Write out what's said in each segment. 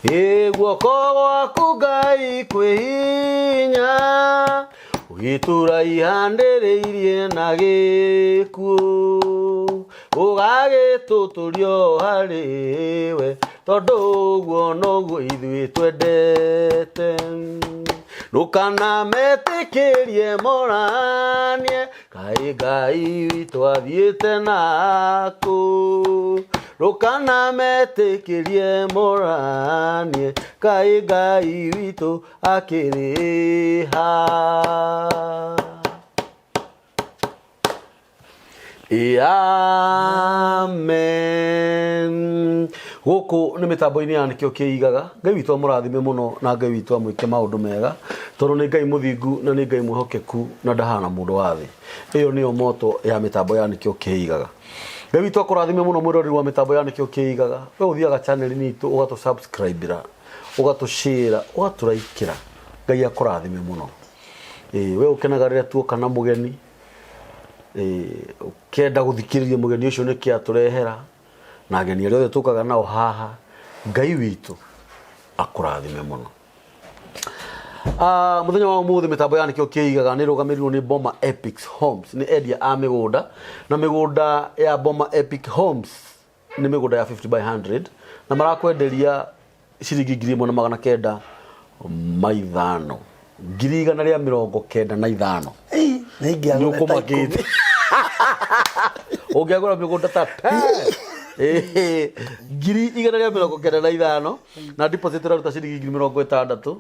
Ĩ guoko gwaku Ngai kwĩ hinya, gĩtura ihandĩrĩirie na gĩkuũ, ũgagĩtũtũrio harĩ we, tondũ ũguo noguo ithuĩ twendete. Ndũkanametĩkĩrie moranie, Kaĩ Ngai witũ athiĩte nakũ? Ndũkanametĩkĩrie moranie, kaĩ Ngai witũ akĩrĩ ha? Ĩ amen. Gũkũ nĩ mĩtambo-inĩ ya nĩkĩo kĩigaga. Ngai witũ amũrathime mũno na Ngai witũ amwĩke maũndũ mega tondũ nĩ Ngai mũthingu na nĩ Ngai mwĩhokeku na ndahana mũndũ wa thĩ. Ĩyo nĩyo moto ya mĩtambo ya nĩkĩo kĩigaga. Ngai witũ akũrathime mũno mwĩroreri wa mĩtambo ya nĩkĩo kĩigaga. We ũthiaga channel-inĩ itũ ũgatũ subscribe-ra, ũgatũ share, ũgatũraikĩra. Ngai akũrathime mũno. Ĩĩ we ũkenaga rĩrĩa tuoka na mũgeni ũkenda gũthikĩrĩria mũgeni ũcio nĩkĩ atũrehera na ageni arĩa othe tũkaga nao haha Ngai witũ akũrathime mũno. Ah, mũthenya wa ũmũthĩ mĩtambo ya nĩkĩo kĩigaga nĩ ĩrũgamĩrĩirwo nĩ Boma Epic Homes nĩ endia a mĩgũnda na mĩgũnda ya Boma Epic Homes nĩ mĩgũnda ya 50 by 100 na marakwenderia ciringi 1905, 1505. Ĩ, nĩ ingĩagũra ta nĩ ũkũmakĩte 10. Ũngĩagũra mĩgũnda ta 10. Ĩĩ, 195 na deposit ũraruta ciringi 60,000,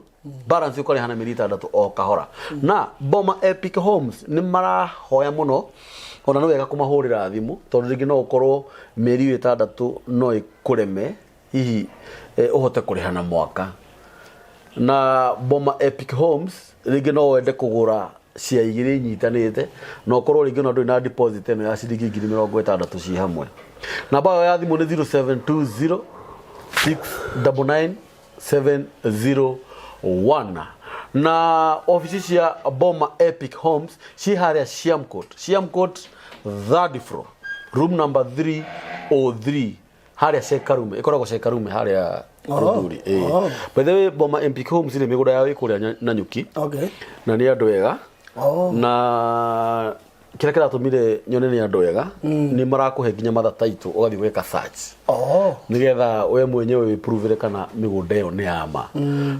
balance ũkarĩha na mĩeri 6 o kahora. Na Boma Epic Homes nĩ marahoya mũno, ona nĩ wega kũmahũrĩra thimũ tondũ rĩngĩ no ũkorwo mĩeri ĩyo 6 no ĩkũreme hihi ũhote kũrĩha na mwaka. Na Boma Epic Homes rĩngĩ no wende kũgũra cia igĩrĩ inyitanĩte na ũkorwo rĩngĩ ona ndũrĩ na deposit ĩno ya ciringi 60,000 ciĩ hamwe. Namba ĩyo ya thimũ nĩ 0720 699 701 na obici cia Boma Epic Homes ciĩ harĩa Siamcourt, Siamcourt third floor, room number 303, harĩa Chekarume, ĩkoragwo Chekarume harĩa Rũthuri. Ĩĩ. By the way, Boma Epic Homes nĩ mĩgũnda yao ĩ kũrĩa Nanyuki na nĩ andũ ega na kĩrĩa kĩratũmire nyone nĩ andũ ega nĩ marakũhe nginya mother title ũgathiĩ gwĩka search nĩgetha we mwenyewe wĩpruvĩre kana mĩgũnda ĩyo nĩ ya ma,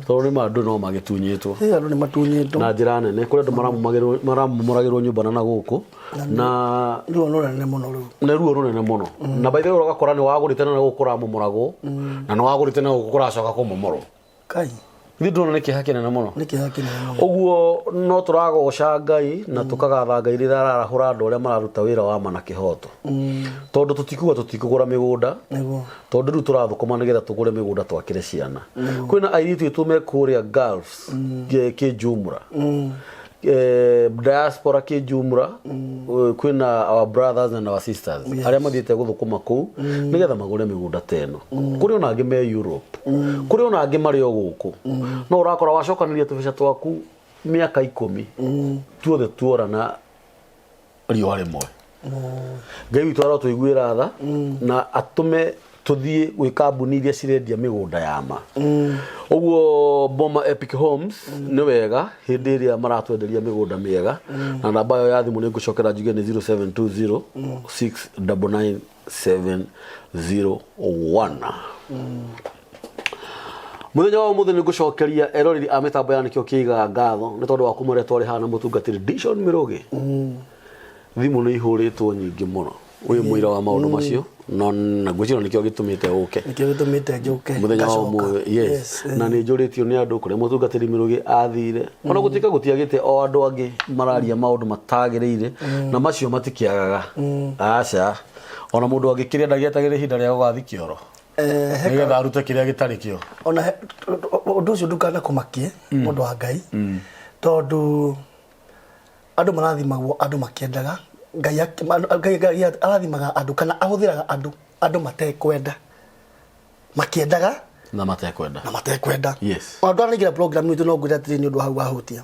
tondũ nĩ ma andũ no magĩtunyĩtwo. Ĩ, andũ nĩ matunyĩtwo. Na njĩra nene. Kũrĩ andũ maramomoragĩrwo nyũmba na gũkũ na Ruo rũnene mũno rũu. Nĩ ruo rũnene mũno. Na by the way, ũgakora nĩ wagũrĩte na gũkũ kũramomoragwo na nĩ wagũrĩte na gũkũ kũracoka kũmomorwo. Kai. Ithuĩ ndĩrona nĩ kĩeha kĩnene mũno. Nĩ kĩeha kĩnene mũno. Ũguo no tũragoca Ngai na tũkagatha Ngai rĩrĩa ararahũra andũ arĩa mararuta wĩra wa ma na kĩhoto, tondũ tũtikuga tũtikũgũra mĩgũnda, tondũ rĩu tũrathũkũma nĩgetha tũgũre mĩgũnda twakĩre ciana. Kwĩna airĩtu aitũ me kũrĩa Gulfs kĩjumra, diaspora kĩjumra. Kwĩna our brothers and our sisters arĩa mathiĩte gũthũkũma kũu nĩgetha magũre mĩgũnda ta ĩno. Kũrĩ ona angĩ me Europe, kũrĩ ona angĩ marĩ o gũkũ, no ũrakora wacokanĩria tũbeca twaku mĩaka 10 tuothe tuora na riũa rĩmwe. Ngai witũ arotũiguĩra tha na atũme tũthiĩ gwĩ kambuni iria cirendia mĩgũnda ya ma. Ũguo Boma Epic Homes nĩ wega hĩndĩ ĩrĩa maratwenderia mĩgũnda mĩega, na namba ĩyo ya thimũ nĩ ngũcokera njuge nĩ 0720 699 701. Mũthenya wa ũmũthĩ nĩ ngũcokeria eroreri a mĩtambo ya nĩkĩo kĩigaga ngatho nĩ tondũ wa kuma ũrĩa twarĩ haha na mũtungatĩri Dishon Mĩrũgĩ. Thimũ nĩ ihũrĩtwo nyingĩ mũno, wĩ mũira wa maũndũ macio, no na ngwĩciria nĩkĩo gĩtũmĩte ũke. Nĩkĩo gĩtũmĩte njũke. Mũthenya wa Ngacoka. ũmũthĩ, yes. Na nĩ njũrĩtio nĩ andũ kũrĩa mũtungatĩri Mĩrũgĩ athire, ona gũtuĩka gũtiagĩte o andũ angĩ mararia maũndũ matagĩrĩire, na macio matikĩagaga, aca. Ona mũndũ angĩkĩrĩa ndagĩetagĩrĩra ihinda rĩa gũgathiĩ kĩoro nĩgetha arute kĩrĩa gĩtarĩ kĩo. Ona ũndũ ũcio ndũkanakũmakie, mũndũ wa Ngai, tondũ andũ marathimagwo andũ makĩendaga. Ngai Ngai arathimaga andũ kana ahũthĩraga andũ andũ matekwenda, makĩendaga na matekwenda. Na matekwenda. Ona ndanaingĩra program itũ, no ngwĩre atĩrĩ, nĩ ũndũ hau wahutia,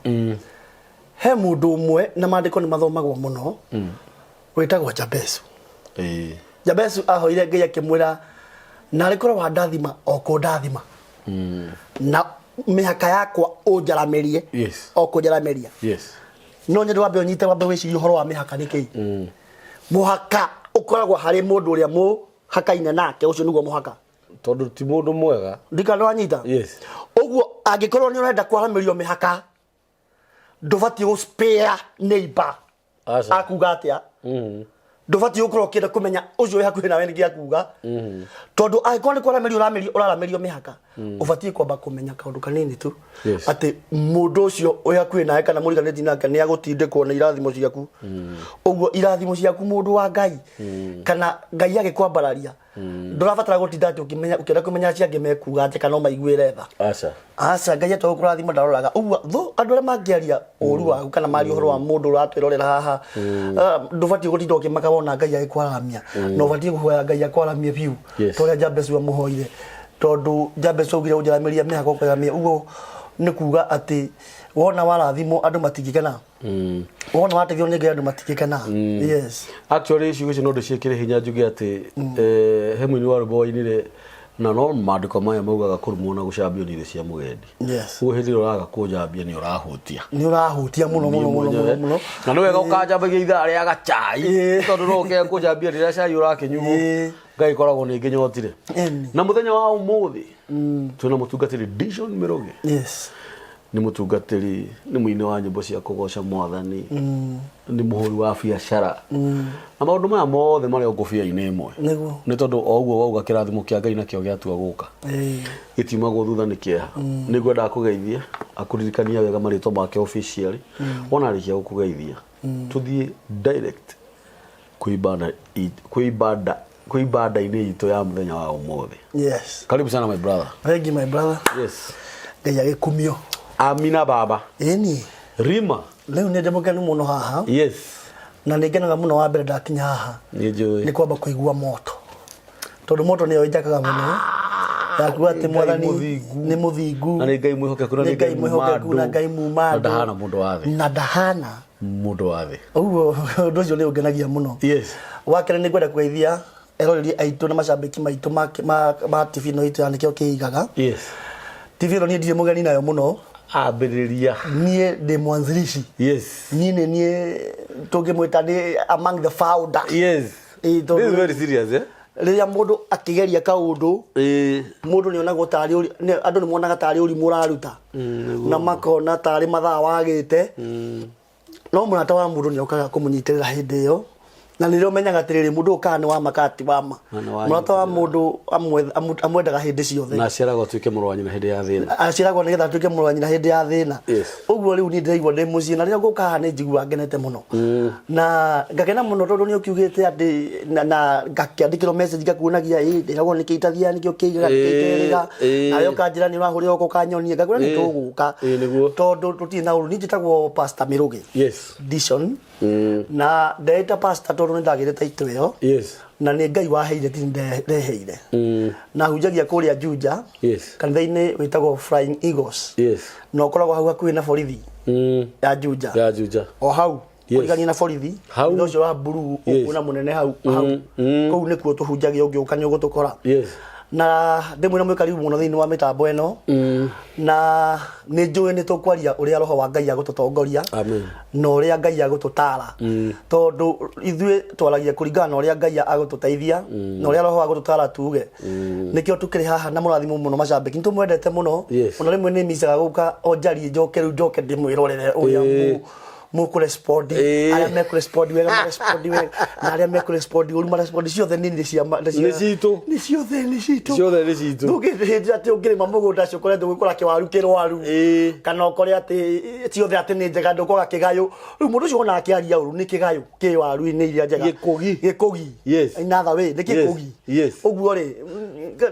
he mũndũ ũmwe na maandĩko nĩ mathomagwo mũno wĩtagwo Jabesu. Jabesu ahoire Ngai akĩmwĩra, narĩ korwo wandathima o kũndathima. Na mĩhaka yakwa ũnjaramĩrie. O kũnjaramĩria. No nyende wambe ũnyite, wambe wĩcirie ũhoro wa mĩhaka nĩ kĩĩ. Mũhaka ũkoragwo harĩ mũndũ ũrĩa mũhakaine nake, ũcio nĩguo mũhaka. Tondũ ti mũndũ mwega. Ndikana wanyita. Ũguo angĩkorwo nĩ ũrenda kwaramĩrio mĩhaka, ndũbatiĩ gũ spare neighbor. Aca. Akuga atĩa? Ndũbatiĩ gũkorwo ũkĩenda kũmenya ũcio wĩ hakuhĩ nawe nĩkĩ akuga, tondũ angĩkorwo nĩ kwaramĩrio ũraramĩrio mĩhaka, ũbatiĩ kwamba kũmenya kaũndũ kanini tu, atĩ mũndũ ũcio wĩ hakuhĩ nawe kana mũriganĩtie nake nĩ agũtindĩkwo nĩ irathimo ciaku. Ũguo irathimo ciaku, mũndũ wa Ngai, kana Ngai agĩkwambararia, ndũrabatara gũtinda atĩ ũkĩmenya, ũkĩenda kũmenya acio angĩ mekuga atĩ kana ũmaiguĩre tha. Aca. Aca, Ngai atua gũkũrathima ndaroraga ũguo. Thũ, andũ arĩa mangĩaria ũru waku kana maria ũhoro wa mũndũ ũratwĩrorera haha, ndũbatiĩ gũtinda ũkĩmaka wona Ngai agĩkwaramia, na ũbatiĩ kũhoya Ngai akwaramie biũ, ta ũrĩa Jabezu amũhoire, tondũ Jabezu augire ũnjaramĩria mĩhaka ũkwaramia. Ũguo nĩ kuga atĩ wona warathimwo andũ matingĩkena, wona wateithio nĩ Ngai andũ matingĩkena. Yes. Actually, ciugo icio no ndĩciĩkĩre hinya njuge atĩ he mũini wa rwĩmbo wainire na no maandĩko maya maugaga kũrumwo na gũcambio nĩ irio cia mũgendi. Ũguo hĩndĩ ĩrĩa ũraga kũnjambia nĩ ũrahutia. Nĩ ũrahutia mũno mũno mũno mũno mũno. Na nĩ wega ũkanjambagia ithaa rĩa gacai, tondũ no ũkĩaga kũnjambia rĩrĩa cai ũrakĩnyuo. Ngai koragwo nĩ ngĩnyotire. Na mũthenya wa ũmũthĩ twĩna mũtungatĩri Dishon Mĩrũgĩ. Nĩ mũtungatĩri, nĩ mũini wa nyĩmbo cia kũgoca Mwathani, nĩ mũhũri wa biacara, na maũndũ maya mothe marĩ o ngũbia-inĩ ĩmwe. Nĩ tondũ o ũguo wauga kĩrathimo kĩa Ngai nakĩo gĩatua gũka, gĩtiumagwo thutha nĩ kĩeha. Nĩ ngwendaga kũgeithia akũririkania wega marĩtwa make officially. Wona arĩkia gũkũgeithia, tũthiĩ direct kwĩ ibanda-inĩ itũ ya mũthenya wa ũmũthĩ. Karibu sana, my brother. Thank you, my brother. Ngai agĩkumio. Amina, baba. Ĩni. Rima. Rĩu nĩ ndĩ mũkenu mũno haha. Na nĩ ngenaga mũno wa mbere ndakinya haha. Nĩ njũĩ. Nĩ kwamba kũigua moto, tondũ moto nĩyo ĩnjakaga mũno yakuga atĩ Ngai Mwathani mũthingu. nĩ mũthingu. Na nĩ Ngai mwĩhokeku, na nĩ Ngai mwĩhokeku na Ngai muma Na ndahana mũndũ wa thĩ. Na ndahana mũndũ wa thĩ. Ũguo ũndũ ũcio nĩ ũngenagia mũno. Wa kerĩ, nĩ ngwenda kũgeithia eroreri aitũ na macambĩki maitũ ma TV ĩno itũ ya Nĩkĩo Kĩigaga. TV ĩno niĩ ndirĩ mũgeni nayo mũno. Ambĩrĩria. Niĩ ndĩ mwanzilishi. Niĩ nĩ niĩ tũngĩmwĩta nĩ among the founder. Ĩĩ, tondũ This is very serious, eh? Rĩrĩa mũndũ akĩgeria kaũndũ, mũndũ nĩ onagwo tarĩ andũ nĩ monaga tarĩ ũrimũ ũraruta, na makona tarĩ mathaa wagĩte, no mũrata wa mũndũ nĩ okaga kũmũnyitĩrĩra hĩndĩ ĩyo, na nĩrĩo ũmenyaga atĩrĩrĩ, mũndũ ũyũ kana nĩ wa ma kana ti wa ma. Na nĩ wa Mũrata wa mũndũ amwendaga hĩndĩ ciothe. Na aciaragwo atuĩke mũrũ wa nyina hĩndĩ ya thĩna. Aciaragwo nĩgetha atuĩke mũrũ wa nyina hĩndĩ ya thĩna. Ũguo rĩu niĩ ndĩraigua ndĩ mũciĩ, na rĩrĩa ngũka haha nĩ njiguaga ngenete mũno na ngakena mũno, tondũ nĩ ũkiugĩte atĩ na ngakĩandĩkĩrwo message ngakuonagia ĩ ndĩragwo nĩkĩ itathiaga, nĩkĩo kĩigaga, nĩkĩo iterĩga, nawe ũkanjĩra nĩ ũrahũrĩra ũka ũkanyonia, ngakwĩra nĩ tũgũka, tondũ tũtirĩ na ũru. Niĩ njĩtagwo Pastor Mĩrũgĩ Dishon, na ndeĩta pastor tondũ nĩ ndagĩire title ĩyo, na nĩ Ngai waheire, ti ndeheire. Na hunjagia kũrĩa Juja, kanitha-inĩ wĩtagwo Flying Eagles, na ũkoragwo hau hakuhĩ na borithi ya Juja. Ya Juja. O hau kũrigania na borithi. Hau. Thutha ũcio wa blue ũkuona mũnene hau hau. Kũu nĩkuo tũhunjagia, ũngĩũka nĩ ũgũtũkora. Na ndĩmwĩra mwĩ karibu mũno thĩinĩ wa mĩtambo ĩno, na nĩ njũĩ nĩ tũkwaria ũrĩa roho wa Ngai agũtũtongoria Amen. Na ũrĩa Ngai agũtũtara, tondũ ithuĩ twaragia kũringana na ũrĩa Ngai agũtũteithia na ũrĩa roho agũtũtara tuge. Nĩkĩo tũkĩrĩ haha na mũrathimo mũno macambĩki, nĩ tũmwendete mũno. Ona rĩmwe nĩ micaga gũka o njarie, njoke rĩu njoke ndĩmwĩrorere ũrĩa mũkũrespond. Arĩa mekũrespond wega marespond wega, na arĩa mekũrespond ũru marespond. Ciothe nĩ cia Nĩ citũ. Nĩ ciothe nĩ citũ. Ciothe nĩ citũ. Ndũngĩhĩndĩ atĩ ũngĩrĩma mũgũnda ũcio ũkoretwo gwĩkũra kĩwaru kĩrwaru, kana ũkore atĩ ciothe atĩ nĩ njega, ndũkwaga kĩgayũ. Rĩu mũndũ ũcio wona akĩaria ũru nĩ kĩgayũ kĩ waru-inĩ iria njega. Gĩkũgi. Gĩkũgi. In other way nĩ kĩkũgi. Ũguo rĩ,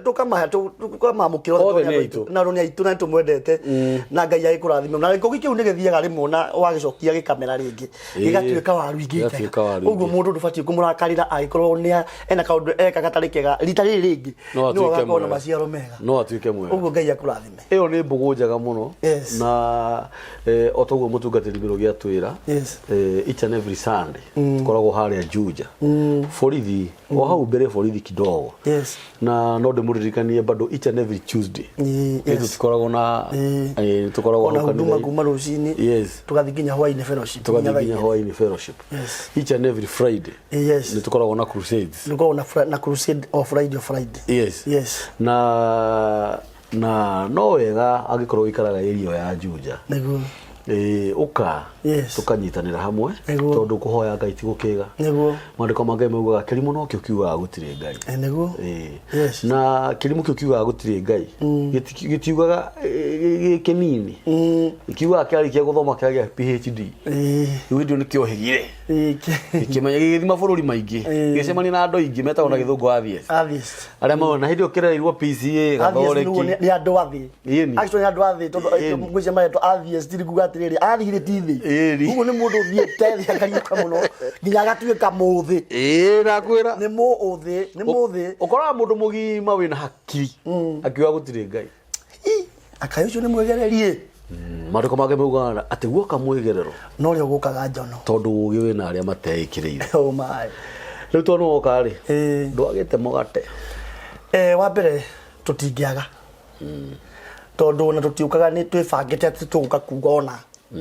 tũkamamũkĩra. Othe nĩ aitũ. Na nĩ aitũ na nĩ tũmwendete, na Ngai agĩkũrathime, na gĩkũgi kĩu nĩ gĩthiaga rĩmwe na wagĩcokia gĩka. Gĩkamera rĩngĩ, gĩgatuĩka waru ingĩ njega. Gĩgatuĩka waru Ũguo ingĩ. mũndũ ndũbatiĩ kũmũrakarĩra angĩkorwo nĩ ena kaũndũ eka gatarĩ kega rita rĩrĩ rĩngĩ, No nĩwe atuĩke ũgakorwo na mwega. maciaro mega. No atuĩke mwega. Ũguo Ngai akũrathime. Ĩyo nĩ mbũgũ njega mũno. Na o toguo mũtungatĩri Mĩrũgĩ atwĩra, each and every Sunday tũkoragwo harĩa Juja borithi, o hau mbere borithi kidogo. Na no ndĩmũririkanie bado each and every Tuesday nĩ tũtikoragwo na tũkoragwo Ona hau huduma kanitha-inĩ. kuma rũcinĩ tũgathiĩ nginya hwainĩ fellowship. Tũgathiĩ Nginya nginya thaa igĩrĩ. hwainĩ fellowship. Each and every Friday nĩ tũkoragwo na crusades. Nĩgũkoragwo na crusade o Friday, o Friday. Na no wega angĩkorwo ũikaraga area ya Juja, ũka tũkanyitanĩra hamwe, tondũ kũhoya Ngai ti gũkĩga. Maandĩko ma Ngai maugaga kĩrimũ nokĩo kiugaga gũtirĩ Ngai. Nĩguo. Na kĩrimũ kĩu kiugaga gũtirĩ Ngai gĩtiugaga gĩ kĩnini, kiugaga kĩarĩkia gũthoma kĩagĩa PhD, rĩu hĩndĩ ĩyo nĩkĩohĩgire, gĩkĩmenya, gĩgĩthiĩ mabũrũri maingĩ, gĩgĩcemania na andũ aingĩ metagwo na gĩthũngũ atheist, Atheist. Arĩa mauna hĩndĩ ĩyo kĩrerirwo PCA Atheist nĩguo gathoreki. nĩ andũ athĩ. Actually nĩ andũ athĩ, tondũ ngwĩciria maretwo atheist nĩ kuga atĩrĩrĩ, athire ti thĩ. Ũguo nĩ mũndũ ũthiĩte thĩ akariũka mũno nginya agatuĩka mũthĩ. Ĩĩ, ndakwĩra. Nĩ mũũthĩ, nĩ mũthĩ. Ũkoraga mũndũ mũgima wĩna hakiri akiuga gũtirĩ Ngai. Ii, akaĩ ũcio nĩ mwĩgererie. Maandĩko make maugaga atĩ guoka mwĩgerero no rĩo gũkaga njono, tondũ ũgĩ wĩna arĩa mateĩkĩrĩire. Oh my. Rĩu tondũ woka rĩ, ndwagĩte mũgate? Wa mbere tũtingĩaga, tondũ ona tũtiũkaga nĩ twĩbangĩte atĩ tũgũka kuga ona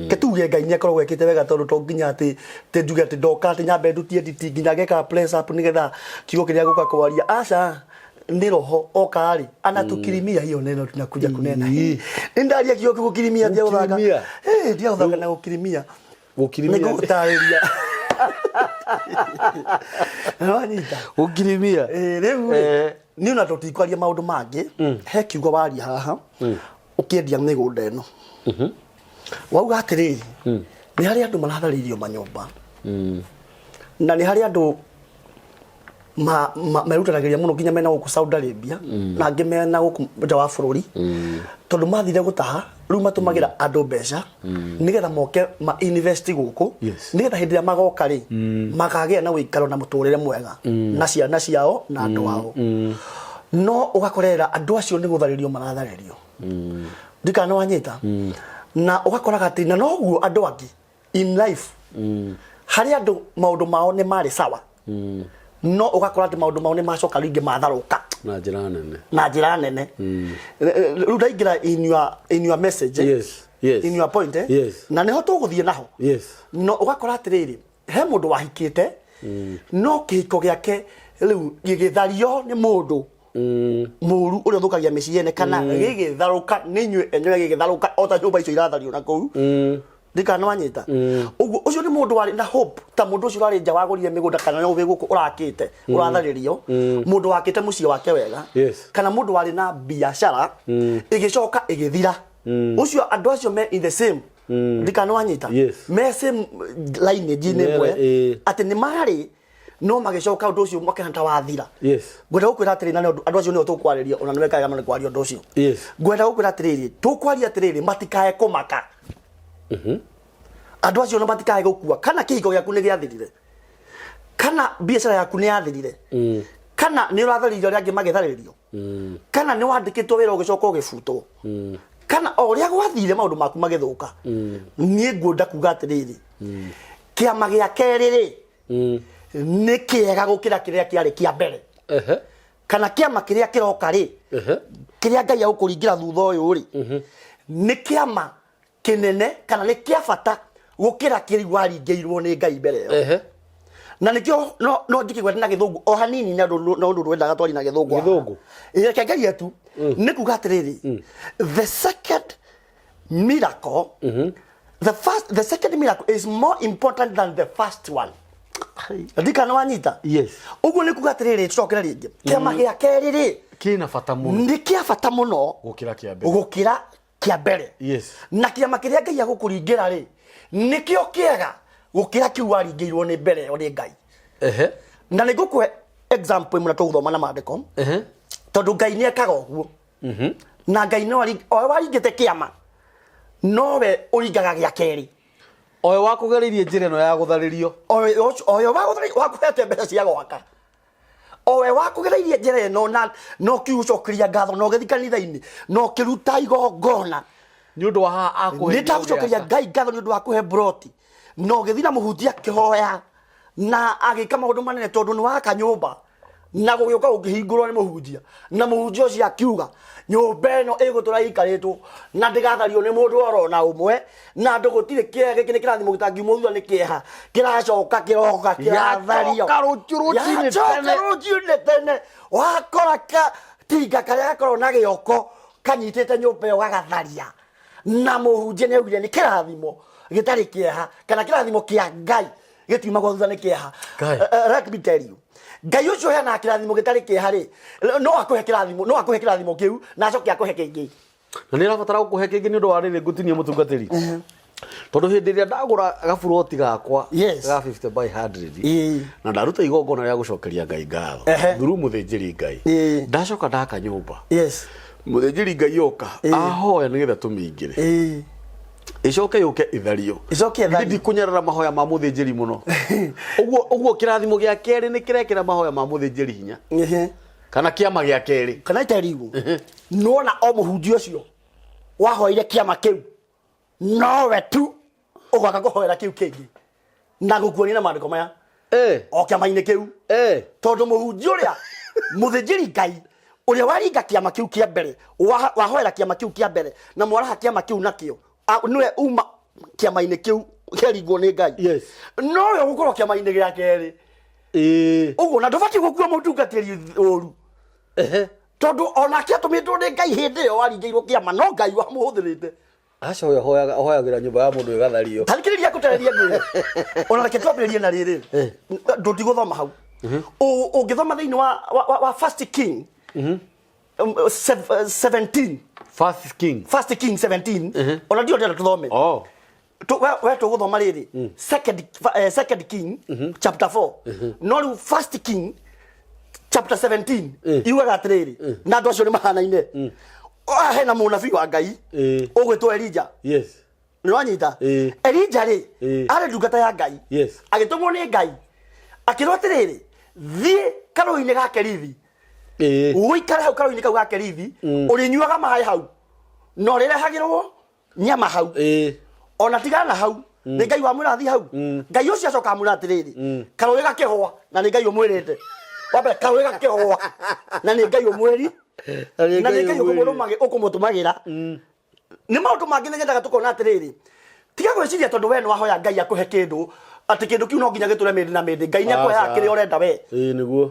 ke tuge Ngai nĩ akoragwo ekĩte wega, tondũ to nginya atĩ tĩ njuge atĩ ndoka atĩ nyambe ndutie nditi nginya ngeka press up nĩgetha kiugo kĩrĩa gũka kwaria. Aca, nĩ roho oka rĩ anatukirimia hiyo neno tunakuja kunena. Nĩ ndaria kiugo kĩu gũkirimia, ndia gũthaka. Gũkirimia. Ndia gũthaka na gũkirimia. Gũkirimia. Nĩ ngũgũtarĩria. Wanyita? Gũkirimia. Rĩu rĩ, niĩ ona tũtikwaria maũndũ mangĩ, he kiugo waria haha ũkĩendia mĩgũnda ĩno, wauga atĩrĩrĩ, nĩ harĩ andũ maratharĩirio manyũmba na nĩ harĩ andũ merutanagĩria mũno nginya mena gũkũ Saudi Arabia na angĩ mena gũkũ nja wa bũrũri, tondũ mathire gũtaha rĩu matũmagĩra andũ mbeca nĩgetha moke ma invest gũkũ, nĩgetha hĩndĩ ĩrĩa magoka rĩ makagĩa na ũikaro na mũtũrĩre mwega na ciana ciao na andũ ao. No ũgakorera andũ acio nĩ gũtharĩrio maratharĩrio, ndikana nĩ wanyita, na ũgakoraga atĩ na noguo andũ angĩ in life, harĩ andũ maũndũ mao nĩ marĩ sawa, no ũgakora atĩ maũndũ mao nĩ macoka rĩngĩ matharũka na njĩra nene. Na njĩra nene. Rĩu ndaingĩra in your message, eh? In your point, eh? Na nĩho tũgũthiĩ naho. No ũgakora atĩrĩrĩ, he mũndũ wahikĩte no kĩhiko gĩake rĩu gĩgĩthario nĩ mũndũ mũru ũrĩa ũthũkagia mĩciĩ yene, kana gĩgĩtharũka nĩ inyuĩ enyewe, gĩgĩtharũka o ta nyũmba icio irathario na kũu. Ndikana wanyita? Ũguo ũcio nĩ mũndũ warĩ na hope, ta mũndũ ũcio ũrarĩ nja wagũrire mĩgũnda, kana no wĩ gũkũ ũrakĩte ũratharĩrio, mũndũ wakĩte mũciĩ wake wega, kana mũndũ warĩ na biacara ĩgĩcoka ĩgĩthira. Ũcio andũ acio me in the same, ndikana wanyita? Me same lineage-inĩ ĩmwe, atĩ nĩ marĩ no magĩcoka ũndũ ũcio makĩhana ta wathira. Ngwenda gũkwĩra atĩrĩ, na nĩ ũndũ- andũ acio nĩo tũkwarĩria, ona nĩwe kaega nĩ kwaria ũndũ ũcio. Ngwenda gũkwĩra atĩrĩrĩ, tũkwaria atĩrĩrĩ, matikae kũmaka andũ acio, na matikae gũkua, kana kĩhiko gĩaku nĩ gĩathirire, kana biacara yaku nĩ yathirire, kana nĩ ũratharĩirio arĩa angĩ magĩtharĩrio, kana nĩ wandĩkĩtwo wĩra ũgĩcoka ũgĩbutwo, kana o ũrĩa gwathire maũndũ maku magĩthũka, niĩ nguenda kuga atĩrĩrĩ, kĩama gĩa kerĩ rĩ nĩ kĩega gũkĩra kĩrĩa kĩarĩ kĩa mbere, kana kĩama kĩrĩa kĩroka rĩ, kĩrĩa Ngai agũkũringĩra thutha ũyũ rĩ, nĩ kĩama kĩnene kana nĩ kĩa bata gũkĩra kĩrĩa waringĩirwo nĩ Ngai mbere ĩyo. Na nĩkĩo no njĩkĩgwete na gĩthũngũ o hanini, na ũndũ ndwendaga twari na gĩthũngũ haha. Gĩthũngũ? Ĩ, reke ngerie tu. Nĩ kuga atĩrĩrĩ, the second miracle, the first, the second miracle is more important than the first one. Ndikana wanyita? Yes. Ũguo nĩ kuga atĩrĩrĩ, tũcokere rĩngĩ, kĩama gĩa kerĩ rĩ kĩna bata mũno nĩ kĩa bata mũno gũkĩra kĩa mbere. Gũkĩra kĩa mbere. Na kĩama kĩrĩa Ngai agũkũringĩra rĩ nĩkĩo kĩega gũkĩra kĩu waringĩirwo nĩ mbere ĩyo nĩ Ngai. Na nĩ ngũkũhe example ĩmwe na tũgũthoma na maandĩko, tondũ Ngai nĩ ekaga ũguo, na Ngai no o waringĩte kĩama nowe ũringaga gĩa kerĩ. Oyo wakũgereirie njĩra ĩno ya gũtharĩrio. Oyo wakũhete mbeca cia gwaka, owe wakũgereirie njĩra ĩno na ũkĩũcokeria ngatho na ũgĩthiĩ kanitha-inĩ na ũkĩruta igongona Nĩ ũndũ wa haha akũhe. Nĩ ndagũcokeria Ngai ngatho nĩ ũndũ wa kũhe broti na ũgĩthiĩ na mũhunjia akĩhoya na agĩka maũndũ manene tondũ nĩ waka nyũmba na gũgĩũka gũkĩhingũrwo nĩ mũhunjia, na mũhunjia ũcio akiuga nyũmba ĩno ĩgũtũra ĩikarĩtwo na ndĩgathario nĩ mũndũ oro na ũmwe, na andũ gũtirĩ kĩeha. Gĩkĩ nĩ kĩrathimo gĩtangiumwo thutha nĩ kĩeha, kĩracoka kĩroka kĩrathario. Yacoka rũciũ rũcinĩ Yacoka tene. Rũcinĩ tene wakora tinga karĩa gakoragwo na gĩoko kanyitĩte nyũmba ĩyo gagatharia, na mũhunjia nĩ augire nĩ kĩrathimo gĩtarĩ kĩeha kana kĩrathimo kĩa Ngai gĩtiumagwo thutha nĩ kĩeha. Ngai. Let me tell you, Ngai ũcio ũheanaga kĩrathimo gĩtarĩ kĩeha rĩ, no akũhe kĩrathimo, no akũhe kĩrathimo kĩu na acoke akũhe kĩngĩ. Na nĩ arabatara gũkũhe kĩngĩ nĩ ũndũ wa rĩrĩ ngũtinia mũtungatĩri, tondũ hĩndĩ ĩrĩa ndagũra gaburoti gakwa ga 50 by 100 na ndaruta igongona rĩa gũcokeria Ngai ngatho through mũthĩnjĩri Ngai, ndacoka ndaka nyũmba, mũthĩnjĩri Ngai oka ahoya nĩgetha tũmĩingĩre, ĩcoke yũke ĩthario. Ĩcoke ĩthario. Githĩ ndikũnyarara mahoya ma mũthĩnjĩri mũno ũguo? Ũguo kĩrathimo gĩa kerĩ nĩ kĩrekĩra mahoya ma mũthĩnjĩri hinya kana kĩama gĩa kerĩ. Can I tell you, nona o mũhunjia ũcio wahoire kĩama kĩu nowe tu ũgoka kũhoera kĩu kĩngĩ na gũkuonia na maandĩko maya o kĩama-inĩ kĩu, tondũ mũhunjia ũrĩa, mũthĩnjĩri Ngai ũrĩa waringa kĩama kĩu kĩa mbere, wahoera kĩama kĩu kĩa mbere na mwaraha kĩama kĩu nakĩo, nĩwe uma kĩama-inĩ kĩu kĩaringwo nĩ Ngai, nowe ũgũkorwo kĩama-inĩ gĩa kerĩ. Ũguo na ndũbatiĩ gũkua mũtungatĩri ũru, tondũ onake atũmĩtwo nĩ Ngai. Hĩndĩ ĩyo waringĩirwo kĩama no Ngai wamũhũthĩrĩte. Aca, ũyũ ahoyagĩra nyũmba ya mũndũ ĩgathario. Tarikĩrĩria ngũtererie ngwĩre, ona reke twambĩrĩrie na rĩrĩ, ndũtigũthoma hau. Ũngĩthoma thĩinĩ wa First King 17. First King. First King 17, ona ndio ndĩrenda tũthome. Oh. We tũgũthoma rĩrĩ Second King chapter 4, no rĩu First King chapter 17 yugaga atĩrĩrĩ, na andũ acio nĩ mahanaine. Ah, hena mũnabii wa Ngai ũgwĩtwo Elija. Nĩ wanyita? Elija rĩ, arĩ ndungata ya Ngai, agĩtũmwo nĩ Ngai akĩrwo atĩrĩrĩ, thiĩ karũĩ-inĩ ga Kerithi, ũikare hau karũĩ-inĩ kau ga Kerithi, ũrĩnyuaga maĩ hau na ũrĩrehagĩrwo nyama hau. Ona tigana na hau, nĩ Ngai wamwĩra athiĩ hau. Ngai ũcio acoka amwĩra atĩrĩrĩ, karũĩ gakĩhũa, na nĩ Ngai ũmwĩrĩte. Wa mbere, karũĩ gakĩhũa na nĩ Ngai ũmwĩri, na nĩ Ngai ũkũmũtũmagĩra. Nĩ maũndũ mangĩ nĩ nyendaga tũkona atĩrĩrĩ, tiga gwĩciria tondũ we nĩ wahoya Ngai akũhe kĩndũ atĩ kĩndũ kĩu no nginya gĩtũre mĩndĩ na mĩndĩ. Ngai nĩ akũheaga Aca. kĩrĩa ũrenda we. Ĩĩ, nĩguo.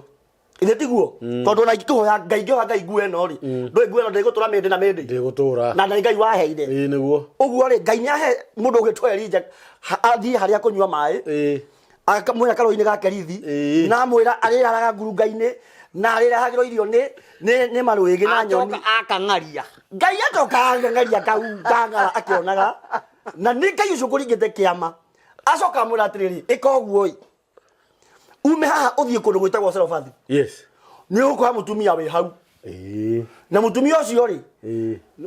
Ithe tiguo? Tondũ ona ingĩkũhoya Ngai, ingĩhoya Ngai nguo ĩno rĩ, ndũĩ nguo ĩno ndĩgũtũra mĩndĩ na mĩndĩ? Ndĩgũtũra. Na nĩ Ngai waheire. Ĩĩ, nĩguo. Ũguo rĩ, Ngai nĩ ahe mũndũ ũgĩtwo Elija athiĩ harĩa kũnyua maĩ, akamwĩra karũĩ-inĩ ga Kerithi, na amwĩra arĩraraga ngurunga-inĩ na arĩrehagĩrwo irio nĩ marũĩgĩ na nyoni. Acoka akang'aria. Ngai acoka akang'aria kau kang'ara akĩonaga, na nĩ Ngai ũcio ũkũringĩte kĩama. Acoka amwĩra atĩrĩrĩ, ĩka ũguo ĩ, ume haha ũthiĩ kũndũ gwĩtagwo Serofathi, nĩ ũgũkora mũtumia wĩ hau, na mũtumia ũcio rĩ,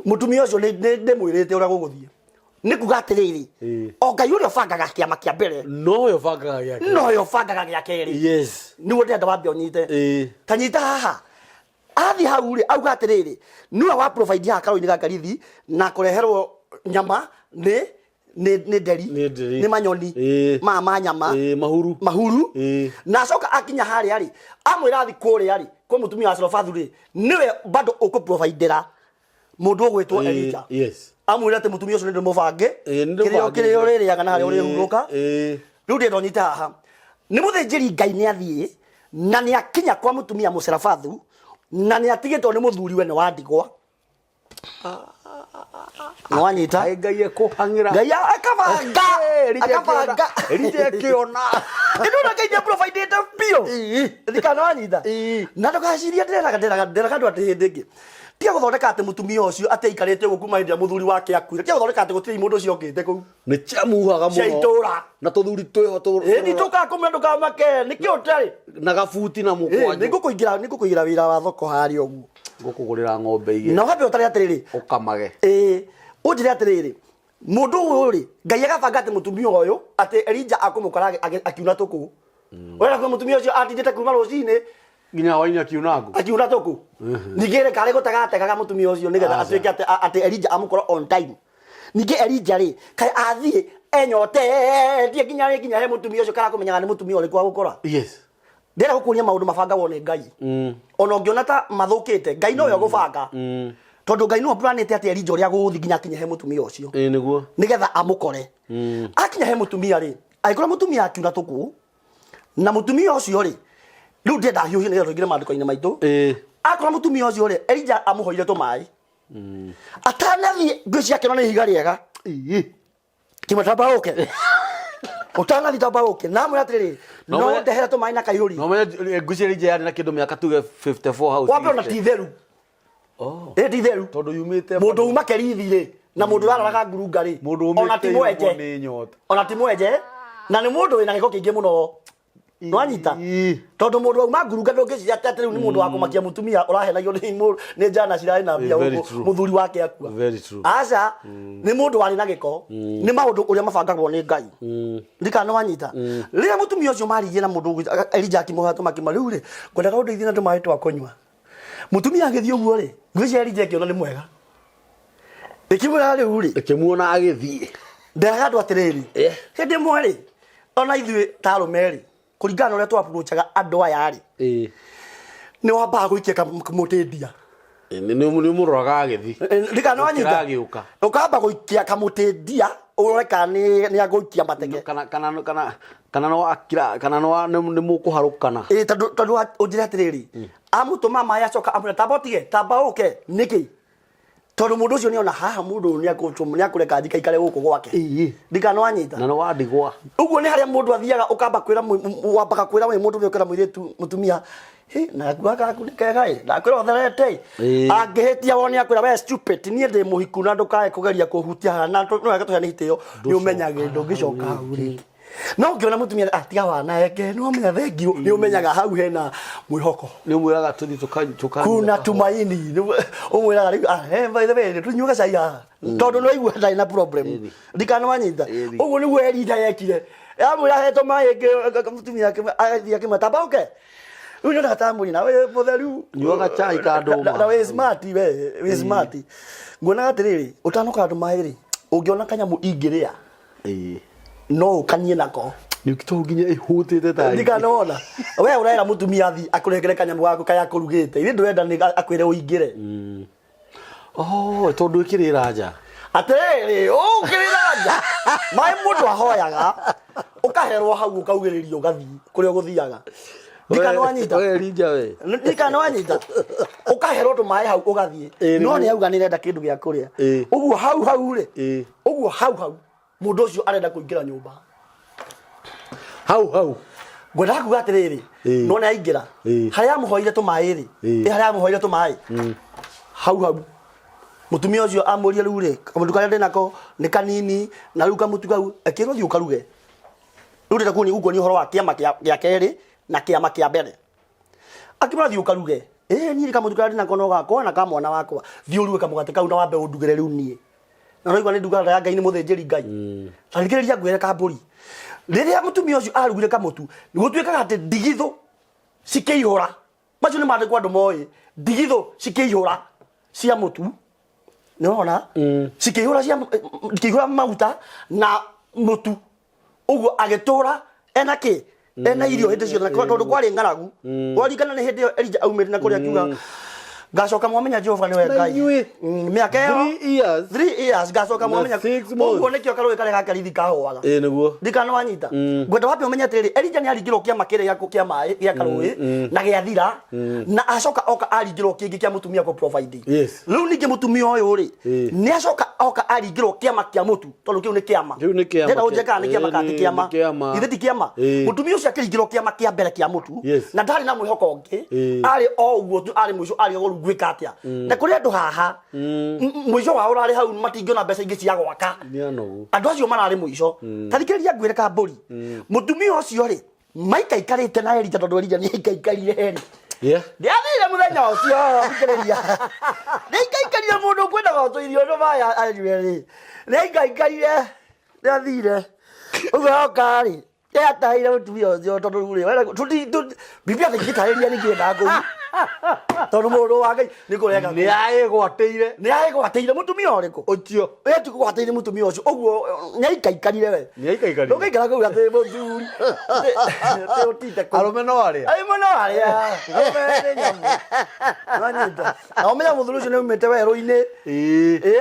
mũtumia ũcio ndĩmwĩrĩte ũrĩa gũgũthiĩ. Nĩ kuga atĩrĩrĩ, o Ngai ũrĩa ũbangaga kĩama kĩa mbere noyo bangaga gĩake, noyo ũbangaga gĩa kerĩ. Nĩguo ndĩrenda wambe ũnyite. Ta nyita haha. Athiĩ hau rĩ, auga atĩrĩrĩ, nĩwe wa provide haha karũĩ-inĩ ga Karithi na kũreherwo nyama nĩ nderi. Nĩ nderi. Nĩ manyoni ma nyama. Ĩĩ, mahuru. Mahuru. Na acoka akinya harĩa rĩ, amwĩra athi kũrĩa rĩ kwĩ mũtumia wa Cerofathu rĩ, nĩwe bado ũkũprovidera mũndũ ũgwĩtwo Elija. Amwĩra atĩ mũtumia ũcio nĩ ndĩmũbange Ĩĩ, nĩ kĩrĩa ndĩmũbangĩte. Kĩrĩa ũrĩrĩaga na harĩa ũrĩhurũka. Rĩu ndĩrenda ũnyite haha, nĩ mũthĩnjĩri Ngai nĩ athiĩ na nĩ akinya kwa mũtumia mũcerabathu na nĩ atigĩtwo nĩ mũthuri we, nĩ wa ndigwa. Nĩ wanyita? Kaĩ Ngai ekũhang'ĩra. Ngai akabanga. Elija Akabanga. Elija akĩona. Ndĩrona Ngai nĩ providĩte biũ. Thikana, wanyita? Ĩĩ. Na ndũgacirie ndĩreraga andũ atĩ hĩndĩ ĩngĩ tiga gũthondeka atĩ mũtumia ũcio atĩ aikarĩte ũguo kuma hĩndĩ ĩrĩa mũthuri wake akuire. Tiga gũthondeka atĩ gũtirĩ mũndũ ũcio okĩte kũu Nĩ ciamuhaga cia mũno. itũra. Na tũthuri twĩho Ĩni tũkaga kũmwe, ndũkamake nĩkĩ ũtarĩ na gabuti na Ĩ, mũkwanjũ. Nĩngũkũigĩra wĩra wa thoko harĩa ũguo. Ngũkũgũrĩra ng'ombe igĩrĩ. Na wambe ũtare atĩrĩrĩ, Ũkamage. Ĩĩ, ũnjĩre atĩrĩrĩ, Mũndũ ũyũ rĩ, Ngai agabanga atĩ mũtumia ũyũ, atĩ Elija akũmũkora akiuna tũkũ. Ũrenda kuga mũtumia ũcio atindĩte kuma rũcinĩ Nginya hwainĩ akiuna ngũ. Akiuna tũkũ. Ningĩ rĩ, karĩ gũtega ategaga mũtumia ũcio nĩgetha Aca. atuĩke atĩ Elija amũkora on time. Ningĩ Elija rĩ, kaĩ athiĩ enyotetie nginya rĩ, nginya he mũtumia ũcio karakũmenyaga nĩ mũtumia ũrĩkũ agũkora? Yes. Ndĩrenda gũkuonia maũndũ mabangagwo nĩ Ngai. Ona ũngĩona ta mathũkĩte, Ngai nowe ũgũbanga. Tondũ Ngai nĩwe ũplanĩte atĩ Elija ũrĩa agũgũthiĩ nginya akinye he mũtumia ũcio. Ĩĩ nĩguo. Nĩgetha amũkore. Akinya he mũtumia rĩ, agĩkora mũtumia akiuna tũkũ, na mũtumia ũcio rĩ, rĩu ndĩrenda hiũhie nĩgetha tũingĩre maandĩko-inĩ maitũ. Akora mũtumia ũcio rĩ, Elija amũhoire tũmaĩ. Atanathiĩ ngwĩciria akĩona nĩ ihiga rĩega. Kimwe tamba ũke. Ũtanathiĩ tamba ũke. Na amwĩra atĩrĩrĩ, No no ndehera tũmaĩ na kaihũri. No menye ngwĩciria Elija yarĩ na kĩndũ mĩaka tuge 54 hau. Wambe ona ti theru. Oh. Ĩ ti theru. Tondũ yumĩte Mũndũ uma Kerithi rĩ, na mũndũ ũrararaga ngurunga rĩ, Mũndũ ona ti umĩte mwenje. irũgũ nĩ nyota. Ona ti mwenje. Na nĩ mũndũ wĩna gĩko kĩingĩ mũno. Nĩwanyita? Tondũ mũndũ wauma ngurunga ndũngĩciria atĩ rĩu nĩ mũndũ wa kũmakia mũtumia ũrahenagio nĩ njana cirarĩ na mbia Very gũkũ true. mũthuri wake akua. Very true. Aca, nĩ mũndũ warĩ na gĩko. Nĩ maũndũ ũrĩa mabangagwo nĩ Ngai. Ndikana nĩwanyita? Rĩrĩa mũtumia ũcio maririe na mũndũ Elijah akĩmũhoya tũmakima rĩu rĩ, ngwendaga ũndeithie na tũmaĩ twa kũnyua. Mũtumia agĩthiĩ ũguo rĩ, ngwĩciria Elijah ĩkĩona nĩ mwega. Ĩkĩmwĩra rĩu rĩ, Ĩkĩmuona agĩthiĩ. Nderaga andũ atĩrĩrĩ, Eh. hĩndĩ ĩmwe rĩ, ona ithuĩ ta arũme rĩ, kũringana na ũrĩa tũ approachaga andũ aya rĩ, nĩ wambaga gũikia kamũtĩ ndia. Nĩ ũmũroraga agĩthiĩ. Ndikana wanyita. Agĩũka. Ũkamba gũikia kamũtĩ ndia ũrore kana nĩ agũikia mateke. Kana no akira kana no nĩ mũkũharũkana. Ĩ tondũ ũnjĩre atĩrĩrĩ, amũtũma maĩ acoka amwĩra tamba ũtige, tamba ũke, nĩkĩ? Tondũ mũndũ ũcio nĩona haha mũndũ ũyũ nĩakũreka njikaikare gũkũ gwake. Ndikana wanyita. Na nĩ wandigwa. Ũguo nĩ harĩa mũndũ athiaga ũkamba kwĩra wambaga kwĩra wĩ mũndũ ũkĩra mũirĩtu mũtumia, hĩ, na gakuo gaka gaku nĩ kega ĩ, ndakwĩra ũtherete ĩ. Angĩhĩtia wone akwĩra we stupid, niĩ ndĩ mũhiku na ndũkae kũgeria kũhutia haha na no wega tũheane itĩo, nĩ ũmenyage ndũngĩcoka hau rĩngĩ. No ũngĩona mũtumia ah, tiga wana eke, nĩ wamenya thengiũ, nĩ ũmenyaga hau hena mwĩhoko. Nĩ ũmwĩraga tũthiĩ tũkanyua Kuna kahũa. tumaini. Ũmwĩraga rĩu ah, eh, by the way, tũnyue gacai haha. Tondũ nĩ waigua ndarĩ na problem. Ndikana wanyita. Ũguo nĩguo Elija yekire. Amwĩra he tũmaĩ mũtumia agĩthiĩ akĩmwĩra tamba ũke. Rĩu nyonaga ta mũrĩ na wĩ mũtheru. Nyuaga chai ka ndũma. Na wĩ smart we, wĩ smart. Nguonaga atĩrĩrĩ, ũtanoka andũ maĩ rĩ, ũngĩona kanyamũ ingĩrĩa, no ũkanie nako. Nĩ to nginya ĩhũtĩte ta Ndikanona. We ũrera mũtumia athi akũrengere kanyamũ gaku karĩa akũrugĩte. Ithe ndũrenda nĩ akwĩre ũingĩre. Oh, tondũ ĩkĩrĩra nja. Atĩrĩrĩ, ũkĩrĩra nja. Maĩ mũndũ ahoyaga, ũkaherwo hau ũkaugĩrĩrio ũgathiĩ kũrĩa ũgũthiaga. Ndikana wanyita. We Elija we. Ndikana wanyita. Ũkaherwo tũmaĩ hau ũgathiĩ. No nĩ auga nĩ renda kĩndũ gĩa kũrĩa. Ũguo hau hau rĩ. Ũguo hau hau mũndũ ũcio arenda kũingĩra nyũmba. Hau hau. Ngwendaga kuga atĩrĩrĩ, no nĩ aingĩra. Harĩa amũhoire tũmaĩ rĩ, harĩa amũhoire tũmaĩ. Hau hau. Mũtumia ũcio amũria rĩu rĩ, kamũtu karĩa ndĩnako nĩ kanini na rĩu kamũtu kau akĩrwo thiĩ ũkaruge. Rĩu ndĩrenda kuonia ũhoro wa kĩama gĩa kerĩ na kĩama kĩa mbere. Akĩmwĩra thiĩ ũkaruge. Ĩĩ niĩ kamũtu karĩa ndĩnako no gakwa na ka mwana wakwa. Thiĩ ũruge kamũgate kau na wambe ũndugĩre rĩu niĩ. Na ũraigua nĩ ndungata ya Ngai nĩ mũthĩnjĩri Ngai. Ta thikĩrĩria ngwĩre kambũri. Rĩrĩa mũtumia ũcio arugire kamũtu, gũtuĩkaga atĩ ndigithũ cikĩihũra. Macio nĩ maandĩko andũ moĩ. Ndigithũ cikĩihũra cia mũtu. Nĩ ũrona? Cikĩihũra cia cikĩihũra maguta na mũtu. Ũguo agĩtũra ena kĩ? Ena irio hĩndĩ ciothe tondũ kwarĩ ng'aragu. Waririkana nĩ hĩndĩ ĩyo Elijah aumĩte na kũrĩa akiuga ngacoka mwamenya Jehova nĩwe Na Ngai. inyuĩ. Mĩaka ĩyo 3 years. 3 years ngacoka Na mwamenya. 6 months. Ũguo nĩkĩo karũĩ karĩa ga Kerithi kahũaga. Ĩĩ nĩguo. Ndikana wanyita. Ngwenda wambe ũmenye atĩrĩrĩ, Elijah nĩ aringĩrwo kĩama kĩrĩa gĩa kĩa maĩ gĩa karũĩ na gĩathira na acoka oka aringĩrwo kĩngĩ kĩa mũtumia kũ provide. Yes. Rĩu ningĩ mũtumia ũyũ rĩ, nĩ acoka oka aringĩrwo kĩama kĩa mũtu tondũ kĩu nĩ kĩama. Kĩu nĩ kĩama Ndĩrenda ũnjĩre kĩa- kana nĩ kĩama kana ti kĩama. nĩ kĩama. Githĩ ti kĩama? Mũtumia ũcio akĩringĩrwo kĩama kĩa mbere kĩa mũtu Yes. na ndarĩ na mwĩhoko ũngĩ. Arĩ o ũguo tu arĩ mũico arĩ o rĩu ngwĩka atĩa. Na kũrĩ andũ haha mũico wao ũrarĩ hau matingĩona mbeca ingĩ cia gwaka. Nĩ anogu. Andũ acio mararĩ mũico. Ta thikĩrĩria ngwĩre kambũri. Mũtumia ũcio rĩ, maikaikarĩte na Elijah tondũ Elijah nĩ aikaikarire rĩ. Yeah. Ndiathire muthenya ũcio thikĩrĩria. Nĩaikaikarire mũndũ ũkwendaga ũtũirio ũndũ maya anyue rĩ. Nĩaikaikarire nĩathire. Ũguo oka rĩ nĩatahĩire mũtumia ũcio tondũ rĩu rĩ Biblia ĩngĩtarĩria nĩkĩ endaga kũu. Tondũ mũndũ wa Ngai nĩ kũrega. Nĩ aĩgwatĩire. Nĩ aĩgwatĩire mũtumia ũrĩkũ? Ũcio. We ti kũgwatĩire mũtumia ũcio ũguo nĩaikaikarire we. Nĩaikaikarire. Ndũngĩikara kũu atĩ mũthuri. Atĩ ũtinde kũu. Arũme no arĩa. Arũme no arĩa. Arũme nĩ nyamũ. Nĩwanyita. Na ũmenya mũthuri ũcio nĩaumĩte werũ-inĩ. Ĩĩ. Ĩĩ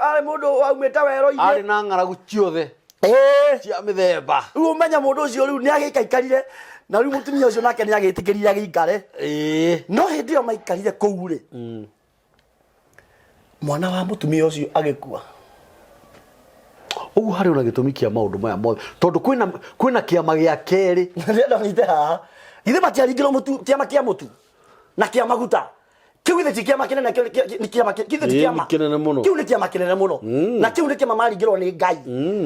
arĩ mũndũ aumĩte werũ-inĩ. Arĩ na ng'aragu ciothe Ĩĩ. cia mĩthemba. Rĩu ũmenya mũndũ ũcio rĩu nĩagĩikaikarire na rĩu mũtumia ũcio nake nĩagĩtĩkĩrire agĩikare. Ĩĩ. No hĩndĩ ĩyo maikarire kũu rĩ, mwana wa mũtumia ũcio agĩkua. Ũguo harĩ ona gĩtũmi kĩa maũndũ maya mothe tondũ kwĩna kwĩna kĩama gĩa kerĩ. Ndĩrenda ũnyite haha. Githĩ matiaringĩrwo mũtu kĩama kĩa mũtu na kĩa maguta. Kĩu githĩ ti kĩama kĩnene nĩ kĩama githĩ ti Ĩĩ, kĩama nĩ kĩnene mũno. Kĩu nĩ kĩama kĩnene mũno. Na kĩu nĩ kĩama maringĩrwo nĩ Ngai.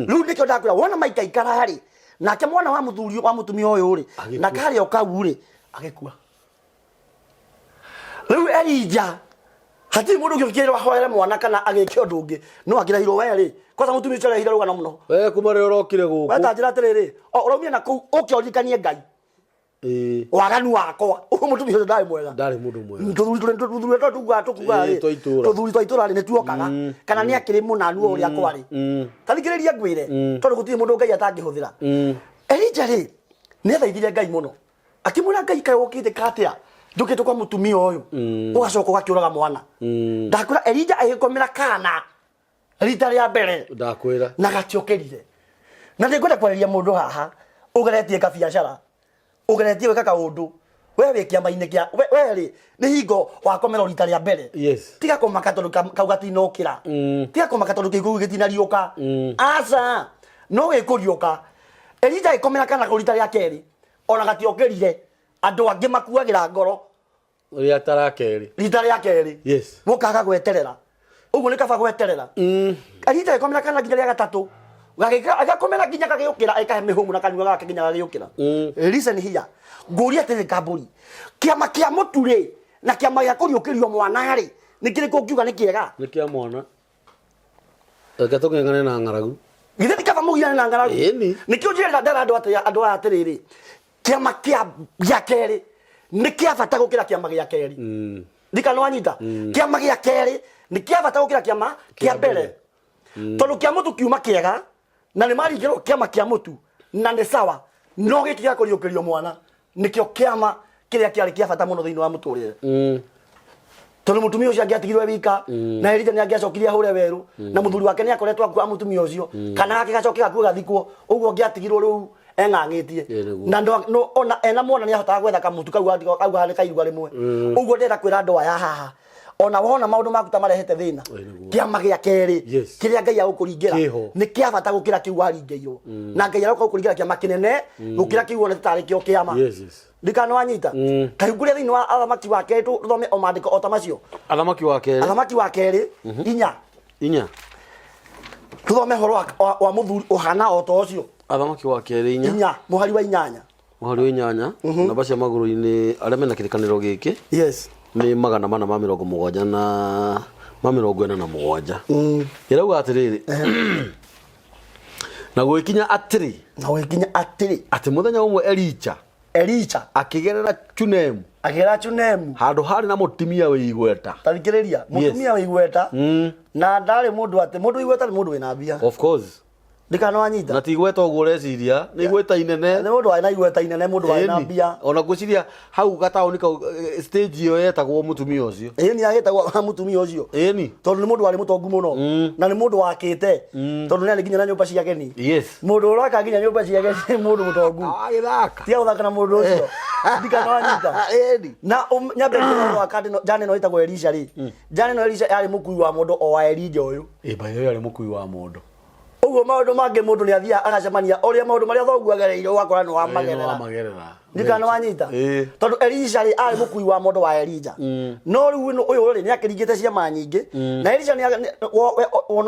Rĩu nĩkĩo ndakwĩra wona maikaikara rĩ nake mwana wa mũthuri wa mũtumia ũyũ rĩ Agĩkua. na karĩ o kau rĩ agĩkua. Rĩu Elija hatirĩ mũndũ ũngĩ ũkĩrwo ahoere mwana kana agĩke ũndũ ũngĩ no akĩrahirwo we rĩ kwanza mũtumia ũcio arehire rũgano mũno We kuma rĩrĩa ũrokire gũkũ. we ta njĩra atĩrĩrĩ o ũraumire na kũu ũke ũririkanie Ngai Ĩĩ. waganu wakwa ũguo mũtumia ũcio ndarĩ mwega Ndarĩ mũndũ mwega. tũthuri tũthuri tũrĩa tugaga tũkugaga Ĩĩ, rĩ twa itũũra. tũthuri twa itũũra rĩ nĩ tuokaga kana nĩ akĩrĩ mũnanu o ũrĩa kwarĩ ta thikĩrĩria ngwĩre tondũ gũtirĩ mũndũ Ngai atangĩhũthĩra Elija rĩ nĩ athaithire Ngai mũno akĩmwĩra Ngai kaĩ ũkĩte atĩa njũkĩte kwa mũtumia ũyũ ũgacoka ũgakĩũraga mwana ndakwĩra Elija agĩkomera kana rita rĩa mbere Ndakwĩra. na gatiokĩrire na nĩngwenda kwarĩria mũndũ haha ũgeretie kabiacara ũgeretie gwĩka kaũndũ we wĩ kĩama-inĩ kĩa we rĩ nĩ hingo wakomerwo rita rĩa mbere Yes. tiga kũmaka tondũ kau gatinokĩra tiga kũmaka tondũ kĩu gĩtinariũka aca no gĩkũriũka Elija agĩkomera kana kau rita rĩa kerĩ ona gatiokĩrire andũ angĩ makuagĩra ngoro Rĩa ta kerĩ. rita rĩa kerĩ Yes. mũkaga gweterera ũguo nĩ kaba gweterera Elija agĩkomera kana nginya rĩa gatatũ agakomera nginya gagĩũkĩra ĩkahe mĩhũmũ na kanua gake nginya gagĩũkĩra listen here ngũria atĩrĩ kambũri kĩama kĩa mũtu rĩ na kĩama gĩa kũriũkĩrio mwana rĩ nĩ kĩrĩkũ ũngiuga nĩ kĩega Nĩ kĩa mwana. Reke tũng'eng'ane na ng'aragu. Githĩ ti kaba mũgiane na ng'aragu? Ĩni. Nĩkĩo njĩraga ndera andũ atĩ andũ aya atĩrĩrĩ kĩama kĩa gĩa kerĩ nĩ kĩa bata gũkĩra kĩama gĩa kerĩ. Ndikana wanyita kĩama gĩa kerĩ nĩ kĩa bata gũkĩra kĩama kĩa mbere tondũ kĩa mũtu kiuma kĩega na nĩ maringĩrwo kĩama kĩa mũtu na nĩ sawa no gĩkĩ gĩa kũriũkĩrio mwana nĩkĩo kĩama kĩrĩa kĩarĩ kĩa bata mũno thĩinĩ wa mũtũrĩre tondũ mũtumia ũcio angĩatigirwo e wika na Elija nĩ angĩacokire ahũre werũ na mũthuri wake nĩ akoretwo akua mũtumia ũcio kana gake gacoke gakue gathikwo ũguo angĩatigirwo rĩu eng'ang'ĩtie Ĩ, nĩguo. na ona ena mwana nĩ ahotaga gwetha kamũtu kau kau harĩ kairua rĩmwe ũguo ndĩrenda kwĩra andũ aya haha ona wona maũndũ maku ta marehete thĩna Ĩ, nĩguo. kĩama gĩa kerĩ Yes. kĩrĩa Ngai agũkũringĩra Kĩho. nĩ kĩa bata gũkĩra kĩu waringĩirwo na Ngai aroka gũkũringĩra kĩama kĩnene gũkĩra kĩu wonete tarĩ kĩo kĩama Yes, yes. ndikana wanyita ta hingũria thĩinĩ wa athamaki wa kerĩ tũthome o maandĩko o ta macio Athamaki wa kerĩ. Athamaki wa kerĩ 4 Inya. Tũthome ũhoro wa mũthuri ũhana o ta ũcio. Athamaki wa kerĩ 4. 4 mũhari wa 8. Mũhari wa 8. Namba cia magũrũ-inĩ arĩa mena kĩrĩkanĩro gĩkĩ. Yes. Nĩ 470 na ma 47. Ĩrauga atĩrĩrĩ. Na gũgĩkinya atĩrĩ. Na gũgĩkinya atĩrĩ. Atĩ mũthenya ũmwe Elija. Elija. Akĩgerera Shunemu. Akĩgerera Shunemu. Handũ harĩ na mũtumia wĩ igweta. Ta thikĩrĩria, mũtumia wĩ igweta. Na ndarĩ mũndũ atĩ mũndũ wĩ igweta nĩ mũndũ wĩna mbia. Of course. Ndikana wanyita. Na ti igweta ũguo ũreciria, nĩ igweta inene. Nĩ mũndũ warĩ na igweta inene, mũndũ warĩ na mbia. Ona ngwĩciria hau gataũni kau stage ĩyo yetagwo mũtumia ũcio. Ĩni agĩtagwo mũtumia ũcio. Ĩni. Tondũ nĩ mũndũ warĩ mũtongu mũno. Na nĩ mũndũ wakĩte. Tondũ nĩ arĩ nginya na nyũmba cia ageni. Yes. Mũndũ ũraka nginya nyũmba cia ageni nĩ mũndũ mũtongu. Agĩthaka. Tiga gũthaka na mũndũ ũcio. Ndikana wanyita. Ĩni. Na nyambe ngĩrwo wa kandino njane ĩno ĩtagwo Elisha rĩ. Njane ĩno Elisha yarĩ mũkui wa mũndũ o wa Elija ũyũ. Ĩ by the way arĩ mũkui wa mũndũ. Ũguo maũndũ mangĩ mũndũ nĩ athiaga agacemania ũrĩa maũndũ marĩa thoguo agereire ũgakora nĩ wamagerera. Wamagerera. Ndikana wanyita. Tondũ Elisha rĩ arĩ mũkui wa mondo wa Elija. No rĩu ũyũ rĩ nĩ akĩringĩte ciama nyingĩ. Na Elisha nĩ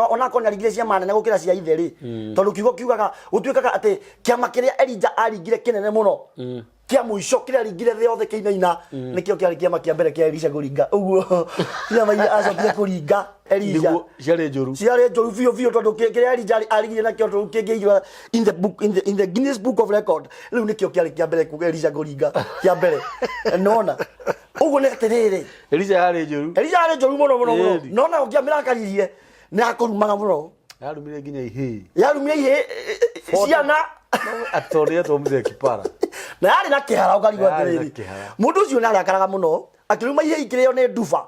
onakorwo nĩ aringire ciama nene gũkĩra cia ithe rĩ. Tondũ kiugo kiugaga gũtuĩkaga atĩ kĩama kĩrĩa Elija aringire kĩnene mũno. Kĩa mũico kĩrĩa aringire thĩ yothe kĩinaina nĩkĩo kĩarĩ kĩama kĩa mbere kĩa Elisha kũringa. Ũguo ciama iria acokire kũringa Elisha Nĩguo ciarĩ njũru. Ciarĩ njũru biũ biũ, tondũ kĩrĩa Elijah arigire nakĩo tondũ kĩngĩigwo in the Guinness Book of Record, rĩu nĩkĩo kĩarĩ kĩa mbere kuga Elisha kũringa kĩa mbere. Nona ũguo nĩ atĩrĩrĩ, Elisha yarĩ njũru. Elisha arĩ njũru mũno mũno mũno. Ĩni. Nona ũngĩamĩrakaririe nĩ akũrumaga mũno. Yarumire nginya ihĩĩ. Yarumire ihĩĩ ciana. Atondũ yetwo mzee kipara. Na yarĩ na kĩhara ũkarigwo Yarĩ na atĩrĩrĩ, kĩhara. Mũndũ ũcio nĩ arakaraga mũno, akĩruma ihĩĩ ikĩrĩo nĩ nduba,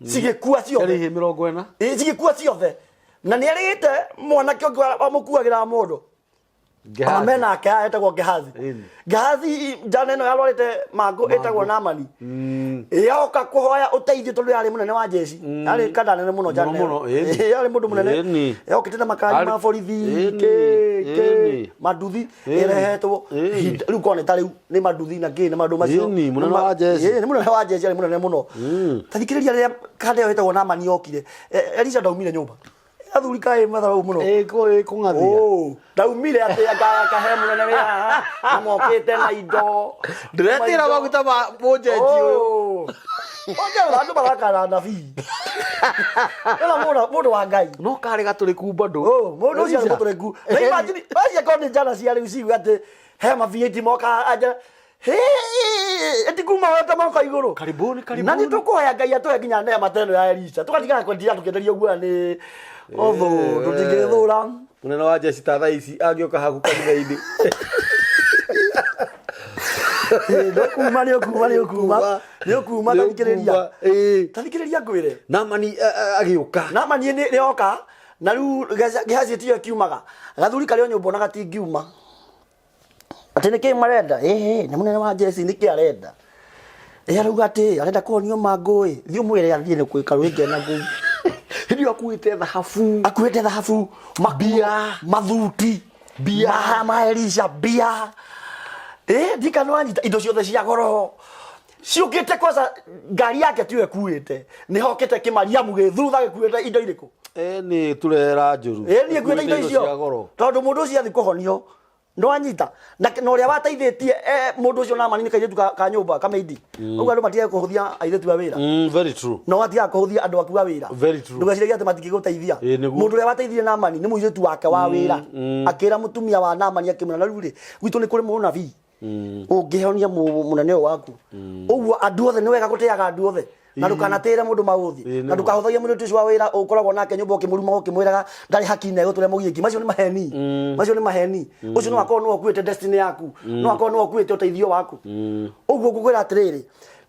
cigĩkua Yarĩ ciothe. ihĩĩ 40. Ĩ, cigĩkua ciothe, na nĩ arĩte mwanake ũngĩ wamũkuagĩra mũndũ ona Gehazi. mena ake etagwo Gehazi. Ĩni. Gehazi, njana ĩno yarwarĩte mangũ ĩtagwo Namani yoka kũhoya ũteithio, tondũ yarĩ mũnene wa jeshi, yarĩ kanda nene mũno njana Mũno ĩyo. mũno, ĩni. Ĩ, yarĩ mũndũ mũnene. Ĩni. Yokĩte na makari ma borithi Ĩni, kĩ kĩ ĩni. manduthi Ĩni. ĩrehetwo. Ĩni. Rĩu korwo nĩ ta rĩu nĩ manduthi na kĩ na maũndũ macio. Ĩni, mũnene wa jeshi. Ĩni, nĩ mũnene wa jeshi, yarĩ mũnene mũno. Ta thikĩrĩria, rĩrĩa kanda ĩyo ĩtagwo Namani yokire, Elisha ndaumire nyũmba. Athuri kaĩ matharau mũno. Ĩ, kũng'athia. Oh, ndaumire atĩ akahe mũnene wĩra haha, na mokĩte na indo. Ndĩretĩra maguta ma mũnjenji ũyũ. Oh. Ongera andũ marakara nabii. Ĩno mũndũ wa Ngai. No karĩ gatũrĩku bado. Oh, mũndũ ũcio nĩ Elisha. mũtũrĩku. Na imagine, wacia korwo nĩ njana cia rĩu ciuga atĩ he ma V8 moka anja. Ĩtikuma wete moka igũrũ. Karibuni, karibuni. Na nĩ tũkũhoya Ngai atũhe nginya neema ta ĩno ya Elisha. Tũgatigaga kwendia tũkĩenderio guoya nĩ ũthũ, tũtingĩthũra. Mũnene wa jeshi ta thaa ici angĩũka haku kanitha-inĩ. Nĩ ũkuma, nĩ ũkuma, nĩ ũkuma. Nĩ ũkuma, Nĩ tathikĩrĩria. ũkuma, ĩĩ. Tathikĩrĩria ngwĩre. Namani agĩũka. Namani nĩ yoka na rĩu Gehazi tiyo kiumaga. Gathuri karĩ o nyũmba ona gatingiuma. Atĩ nĩkĩ marenda? Ĩhĩ, nĩ mũnene wa jeshi, nĩkĩ arenda? Ĩ, arauga atĩ arenda kũhonio mangũ ĩ. Thiĩ ũmwĩre athiĩ nĩ kwĩ karũĩ kena kũu. Hĩndĩ ĩyo akuĩte thahabu. Akuĩte thahabu, makuo, Mbia. mathuti, Mbia. ma Elisha, mbia. Ĩ, ndikana wanyita indo ciothe cia goro. Ciũkĩte kwanza ngari yake tiyo ĩkuĩte. Nĩ hokĩte kĩmariamu gĩ thutha gĩkuĩte indo irĩkũ? Ĩ, nĩ turera njũru. Ĩ, niĩ nguĩte indo cia icio goro. Tondũ mũndũ ũcio athiĩ kũhonio nĩwanyita na ũrĩa wateithĩtie mũndũ ũcio Namani nĩ kairĩtu ka nyũmba kameindi. Ũguo andũ matigaga kũhũthia airĩtu a wĩra. Very true. No matigaga kũhũthia andũ aku a wĩra. Very true. Ndũgeciragie atĩ matingĩgũteithia. Ĩ, nĩguo. Mũndũ ũrĩa wateithirie Namani nĩ mũirĩtu wake wa wĩra. Akĩra mũtumia wa Namani, akĩmwĩra, na rĩu rĩ, gwitũ nĩ kũrĩ mũnabii ũngĩhonia mũnene ũyũ waku. Ũguo andũ othe, nĩ wega gũtĩaga andũ othe na ndũkanatĩre mũndũ maũthi Ĩ, nĩ na ma. ndũkahũthagie mũirĩtu ũcio wa wĩra ũkoragwo nake nyũmba ũkĩmũrumaga ũkĩmwĩraga ndarĩ haki na egũtũrĩa mũgiĩki. Macio nĩ maheni, macio nĩ maheni. Ũcio no akorwo nĩwe ũkuĩte destiny yaku, no akorwo nĩwe ũkuĩte ũteithio waku. Ũguo ngũkwĩra atĩrĩrĩ,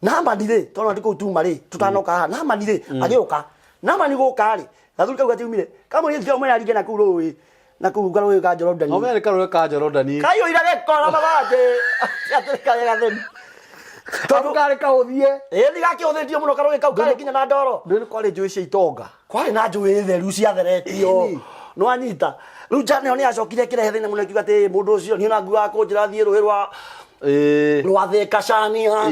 Naamani rĩ, tondũ ndĩ kũu tuma rĩ, tũtanoka haha, Naamani rĩ agĩũka. Naamani gũka rĩ, gathuri kau gatiumire kamwe gĩthio mwe na kũu rũĩ, na kũu karũĩ ka Jorodani. No merĩ karũĩ ka Jorodani. Kaiyũire gĩko na mathanjĩ atĩrĩ karĩa gatheru. Tondũ karĩ kahũthie. Ĩĩ, nĩ gakĩhũthĩtio mũno karũĩ kau, karĩ nginya na ndoro. Ndũĩ nĩ kwarĩ njũĩ cia itonga. Kwarĩ na njũĩ theru ciatheretio. Ĩni. Nĩwanyita rĩu njana ĩyo nĩ yacokire ĩkĩrehe thĩna mũno, ĩkiuga atĩ mũndũ ũcio niĩ ona nguaga kũnjĩra thiĩ rũĩ rwa rwa Thika Cania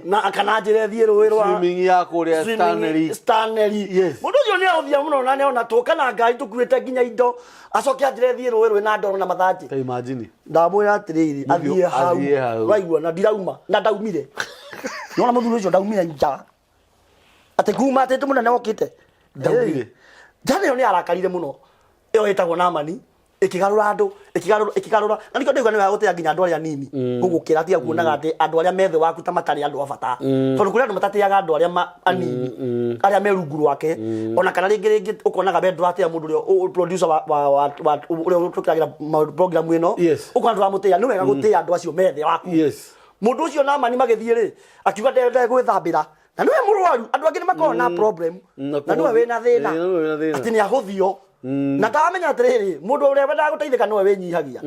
na kana njĩre thiĩ rũĩ rwa Swimming ya kũrĩa swimming Stanley. Stanley. Yes. Mũndũ ũcio nĩ ahũthia mũno na nĩona tũka na ngari tũkuĩte nginya indo, acoke anjĩre thiĩ rũĩ rwĩ na ndoro na mathanjĩ. Ta imagine. Ndamwĩra atĩrĩrĩ, athiĩ hau. Athiĩ hau. Waigua, na ndirauma na ndaumire, nona mũthuri ũcio ndaumire nja atĩ kuma atĩ mũnene okĩte. Ndaumire. Njana ĩyo nĩ yarakarire mũno, ĩyo ĩtagwo Namani, ĩkĩgarũra andũ, ĩkĩgarũra, ĩkĩgarũra, na nĩkĩo ndĩuga nĩ wega gũtĩa nginya andũ arĩa anini gũgũkĩra, tiga kuonaga atĩ andũ arĩa me thĩ waku ta matarĩ andũ a bata, tondũ kũrĩ andũ matatĩaga andũ arĩa anini, arĩa me rungu rwake, ona kana rĩngĩ rĩngĩ ũkonaga we ndũratĩa mũndũ ũrĩa producer wa ũrĩa ũtwĩkĩragĩra program ĩno. Ũkona ndũramũtĩa. Nĩ wega gũtĩa andũ acio me thĩ waku. Mũndũ ũcio Namani magĩthiĩ rĩ, akiuga ndegwĩthambĩra na nĩwe mũrwaru. Andũ angĩ nĩ makoragwo na problem Na na nĩwe wĩna thĩna. Ĩĩ, na nĩwe wĩna thĩna. Atĩ nĩ ahũthio na ndamenya atĩrĩrĩ, mũndũ ũrĩa wendaga gũteithĩka nĩwe wĩnyihagia,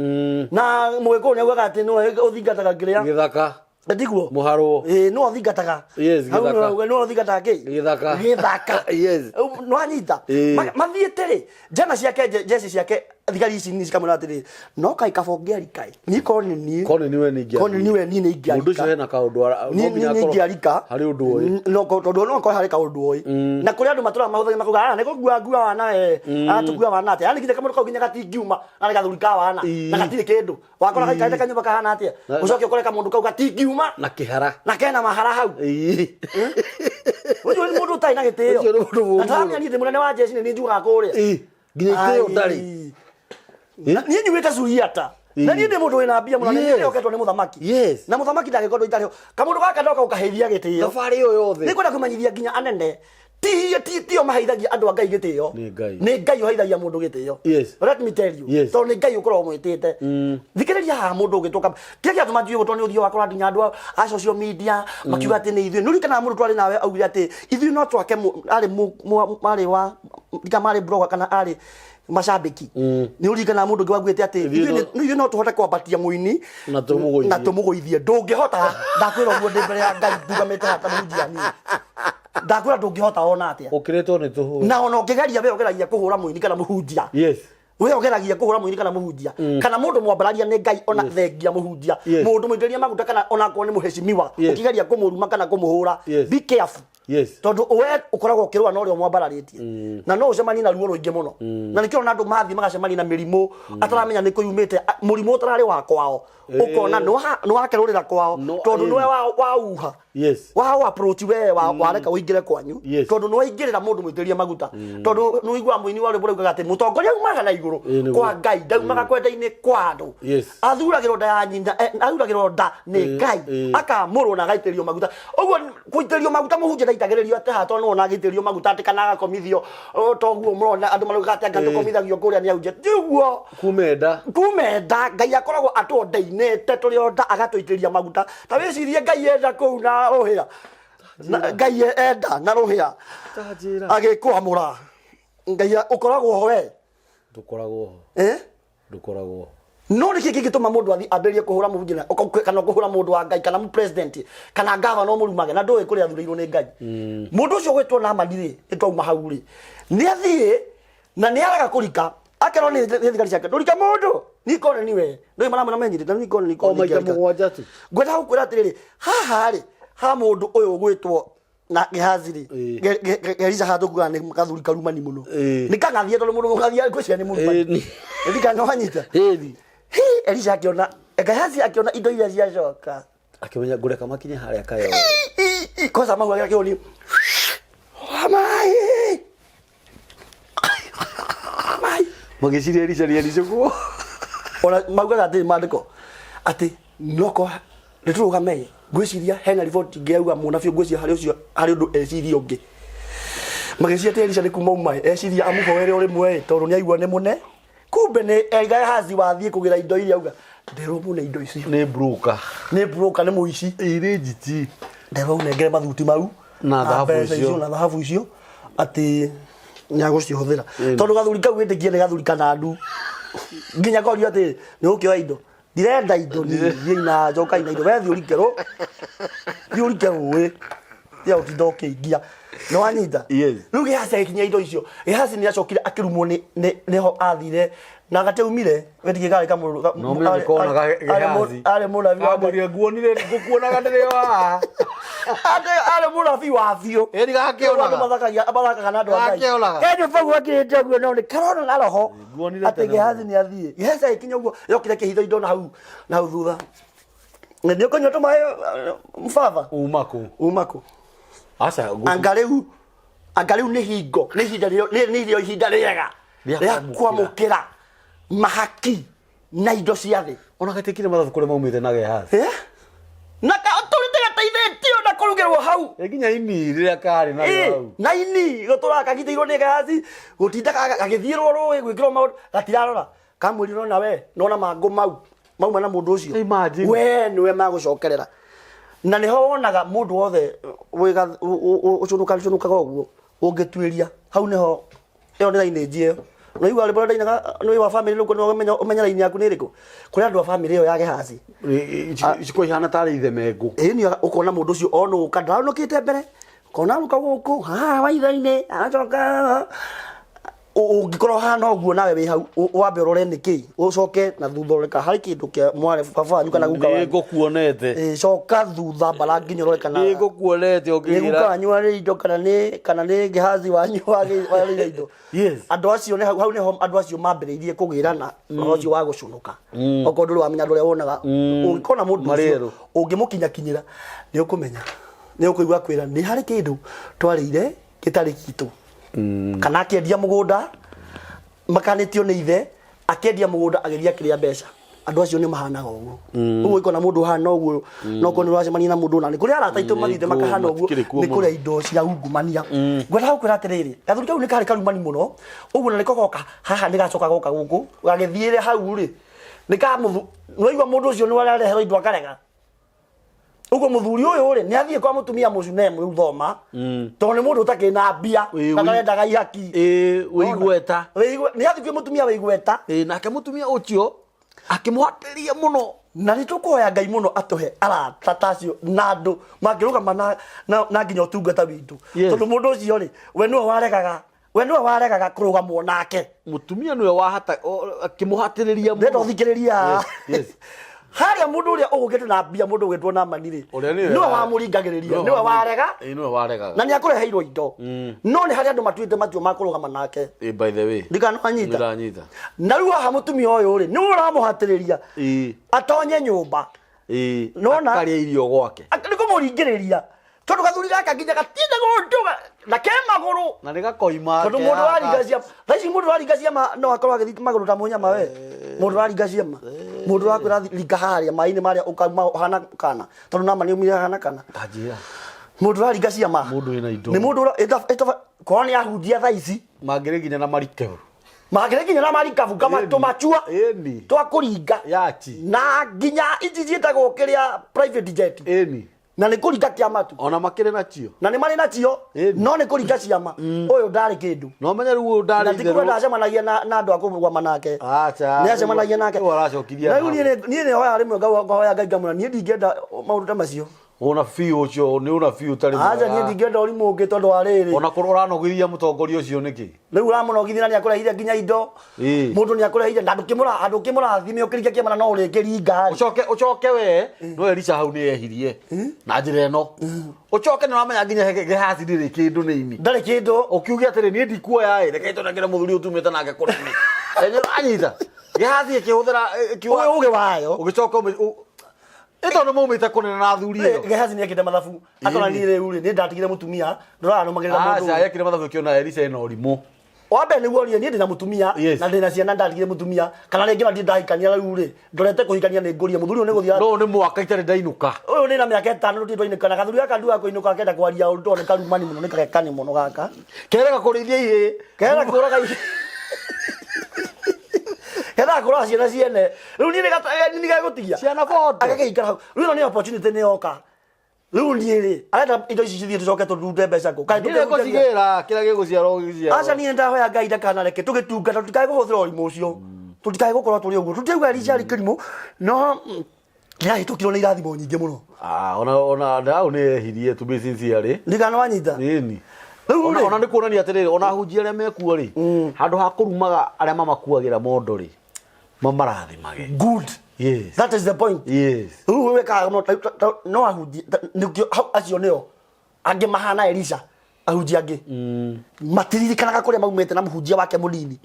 na mũgĩkũyũ nĩ augaga atĩ nĩwe ũthingataga kĩrĩa Gĩthaka. Ndiguo. Mũharwo. Ĩĩ, nĩwe ũthingataga. Yes, Hau gĩthaka. nĩwe auga nĩwe ũthingataga kĩ? Gĩthaka. Gĩthaka. Yes. Nĩwanyita. Ĩĩ. Mathiĩte rĩ, njana ciake, jeci ciake. Thigari ici nini cikamwĩra atĩrĩ, no kaĩ kaba ũngĩarika ĩ, niĩ korwo nĩ niĩ, Korwo nĩ niĩ we nĩ ingĩarika. Korwo nĩ niĩ we niĩ nĩ ingĩarika. Mũndũ ũcio hena kaũndũ no Niĩ nginya nĩ akorwo ingĩarika. harĩ ũndũ oĩ. No tondũ no akorwo harĩ kaũndũ oĩ. Na kũrĩ andũ matũraga mahũthagĩra makauga, "Ah, nĩ gũkua ngua wana we. Ah, tũkua wana atĩa?" Yaani nginya kamũndũ kau nginya gatingiuma, na nĩ gathuri ka wana, na gatirĩ kĩndũ. Wakora gaikarĩte kanyũmba kahana atĩa? Ũcoke ũkore kamũndũ kau gatingiuma Na kĩhara. na kena mahara hau. Ũcio nĩ mũndũ ũtarĩ na gĩtĩo. Ũcio nĩ mũndũ mũũru. Na ndĩramenya niĩ ndĩ mũnene wa jeshi nĩ niĩ njugaga kũrĩa. Nginya itĩo ndarĩ. Na niĩ nyumĩte Suriata. Na niĩ ndĩ mũndũ wĩna mbia mũno, na niĩ ndĩhoketwo nĩ mũthamaki. Na mũthamaki ndangĩkorwo itarĩ ho. Kamũndũ gaka ndoka gũkaheithia gĩtĩo. Thabarĩ ĩyo yothe. Nĩ kwenda kũmenyithia nginya anene ti tio maheithagia andũ a Ngai gĩtĩo. Nĩ Ngai. Nĩ Ngai ũheithagia mũndũ gĩtĩo. Let me tell you. Tondũ nĩ Ngai ũkoragwo ũmwĩtĩte. Thikĩrĩria haha mũndũ ũgĩtwo kĩrĩa kĩratũma njuge ũguo tondũ nĩ ũthiaga wakora nginya andũ a social media makiuga atĩ nĩ ithuĩ. Nĩ ũririkanaga mũndũ twarĩ nawe augire atĩ ithuĩ no twake arĩ arĩ wa ndika marĩ blogger kana arĩ macambĩki. Nĩ ũririkanaga mũndũ ũngĩ waugĩte atĩ Ithuĩ ithuĩ no tũhote kwambatia mũini Na tũmũgũithie. na tũmũgũithie. Ndũngĩhota, ndakwĩra ũguo ndĩ mbere ya Ngai ndũgamĩte haha ta mũhunjia niĩ. Ndakwĩra ndũngĩhota ona atĩa. Ũkĩrĩtwo nĩ tũhũ. Na ona ũngĩgeria, we ũgeragia kũhũra mũini kana mũhunjia. We ũgeragia kũhũra mũini kana mũhunjia kana mũndũ mwambararia nĩ Ngai, ona thengia mũhunjia, mũndũ mũitĩrĩrie maguta, kana ona akorwo nĩ mũheshimiwa, ũkĩgeria kũmũruma kana kũmũhũra, be careful, tondũ we ũkoragwo ũkĩrũa na ũrĩa ũmwambararĩtie, na no ũcemanie na ruo rũingĩ mũno. Na nĩkĩo ona andũ mathiĩ magacemania na mĩrimũ ataramenya nĩ kũyumĩte, mũrimũ ũtararĩ wa kwao, ũkona nĩ wakerũrĩra kwao, No, tondũ nĩwe wauha wa approach, we wareka ũingĩre kwanyu, tondũ nĩ waingĩrĩra mũndũ mũitĩrĩrie maguta, tondũ nĩ ũiguaga mũini wa rwĩmbo raugaga atĩ mũtongoria aumaga na igũrũ kwa Ngai, ndaumaga kwenda-inĩ kwa andũ. Athuragĩrwo nda ya nyina, athuragĩrwo nda nĩ Ngai, akamũrwo na agaitĩrĩrio maguta. Ũguo gũitĩrĩrio maguta, mũhunjia ndaitagĩrĩrio atĩ haha, tondũ nĩwona agĩitĩrĩrio maguta atĩ kana agakomithio, toguo mũrona andũ marauga atĩ anga tũkomithagio kũrĩa nĩ ahunjia. Ti ũguo. Kuma nda. Kuma nda Ngai akoragwo atũndainĩte tũrĩ o nda, agatũitĩrĩria maguta. Ta wĩcirie Ngai enda kũu na rũhĩa. Ngai enda na rũhĩa. Ta njĩra. Agĩkwamũra. Ngai ũkoragwo ho we. Ndũkoragwo ho. Eh? Ndũkoragwo ho. No nĩkĩ kĩngĩtũma mũndũ athiĩ ambĩrĩrie kũhũra mũhunjia kana kũhũra mũndũ wa Ngai kana president kana gavana ũmũrumage na ndũĩ kũrĩa athurĩirwo nĩ Ngai? Mũndũ ũcio ũgwĩtwo Naamani rĩ, nĩ twauma hau rĩ, nĩ athiĩ na nĩ araga kũrika, akerwo nĩ thigari ciake, ndũrike mũndũ nikone niwe ndũĩ maramwĩra menyitĩte nikone O nikone. maita mũgwanja tu. Ngwenda gũkwĩra atĩrĩrĩ, haha rĩ, ha mũndũ ũyũ ũgwĩtwo na Gehazi rĩ, Elisa haha tũkugaga nĩ gathuri karumani mũno. Nĩ kang'athie, tondũ mũndũ mũng'athia ngwĩciria nĩ mũrumani. Ndikana wanyita. Hi, Elisha akĩona, Gehazi akĩona indo iria ciacoka. Akĩmenya ngũreka makinye harĩa kayo. Kwanza mau agĩa kĩoni mai mai. Magĩciria Elisha nĩ ericũkwo. Ona maugaga atĩ maandĩko atĩ noko nĩ tũrũgame, ngwĩciria hena riboti ingĩ yauga mũnabii, ngwĩciria harĩ ũcio harĩ ũndũ eciria ũngĩ. Magĩciria atĩ Elisha nĩ kuma uma eciria amũhoere o rĩmwe tondũ nĩ aigua nĩ mũne, kumbe nĩ Gehazi wathiĩ kũgĩra indo iria, auga nderwo mũne indo icio. Nĩ broker. Nĩ broker, nĩ mũici. Ĩrĩ njiti. Nderwo ũnengere mathuti mau Na thahabu mbeca icio. Na thahabu icio atĩ nĩ agũcihũthĩra, tondũ gathuri kau wĩtĩkie nĩ gathuri kanandu, nginya korio atĩ nĩ ũkĩoya indo, ndirenda indo niĩ, thiĩi na njokai na indo, we thiĩ ũrike rũ thiĩ ũrike rũĩ, tiga gũtinda ũkĩingia. Nĩ wanyita? Yes. Rĩu Gehazi agĩkinyia indo icio, Gehazi nĩ acokire akĩrumwo nĩ nĩho athire na gateumire wĩtĩkie karĩ kamũndũ No menye kona Gehazi. Arĩ mũnabii wa Ngai. Kamwĩrire nguonire ngũkuonaga ndĩrĩ o haha. Arĩ mũnabii wa biũ. Ĩni gakĩonaga. Andũ mathakagia mathakaga na andũ a Ngai. Gakĩonaga. Kenyo bau akĩrĩte ũguo no nĩ karona na roho Nguonire atĩ tene Gehazi nĩ athiĩ. Gehazi agĩkinya ũguo yokire kĩhitho indo na hau na hau thutha. Nĩ ũkũnyua tũmaĩ, baba? Uma kũ? Uma kũ? Aca. Anga rĩu nĩ hingo, nĩ ihinda rĩo, nĩ rĩo ihinda rĩega Rĩa rĩa kwamũkĩra. Kwamũkĩra mahaki na indo cia thĩ. Ona gatikire mathabu kũrĩa maumĩte na Gehazi. Eh? Na tũrĩte gateithĩtio na kũrugĩrwo hau. Ĩ nginya ini rĩrĩa karĩ narĩo hau. Na ini gũtũraga kagitĩirwo nĩ Gehazi, gũtinda gagĩthiĩrwo rũĩ gwĩkĩrwo maũndũ, gatirarora kamwĩrire ona we nona mangũ mau mauma na mũndũ ũcio. Imagine. We nĩwe magũcokerera, na nĩho wonaga mũndũ wothe ũcũnũkaga ũguo ũngĩtuĩria hau nĩho ĩyo nĩ lineage ĩyo. Nĩwaigua rwĩmbo rũrĩa ndainaga nĩ wa family rũu, nĩ ũmenya ũmenye line yaku nĩ ĩrĩkũ kũrĩ andũ a family ĩyo ya Gehazi. Iciko ihana tarĩ ithemengũ. Ĩĩ, nĩ ũkona mũndũ ũcio onũka ndaronũkĩte mbere, ũkona arũka gũkũ haha waitho-inĩ, agacoka. Ũngĩkorwo hana ũguo nawe wĩ hau, wambe ũrore nĩkĩ, ũcoke na thutha ũrore kana harĩ kĩndũ kĩa mwarĩ baba wanyu kana guka Nĩ wanyu. ngũkuonete. Coka thutha mbara nginya ũrore kana Nĩ ngũkuonete nĩ guka ũkĩgĩra. wanyu warĩ indo kana nĩ Gehazi wanyu warĩire indo. Andũ acio nĩ hau hau nĩho andũ acio mambĩrĩirie kũgĩrana ũhoro ũcio wa gũcũnũka. Okorwo ndũrĩ wamenya andũ arĩa wonaga ũngĩkona mũndũ Marĩ ũcio erũ. ũngĩmũkinyakinyĩra nĩ ũkũmenya, nĩ ũkũigua kwĩra nĩ harĩ kĩndũ twarĩire gĩtarĩ gitũ, kana akĩendia mũgũnda makanĩtio nĩ ithe, akĩendia mũgũnda agĩthiĩ akĩrĩa mbeca. Andũ acio nĩ mahanaga ũguo. Ũguo ũngĩkona mũndũ ũhana ũguo, no korwo nĩ ũracemania na mũndũ, na nĩ kũrĩ arata aitũ mathiĩte makahana ũguo, matikĩrĩ kuo nĩ mũno. kũrĩa indo cia ungumania. Ngwendaga gũkwĩra atĩrĩrĩ, gathuri kau nĩ karĩ karumani mũno ũguo, na nĩko goka haha, nĩ gacoka goka gũkũ gagĩthiĩre hau rĩ, nĩ kamũthu nĩwaigua mũndũ ũcio nĩ arareherwo indo akarega. Ũguo mũthuri ũyũ rĩ, nĩ athiĩ kwa mũtumia mũcunemu rĩu thoma, tondũ nĩ mũndũ ũtakĩrĩ na mbia na ndarendaga ihaki. Ĩĩ, wĩigweta. Nĩ athiĩ kwĩ mũtumia wĩ igweta. Ĩĩ, nake mũtumia ũcio akĩmũhatĩrĩria mũno. Na nĩ tũkũhoya Ngai mũno atũhe arata ta acio na andũ mangĩrũgama na nginya ũtungata witũ. Tondũ mũndũ ũcio rĩ, we nĩwe waregaga kũrũgamwo nake. Mũtumia nĩwe wahata akĩmũhatĩrĩria Ndĩrenda mũno. ũthikĩrĩria. Harĩa mũndũ ũrĩa ũgũkĩte na mbia, mũndũ ũgĩtwo na mani rĩ, Ũrĩa nĩwe nĩwe wamũringagĩrĩria, nĩwe warega. Ĩĩ, nĩwe waregaga. Na nĩ akũreheirwo indo, no nĩ harĩ andũ matuĩte matua ma kũrũgama nake. Ĩĩ, by the way, ndikana wanyita. Nĩndanyita. Na rĩu haha mũtumia ũyũ rĩ, nĩwe ũramũhatĩrĩria atonye nyũmba. Nona? Akarĩa irio gwake. Nĩ kũmũringĩrĩria, tondũ gathuri gaka nginya gatiendaga ũndũ na ke magũrũ. Na nĩ gakoima. Tondũ mũndũ waringa ciama thaa ici, mũndũ waringa ciama no akorwo agĩthiĩ magũrũ ta mũnyama. We mũndũ waringa ciama, mũndũ wakwĩra ringa harĩa maĩ-inĩ marĩa ũkauma ũhana kana, tondũ nama nĩ umire hana kana. Tanjĩra. Mũndũ ũraringa ciama. Mũndũ wĩna indo. Nĩ mũndũ korwo nĩ ahunjia thaa ici mangĩrĩ nginya na marikebu. Mangĩrĩ nginya na marikabu tũmachua twa kũringa. Yachi. Na nginya ici ciĩtagwo kĩrĩa, private jet. Na nĩ kũringa kĩama tu. Ona makĩrĩ nacio. Na nĩ marĩ nacio. No nĩ kũringa ciama, ũyũ ndarĩ kĩndũ. No menye rĩu ũyũ Na ndarĩ ti kuga ndacemanagia na andũ a kũrũgama nake. Acha. Nĩ acemanagia nake. Rĩu aracokirie. Na rĩu niĩ nĩ hoyaga rĩmwe, ngahoya Ngai ngamwĩra niĩ ndingĩenda maũndũ ta macio. Ũnabii ũcio nĩ ũnabii ũtarĩ Aca, niĩ mwega. ndingĩenda ũrimũ ũngĩ, tondũ wa rĩrĩ, Ona korwo ũranogithia mũtongoria ũcio nĩkĩ? Rĩu ũramũnogithia na nĩ akũreheire nginya indo. Mũndũ nĩ akũreheire na ndũkĩmũrathime ũkĩringa kĩama na no ũrĩkĩringa rĩ. Ũcoke we no Elisha hau nĩ ehirie na njĩra ĩno, ũcoke nĩ ũramenya nginya Gehazi ndĩrĩ kĩndũ nĩ ini. Ndarĩ kĩndũ. Ũkiuge atĩrĩ, niĩ ndikuoya ĩ, reke tũnengere mũthuri ũyũ tumĩte nake kũnene. Enye anyita Gehazi ĩkĩhũthĩra ĩkiuga Ũgĩ wayo. Ũgĩcoka ĩ tondũ maumĩte kũnene na athuri ĩyo. Gehazi nĩ ekĩte mathabu akona niĩ rĩu rĩ, nĩ ndatigire mũtumia ndũrarũmagĩrĩra mũndũ Aca, ũyũ. yekire mathabu ĩkĩona Elisha ĩna ũrimũ. Wa mbere nĩguo rĩ, niĩ ndĩna mũtumia na ndĩna ciana, ndatigire mũtumia kana rĩngĩ ona ndirĩ ndahikania, rĩu rĩ, ndorete kũhikania nĩ ngũria mũthuri ũyũ nĩ gũthiĩ. No nĩ mwaka itarĩ ndainũka. Ũyũ nĩ na mĩaka 5 tũtirĩ twainũka, na gathuri gaka nduaga kũinũka akenda kwaria ũndũ, tondũ nĩ karumani mũno, nĩ karekani mũno gaka. Kerega kũrĩithia ihĩĩ. Kera kũraga ihe, kendaga kũraga ciana ciene. Rĩu niĩ nĩ gagũtigia Ciana bondo. Agagĩikara hau. Rĩu ĩno nĩ opportunity nĩ yoka. Rĩu niĩ rĩ, arenda indo ici cithiĩ, tũcoke tũrute mbeca kũ? Kaĩ Nĩ tũkĩrute gũcigĩra kĩrĩa gĩgũciarwo gĩciarwo. Aca, niĩ ndahoya Ngai ndakanareke tũgĩtungata tũtikae kũhũthĩra ũrimũ ũcio, tũtikae gũkorwo tũrĩ ũguo. Tũtiauga Elisha arĩ kĩrimũ, no nĩahĩtũkirwo nĩ irathimo nyingĩ mũno. Ah, ona hau nĩ ehirie, to be sincere. Ndigana wanyita. Ĩni. Rĩu Ona rĩ, ona nĩ kuonania atĩrĩrĩ, ona ahunjia arĩa mekuo rĩ, handũ ha kũrumaga arĩa mamakuagĩra mondo rĩ, mamarathimage. Good. That is the point. Rĩu wĩkaga mũno no ahunjia nĩkĩo hau acio nĩo angĩ mahana Elisha. Ahunjia angĩ matiririkanaga kũrĩa maumĩte na mũhunjia wake mũnini,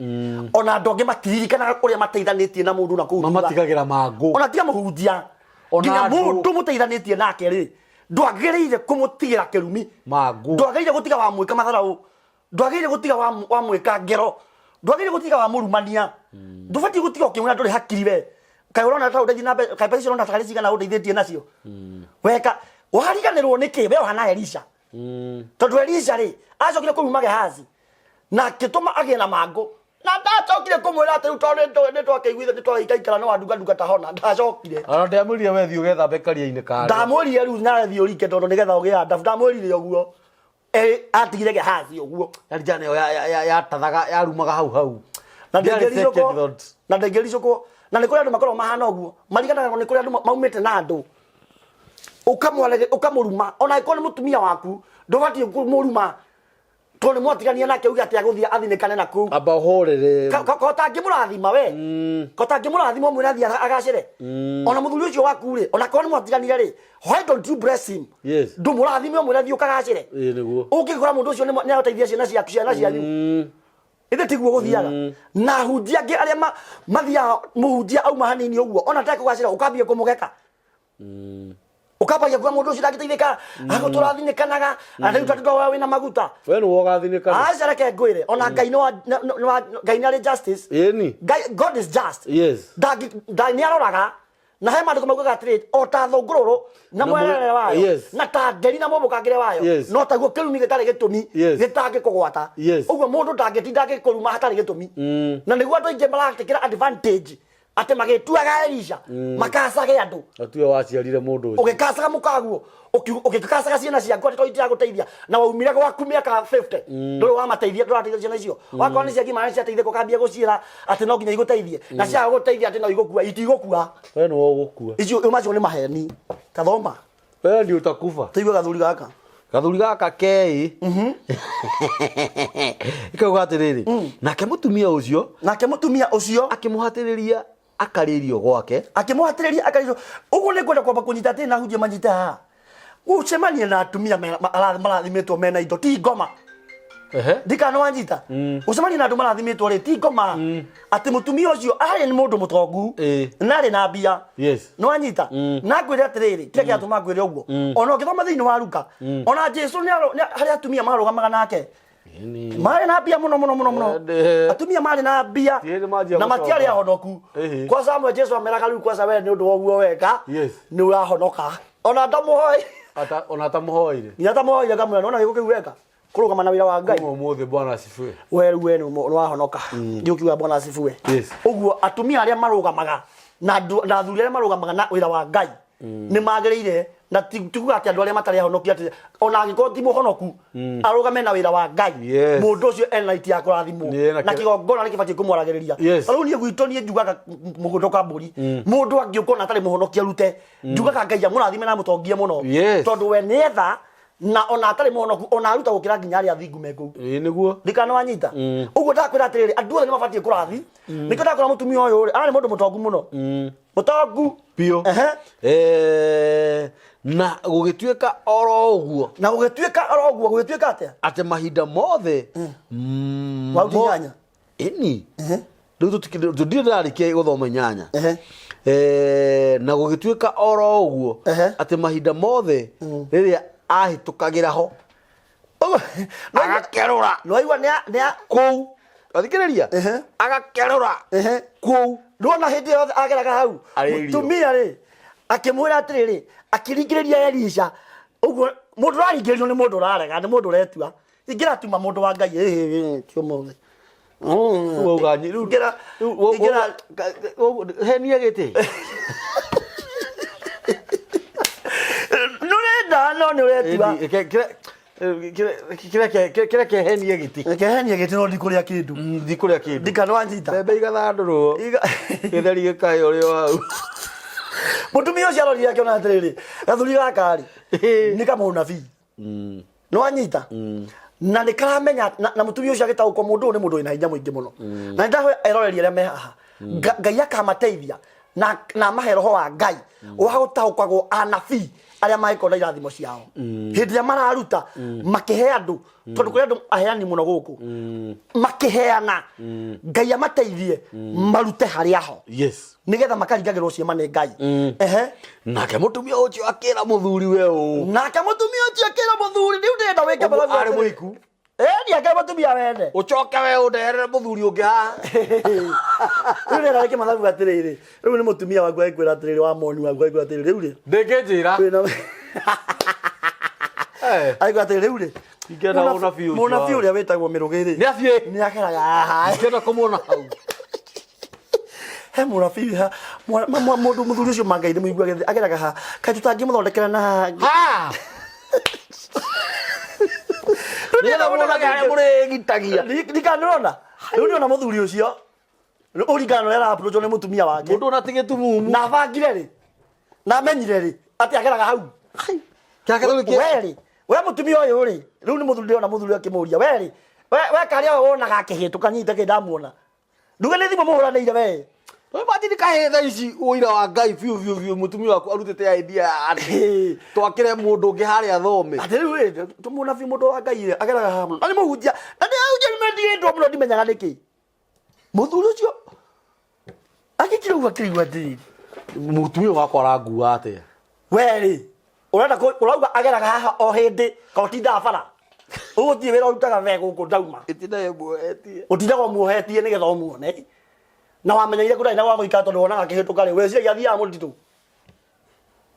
ona andũ angĩ matiririkanaga kũrĩa mateithanĩtie na mũndũ na kũu thutha. Mamatigagĩra mangũ. Ona tiga mũhunjia, Ona nginya andũ. mũndũ mũteithanĩtie nake rĩ, ndwagĩrĩire kũmũtigĩra kĩrumi. Mangũ. Ndwagĩrĩire gũtiga wamwĩka matharaũ, ndwagĩrĩire gũtiga wamwĩka ngero, ndwagĩrĩire gũtiga wamũrumania, ndũbatiĩ gũtiga ũkĩmwĩra ndũrĩ hakiri we. Kaĩ ũrona ta ũndeithie na kaĩ mbeca icio ũrona tarĩ cigana ũndeithĩtie nacio? Weka wariganĩrwo nĩkĩ we ũhana Elisha? Tondũ Elisha rĩ, acokire kũruma Gehazi na akĩtũma agĩe na mangũ, na ndacokire kũmwĩra atĩ rĩu tondũ nĩ twakĩiguithia, nĩ twaikaikara, no wanduga ndungata hona, ndacokire. Ona ndĩamwĩrire we thiĩ ũgethambe karia-inĩ karĩa. Ndamwĩrire rĩu nawe thiĩ ũrike, tondũ nĩgetha ũgĩe ndabu. Ndamwĩrire ũguo. Atigire Gehazi ũguo. Elija nĩyo yatathaga yarumaga hau hau. Na Ndĩarĩ second ndĩngĩricũkwo. thought. Na ndĩngĩricũkwo, na nĩ kũrĩ andũ makoragwo mahana ũguo, mariganagwo nĩ kũrĩa andũ maumĩte na andũ. Ũkamwarĩria, ũkamũruma, ona angĩkorwo nĩ mũtumia waku, ndũbatiĩ kũmũruma. Tondũ nĩ mwatigania nake uge atĩ agũthiĩ athinĩkane na kũu. Amba ũhorere. Ko ũtangĩmũrathima we, ko ũtangĩmũrathima ũmwĩre athiĩ agacĩre. Ona mũthuri ũcio waku rĩ, ona korwo nĩ mwatiganire rĩ, why don't you bless him? Yes. Ndũmũrathime ũmwĩre athiĩ ũkagacĩre. Ĩĩ nĩguo. Ũngĩkora mũndũ ũcio nĩ agũteithia ciana ciaku, ciana cianyu. Ithe tiguo gũthiaga. Na ahunjia angĩ arĩa mathiaga mũhunjia auma hanini ũguo, ona atekũgacĩra ũkambia kũmũgeka. Ũkambagia kuga mũndũ ũcio ndangĩteithĩka, agũtũra athinĩkanaga, na rĩu tondũ we wĩna maguta. We nĩwe ũgathinĩkana. Aca reke ngwĩre, ona Ngai nĩ wa, nĩ wa, Ngai nĩ arĩ justice. Ĩni. Ngai, God is just. Yes. Nĩ aroraga, na he maandĩko maugaga atĩrĩ, o ta thũngũrũrũ na Na mwerere wayo, Yes. na ta nderi na mũmũkangĩre wayo, Yes. no taguo kĩrumi gĩtarĩ gĩtũmi Yes. gĩtangĩkũgwata. Yes. Ũguo mũndũ ndangĩtinda agĩkũruma hatarĩ gĩtũmi. Na nĩguo andũ aingĩ maratĩkĩra advantage atĩ magĩtuaga Elisha makacage andũ. Atue waciarire mũndũ ũcio. Ũgĩkacaga mũkaguo, ũgĩkacaga ciana ciaku atĩ tondũ itiragũteithia, na waumire gwaku mĩaka 50, ndũrĩ wamateithia, ndũrateithia ciana icio. Wakorwo nĩ ciagimara nĩ ciateithĩka, ũkambia gũciĩra atĩ no nginya igũteithie, na ciaga gũgũteithia atĩ no igũkua, itigũkua. We nĩwe ũgũkua. Icio macio nĩ maheni. Ta thoma. We ndio utakufa. Tũigue gathuri gaka. Gathuri gaka keĩ. Ikauga atĩrĩrĩ, nake mũtumia ũcio Nake mũtumia ũcio akĩmũhatĩrĩria akarĩrio gwake. Akĩmũhatĩrĩria akarĩrio. Ũguo nĩ ngwenda kwamba kũnyita atĩrĩ na hunjie manyite haha. Gũcemania na atumia marathimĩtwo mena indo ti ngoma. Ndikana wanyita. Gũcemania na andũ marathimĩtwo rĩ ti ngoma. Atĩ mũtumia ũcio arĩ nĩ mũndũ mũtongu na arĩ na mbia. Yes. Nĩ wanyita. Na ngwĩre atĩrĩrĩ, kĩrĩa kĩratũma ngwĩre ũguo. Ona ũngĩthoma thĩinĩ wa Luka, ona Jesu harĩ atumia marũgamaga nake. Marĩ na mbia mũno mũno mũno mũno. Ende. Atumia marĩ na mbia Ti hĩndĩ manjia na gũcoka. matiarĩ ahonoku. Kwanza amwe Jesu ameraga rĩu kwanza we nĩ ũndũ wa ũguo weka Yes. nĩ ũrahonoka. Ona ndamũhoi. Ata ona atamũhoire. Nginya atamũhoire ngamwĩra nona gĩko kĩu weka kũrũgama na wĩra wa Ngai. Kuma ũmũthĩ Bwana asifiwe. We rĩu we nĩ wahonoka. Ndio kiuga Bwana asifiwe. Yes. Ũguo atumia arĩa marũgamaga na andũ na athuri arĩa marũgamaga na wĩra wa Ngai nĩ magĩrĩire, na ti kuga atĩ andũ arĩa matarĩ ahonoki atĩ ona angĩkorwo ti mũhonoku arũgame na wĩra wa Ngai. Yes. Mũndũ ũcio ena right ya kũrathimwo Nĩ ena na kĩgongona nĩ kĩbatiĩ kũmwaragĩrĩria. Yes. Ta rĩu niĩ gwitũ niĩ njugaga mũgũnda ka mbũri, mũndũ angĩũka ona atarĩ mũhonoki arute, njugaga Ngai amũrathime na amũtongie mũno. Yes. Tondũ we nĩetha na ona atarĩ mũhonoku ona aruta gũkĩra nginya arĩa athingu me kũu. Ĩĩ nĩguo. Ndikana wanyita. Ũguo ndakwĩra atĩrĩrĩ, andũ othe nĩ mabatiĩ kũrathi. Nĩkĩo ndakwĩra mũtumia ũyũ rĩ, arĩ mũndũ mũtongu mũno. Mũtongu. Biũ. Ehe. Na gũgĩtuĩka oro ũguo. Na gũgĩtuĩka oro ũguo, gũgĩtuĩka atĩa? Atĩ mahinda mothe. Waruta inyanya. Ĩni. Rĩu tũtirĩ ndĩrarĩkia gũthoma inyanya. Ehe. Na gũgĩtuĩka oro ũguo. Ehe. Atĩ mahinda mothe rĩrĩa ahĩtũkagĩra ho. Agakerũra. Nĩwaigua nĩ a Kũu. Wathikĩrĩria? Ehe. Agakerũra. Ehe. Kũu. Ndwona hĩndĩ yothe ageraga hau. Arĩ irio. Mũtumia rĩ, akĩmwĩra atĩrĩrĩ, akĩringĩrĩria Elisha. Ũguo mũndũ ũraringĩrĩrio nĩ mũndũ ũrarega, nĩ mũndũ ũretua. Ingĩra tuma mũndũ wa Ngai, ĩĩ, ti ũmũthĩ. Wauga rĩu Ingĩra rĩu ingĩra henia gĩtĩ. Nĩ ũrenda no nĩ ũretua. Ĩni, kĩrĩa kĩhenie gĩtĩ. Kĩhenie gĩtĩ no ndikũrĩa kĩndũ. Ndikũrĩa kĩndũ. Ndikana wanyita. Mbembe igathandũrwo. Gĩtheri gĩkaĩ ũrĩ o hau. Mũtumia ũcio arorire akĩona atĩrĩrĩ, gathuri gaka rĩ, nĩ kamũnabii. Nĩ wanyita? Na nĩ karamenya, na mũtumia ũcio agĩtaũkwo mũndũ ũyũ nĩ mũndũ wĩna hinya mũingĩ mũno. Na nĩ ndahoya eroreri arĩa me haha, Ngai akamateithia na amahe roho wa Ngai wa gũtaũkagwo anabii arĩa mangĩkorwo na irathimo ciao. Hĩndĩ ĩrĩa mararuta makĩhe andũ, tondũ kũrĩ andũ aheani mũno gũkũ, makĩheana, Ngai amateithie marute harĩa ho. Yes. Nĩgetha makaringagĩrwo ciama nĩ Ngai. Ehe. Nake mũtumia ũcio akĩra mũthuri we ũũ. Nake mũtumia ũcio akĩra mũthuri, rĩu ndĩrenda wĩke Ũguo mathabu arĩ atĩrĩ. mũhiku. Ĩni akĩra mũtumia wene. Ũcoke we ũndeherere mũthuri ũngĩ haha. Rĩu ndĩrenda wĩke mathabu atĩrĩrĩ. Rĩu nĩ mũtumia waku agĩkwĩra atĩrĩrĩ, wa moni waku agĩkwĩra atĩrĩrĩ, rĩu rĩ. Ndĩngĩnjĩra. Kwĩna Eh. Agĩkwĩra atĩrĩrĩ, rĩu rĩ. Ingĩenda mũnabii ũcio Mũnabii wa- ũrĩa wĩtagwo Mĩrũgĩ rĩ. Nĩ athiĩ. Nĩ akeraga haha. Ingĩenda kũmuona hau. He mũnabii ha mũndũ mũthuri ũcio mangai nĩ mũiguage ageraga ha. Kaĩ tũtangĩmũthondekera na haha. Ha! Nĩgetha muonage harĩa mũrĩgitagia. Ndikanĩrona. Rĩu ndĩrona mũthuri ũcio. Ũringana na ũrĩa ara-approach nĩ mũtumia wake. Mũndũ ona ti gĩtumumu. Na abangire rĩ. Na amenyire rĩ atĩ ageraga hau. Kĩrĩa We rĩ, We mũtumia ũyũ rĩ, rĩu nĩ mũthuri ndĩrona mũthuri akĩmũria, we rĩ, we we karĩa ũyũ wonaga akĩhĩtũka nyite kĩ ndamuona. Nduge nĩ thimũ mũhũranĩire we. No imagine kahĩ thaa ici ũira wa Ngai biũ biũ biũ mũtumia waku arutĩte idea ya atĩ twakĩre mũndũ ũngĩ harĩa thome. Atĩ rĩu rĩ, tũmũnabii mũndũ wa Ngai rĩ, ageraga haha mũno. Na nĩ mũhunjia, na nĩ ahunjia nĩ mendigĩtwo mũno ndimenyaga nĩkĩ. Mũthuri ũcio agĩkira ũguo akĩigua atĩrĩrĩ. Mũtumia wakwa arangua atĩa? We rĩ, ũrenda ũrauga ageraga haha o hĩndĩ ka ũtindaga bara. Ũguo gũtirĩ wĩra ũrutaga we gũkũ ndauma. Ĩtinda ĩmuohetie. Ũtindaga ũmuohetie nĩgetha ũmuone. Na wamenyeire kũrĩa na gwa gũikara tondũ wonaga akĩhĩtũka rĩ, weciragia athiaga mũtitũ.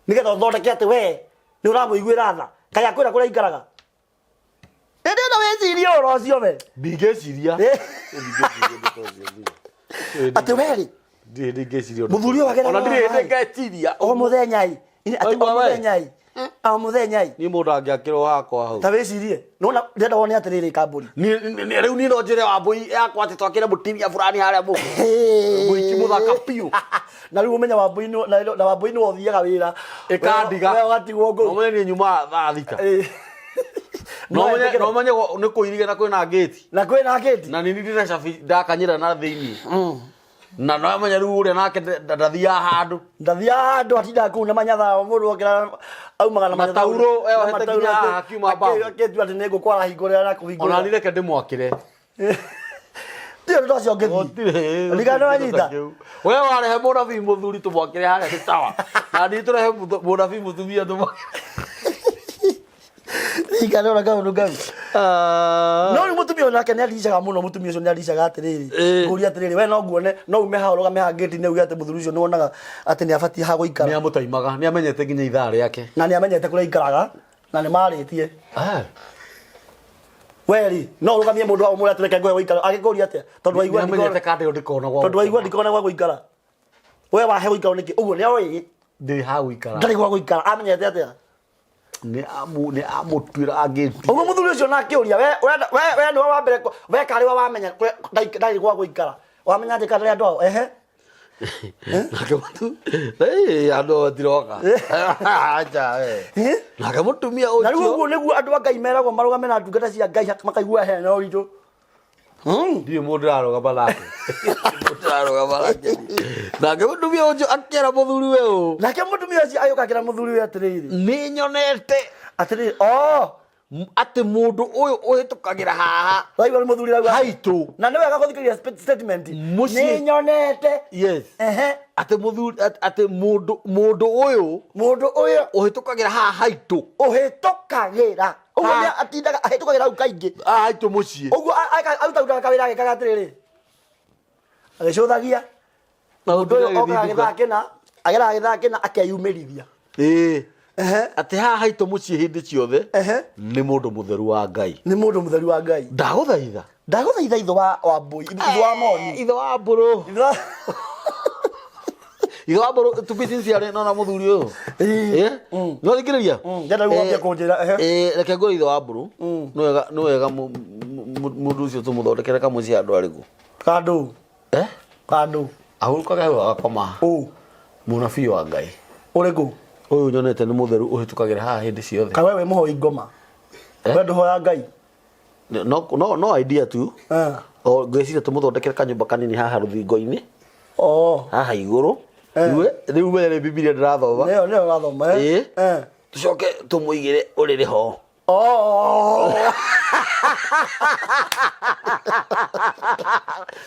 Nĩgetha ũthondeke atĩ we nĩ ũramũiguĩra tha. Kaĩ akwĩra kũrĩa aikaraga. Hĩndĩ ĩno wĩcirie ũhoro ũcio we. Ndingĩciria. Ndingĩciria ũndũ ta ũcio niĩ. Atĩ we rĩ, Ndirĩ hĩndĩ ingĩciria ũndũ Mũthuri ũyũ ageraga Ona ndirĩ hĩndĩ haha. ngeciria. o mũthenya ĩ. Atĩ o Waigua we? mũthenya ĩ. O mũthenya ĩ. Niĩ mũndũ angĩakĩrwo hakwa hau. Ta wĩcirie. Nona ndĩrenda wone atĩrĩrĩ kambũri. Rĩu niĩ no njĩre wambũi yakwa atĩ twakĩre mũtumia fulani harĩa mũgũ. Mũhiki mũthaka biũ. Na rĩu ũmenye wambũi nĩ- na wambũi nĩwe ũthiaga wĩra. Ĩkandiga. We ũgatigwo No ngũu. menye niĩ nyuma thaa thita. Ĩ. No menye etĩkĩre. no menye nĩ kũirige na kwĩna ngĩti. Na kwĩna ngĩti. Na nini ndĩna cabi ndakanyĩra na thĩinĩ. Na no menye rĩu ũrĩa nake ndathiaga handũ. Ndathiaga handũ atindaga kũu na manyatha mũndũ okĩra aumaga na manyatha Mataurũ, eyohete nginya haha akiuma mbabu. Akĩtua atĩ nĩ ngũkũ arahingũrĩra na kũhingũrĩra. Ona niĩ reke ndĩmwakĩre. Ti ũndũ ũcio ũngĩthiĩ. Gũtirĩ. Ndigana nĩ wanyita. We warehe mũnabii mũthuri tũmwakĩre harĩa nĩ sawa. Na niĩ tũrehe mũnabii mũtumia tũmwakĩre. Ndigana ona kaũndũ kau. No rĩu mũtumia ũyũ nake nĩ aricaga mũno mũtumia ũcio nĩ aricaga atĩrĩrĩ. Ngũria atĩrĩrĩ we no nguone no ume haha ũrũgame haha ngĩti-inĩ uge atĩ mũthuri ũcio nĩ wonaga atĩ nĩ abatiĩ ha gũikara. Nĩ amũtaimaga, nĩ amenyete nginya ithaa rĩake. Na nĩ amenyete kũrĩa aikaraga na nĩ marĩtie. We rĩ no ũrũgamie mũndũ wa ũmũre atĩ reke ngũhe gũikara angĩkũria atĩa tondũ waigua Nĩ amenyete kandĩ ndĩkona gwa. Tondũ waigua ndikona gwa gũikara. We wahe gũikara nĩkĩ? Ũguo nĩ oĩ Ndĩ ha gũikara. ndarĩ gwa gũikara amenyete atĩa? Nĩ amu nĩ amũtuĩra ngĩti. Ũguo mũthuri ũcio na akĩũria we ũrenda we we nĩwe wa mbere we karĩ we wamenya kũrĩa ndarĩ gwa gũikara. Wamenya atĩ karĩ andũ ao ehe. Nake mũtu Ĩĩ, andũ matiroka. Acha we. Eh? Nake mũtumia Na rĩu ũcio ũguo nĩguo andũ a Ngai meragwo marũgame na ndungata cia Ngai makaigua hena ũritũ. Ndirĩ mũndũ ndĩrarũgama nake. Mũndũ ndĩrarũgama nake. Nake mũtumia ũcio akĩra mũthuri we ũũ. Nake mũtumia ũcio agĩũka akĩra mũthuri we atĩrĩrĩ. Nĩ nyonete Atĩrĩrĩ, oh, atĩ mũndũ ũyũ ũhĩtũkagĩra haha waigua nĩ mũthuri rauga. haitũ. Na nĩ wega gũthikĩrĩria statement. Mũciĩ. Nĩ nyonete. Yes. Ehe. Atĩ mũthuri atĩ mũndũ mũndũ ũyũ Mũndũ ũyũ ũhĩtũkagĩra haha haitũ. ũhĩtũkagĩra. Ũguo nĩ atindaga ahĩtũkagĩra hau kaingĩ. Haha haitũ mũciĩ. Ũguo arutagĩra kawĩra agĩkaga atĩrĩrĩ. Agĩcũthagia. Mũndũ ũyũ okaga gĩthaa kĩna, ageraga gĩthaa kĩna akeyumĩrithia. Ĩĩ. Ehe. Atĩ haha haitũ mũciĩ hĩndĩ ciothe Ehe. nĩ mũndũ mũtheru wa Ngai. Nĩ mũndũ mũtheru wa Ngai. Ndagũthaitha. Ndagũthaitha ithe wa wa mbũi, ithe wa moni. Ithe wa mbũrũ. Ithe wa Ithe wa mbũrũ to be sincere no na mũthuri ũyũ. Ĩĩ. Eh? No thikĩrĩria. Ndĩrenda rĩu wambie kũnjĩra, ehe. Eh, reke ngwĩre ithe wa mbũrũ. Nĩ wega nĩ wega mũndũ ũcio tũmũthondekere kamũciĩ handũ arĩkũ. Kandũ. Eh? Kandũ. Ahurũkaga hau agakoma. Ũ. Mũnabii wa Ngai. Ũrĩkũ? Ũyũ nyonete nĩ mũtheru ũhĩtũkagĩra haha hĩndĩ ciothe. Kaĩ we wĩ mũhoi ngoma. Eh? We ndũhoya Ngai. No no no idea tu. Eh. O ngwĩciria tũmũthondekere kanyũmba kanini haha rũthingo-inĩ. Oh. Haha igũrũ. Eh. Iwe rĩu we rĩ Bibilia ndĩrathoma. Nĩyo nĩyo ũrathoma. eh? Ĩĩ. Eh. Tũcoke tũmũigĩre ũrĩrĩ ho. Oh.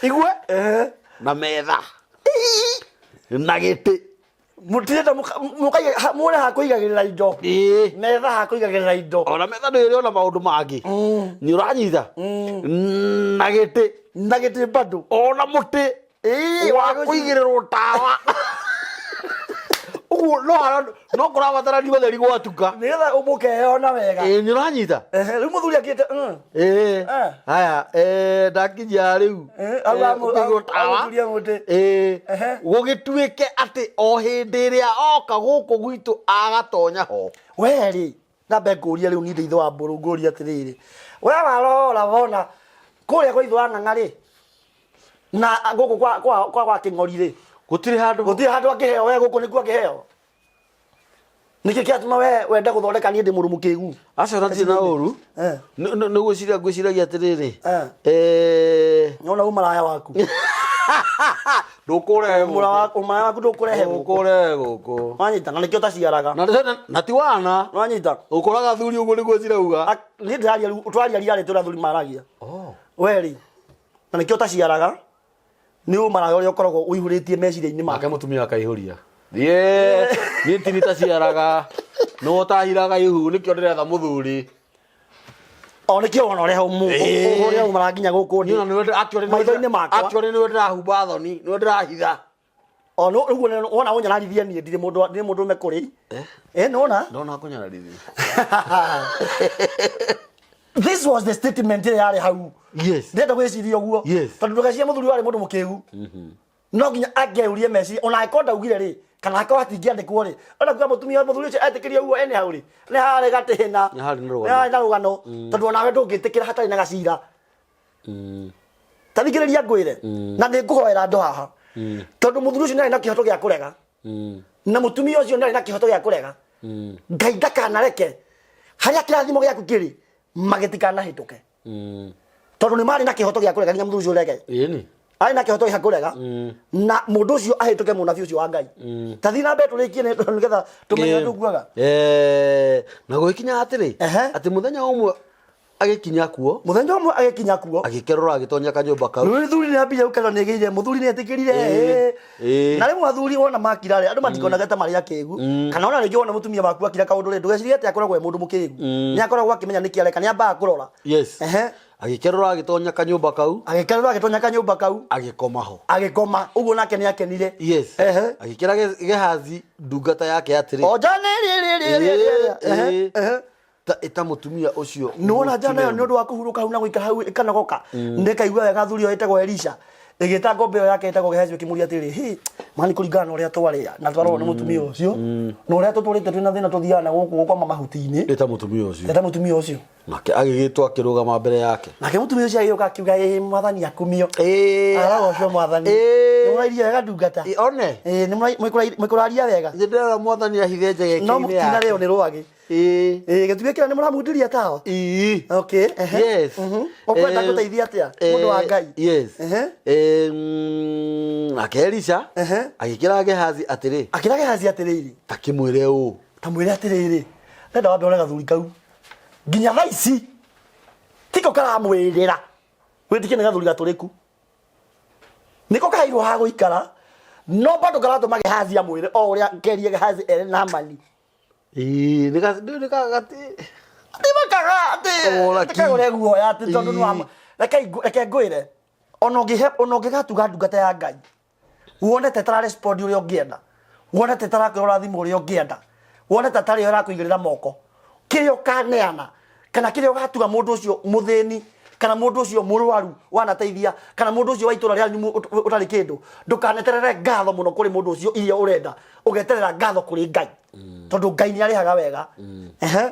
Igue Eh. na metha na gĩtĩ. Mũtirenda mũkaiga mũre ha kũigagĩrĩra indo. Ĩĩ. Metha ha kũigagĩrĩra indo. Ona metha nĩ ĩrĩ ona maũndũ mangĩ. Nĩ ũranyita. Na gĩtĩ. Na gĩtĩ bado. Ona mũtĩ. Ĩĩ, Wa kũigĩrĩrwo tawa. Ũguo no hara no kũrabatarania ũtheri gwatuka. Nĩgetha mũkeyona wega. Ĩĩ nĩ ũranyita. Ehe, rĩu mũthuri akĩte mm. Ĩĩ. Eh. Haya, eh ndakinyia rĩu. Eh, hau Eh, ũkĩigwo tawa. amũturia mũtĩ. Ĩĩ. Ehe. Gũgĩtuĩke atĩ o hĩndĩ ĩrĩa oka gũkũ gwitũ agatonya ho. We rĩ, ndambe ngũrie rĩu niĩ ndĩ ithe wa mbũrũ ngũrie atĩrĩrĩ. We warora wona kũrĩa kwa ithe wa ng'ang'a rĩ, na gũkũ kwa kwa kwa gwa kĩng'ori rĩ, Gũtirĩ handũ. gũtirĩ handũ angĩheo we gũkũ nĩkuo angĩheo. Nĩkĩ kĩratũma we wende gũthondeka niĩ ndĩ mũndũ mũkĩgu? Aca ona ndirĩ na ũru. Eh. Nĩ gwĩciria ngwĩciragia atĩrĩrĩ. Eh. Eh, Nona ũmaraya waku. Ndũkũrehe Ũmũra waku, ũmaraya waku ndũkũrehe gũkũ. Ndũkũrehe gũkũ. Wanyita na nĩkĩo ũtaciaraga. Na ti wana. Wanyita. Ũkoraga athuri ũguo nĩguo cirauga. Niĩ ndĩraria rĩu twaria reality ũrĩa athuri maragia. Oh. We rĩ, na nĩkĩo ũtaciaraga nĩ ũmaraya ũrĩa ũkoragwo ũihũrĩtie meciria-inĩ maku. Nake mũtumia akaihũria. Thiĩ, niĩ tini taciaraga. Nĩwe ũtahiraga ihu nĩkĩo ndĩretha mũthuri. O nĩkĩo wona ũrĩa Ĩĩ. ũrĩa ũmara nginya gũkũ Niĩ ona ndĩ. nĩwe actually nĩwe Maitho-inĩ makwa. Actually nĩwe ndĩrahumba thoni, nĩwe ndĩrahitha. O no ũguo wona ũnyararithia niĩ ndirĩ mũndũ ndirĩ mũndũ ũme kũrĩ. Eh nĩwona? Ndona kũnyararithia. This was the statement ĩrĩa yarĩ hau. Yes. Ndĩrenda gwĩciria ũguo. Yes. Tondũ ndũgecirie mũthuri warĩ mũndũ mũkĩgu. No nginya angĩaũrie meciria ona angĩkorwo ndaugire rĩ kana angĩkorwo hatingĩandĩkwo rĩ ona kuga mũtumia mũthuri ũcio etĩkĩrie ũguo ene hau rĩ nĩ harĩ gatĩna Nĩ harĩ na rũgano. nĩ harĩ na rũgano tondũ onawe ndũngĩtĩkĩra hatarĩ na gacira ta thikĩrĩria ngwĩre na nĩ ngũhoera andũ haha tondũ mũthuri ũcio nĩ arĩ na kĩhoto gĩa kũrega na mũtumia ũcio nĩ arĩ na kĩhoto gĩa kũrega Ngai ndakanareke harĩa kĩrathimo gĩaku kĩrĩ magĩtikanahĩtũke tondũ nĩ marĩ na kĩhoto gĩa kũrega nginya mũthuri ũcio ũrege Ĩni. arĩ na kĩhoto gĩa kũrega na mũndũ ũcio ahĩtũke mũnabii ũcio wa Ngai ta thiĩ na mbere tũrĩkie nĩgetha tũmenye ũrĩa tũkuaga Eh, na gũgĩkinya atĩrĩ Ehe. atĩ mũthenya ũmwe agĩkinya kuo Mũthenya ũmwe agĩkinya kuo agĩkerũra agĩtonya kanyũmba kau. Rĩu thuri nĩ ambia gũkena nĩ gĩire mũthuri nĩ etĩkĩrire Ĩĩ, ĩĩ. Na rĩmwe athuri wona makira rĩ andũ matikonaga ta marĩ akĩgu kana ona rĩngĩ wona mũtumia waku akira kaũndũ rĩ ndũgecirie atĩ akoragwo e mũndũ mũkĩgu nĩ akoragwo akĩmenya nĩkĩ areka nĩ ambaga kũrora. Yes. Ehe. Agĩkerũra agĩtonya kanyũmba kau Agĩkerũra agĩtonya kanyũmba kau agĩkoma ho. Agĩkoma ũguo nake nĩ akenire. Yes. Ehe. Agĩkĩra Gehazi ndungata yake atĩrĩ. O njana ĩrĩa ĩrĩa ĩrĩa ĩrĩa ĩrĩa. Ehe, Ĩĩ. ehe. Ta ĩta mũtumia ũcio. Nĩwona njana ĩyo Mũshunemu. nĩ ũndũ wa kũhurũka hau na gũikara hau ĩkanogoka nĩkaigua wega thuri ĩyo ĩtagwo Elisha ĩgĩta ngombe ĩyo yake ĩtagwo Gehazi ĩkĩmũria atĩrĩ hi mani kũringana na ũrĩa twarĩa na twarorwo nĩ mũtumia ũcio na ũrĩa tũtũrĩte twĩna thĩna tũthiaga na gũkũ gũkoma mahuti-inĩ Ĩta mũtumia ũcio. ĩta mũtumia ũcio. Nake agĩgĩtwo akĩrũgama mbere yake. Nake mũtumia ũcio agĩũka akiuga ĩ mwathani akumio. Ĩĩ. Aragocwo mwathani. Ĩĩ. Nĩ mũrairie wega ndungata. Ĩ, one. Ĩĩ nĩ mũkũraria wega. Nĩ ndĩrona mwathani ahithe njegeke-inĩ No mũtinarĩo nĩ rwagĩ. Ĩĩ. Ĩĩ gĩtugĩ kĩrĩa nĩ mũramundiria tawa. Ĩĩ. Okay. Ehe. Yes. Ũkwenda Eh, ngũteithie atĩa mũndũ wa eh, Ngai? Yes. Ehe. Nake Elisha Ehe. agĩkĩra Gehazi atĩrĩ Akĩra Gehazi atĩrĩrĩ. ta kĩmwĩre ũũ. Ta mwĩre atĩrĩrĩ. Ndenda wambe one gathuri kau. Nginya thaa ici tiko karamwĩrĩra. Wĩtĩkie nĩ gathuri gatũrĩku. Nĩko kaheirwo ha gũikara no bado karatũma Gehazi amwĩre o ũrĩa kerie Gehazi ere Naamani. Ĩĩ, nĩ ga- nĩ ka- gati Atĩ makaga atĩ Kũgũra ki. kagũre guoya atĩ tondũ nĩ Ĩĩ. wa reke reke ngwĩre ona ũngĩhe ona ũngĩgatuga ndungata ya Ngai wone ta ĩtara respond ũrĩa ũngĩenda wone ta ĩtarakwĩra ũrathimwo ũrĩa ũngĩenda wone ta ĩtarĩ yo ĩrakũigĩrĩra moko kĩrĩa ũkaneana kana kĩrĩa ũgatuga mũndũ ũcio mũthĩni kana mũndũ ũcio mũrwaru wanateithia kana mũndũ ũcio wa itũra rĩanyu ũtarĩ kĩndũ ndũkaneterere ngatho mũno kũrĩ mũndũ ũcio iria ũrenda ũgeterera ngatho kũrĩ Ngai tondũ Ngai nĩ arĩhaga wega. Ehe.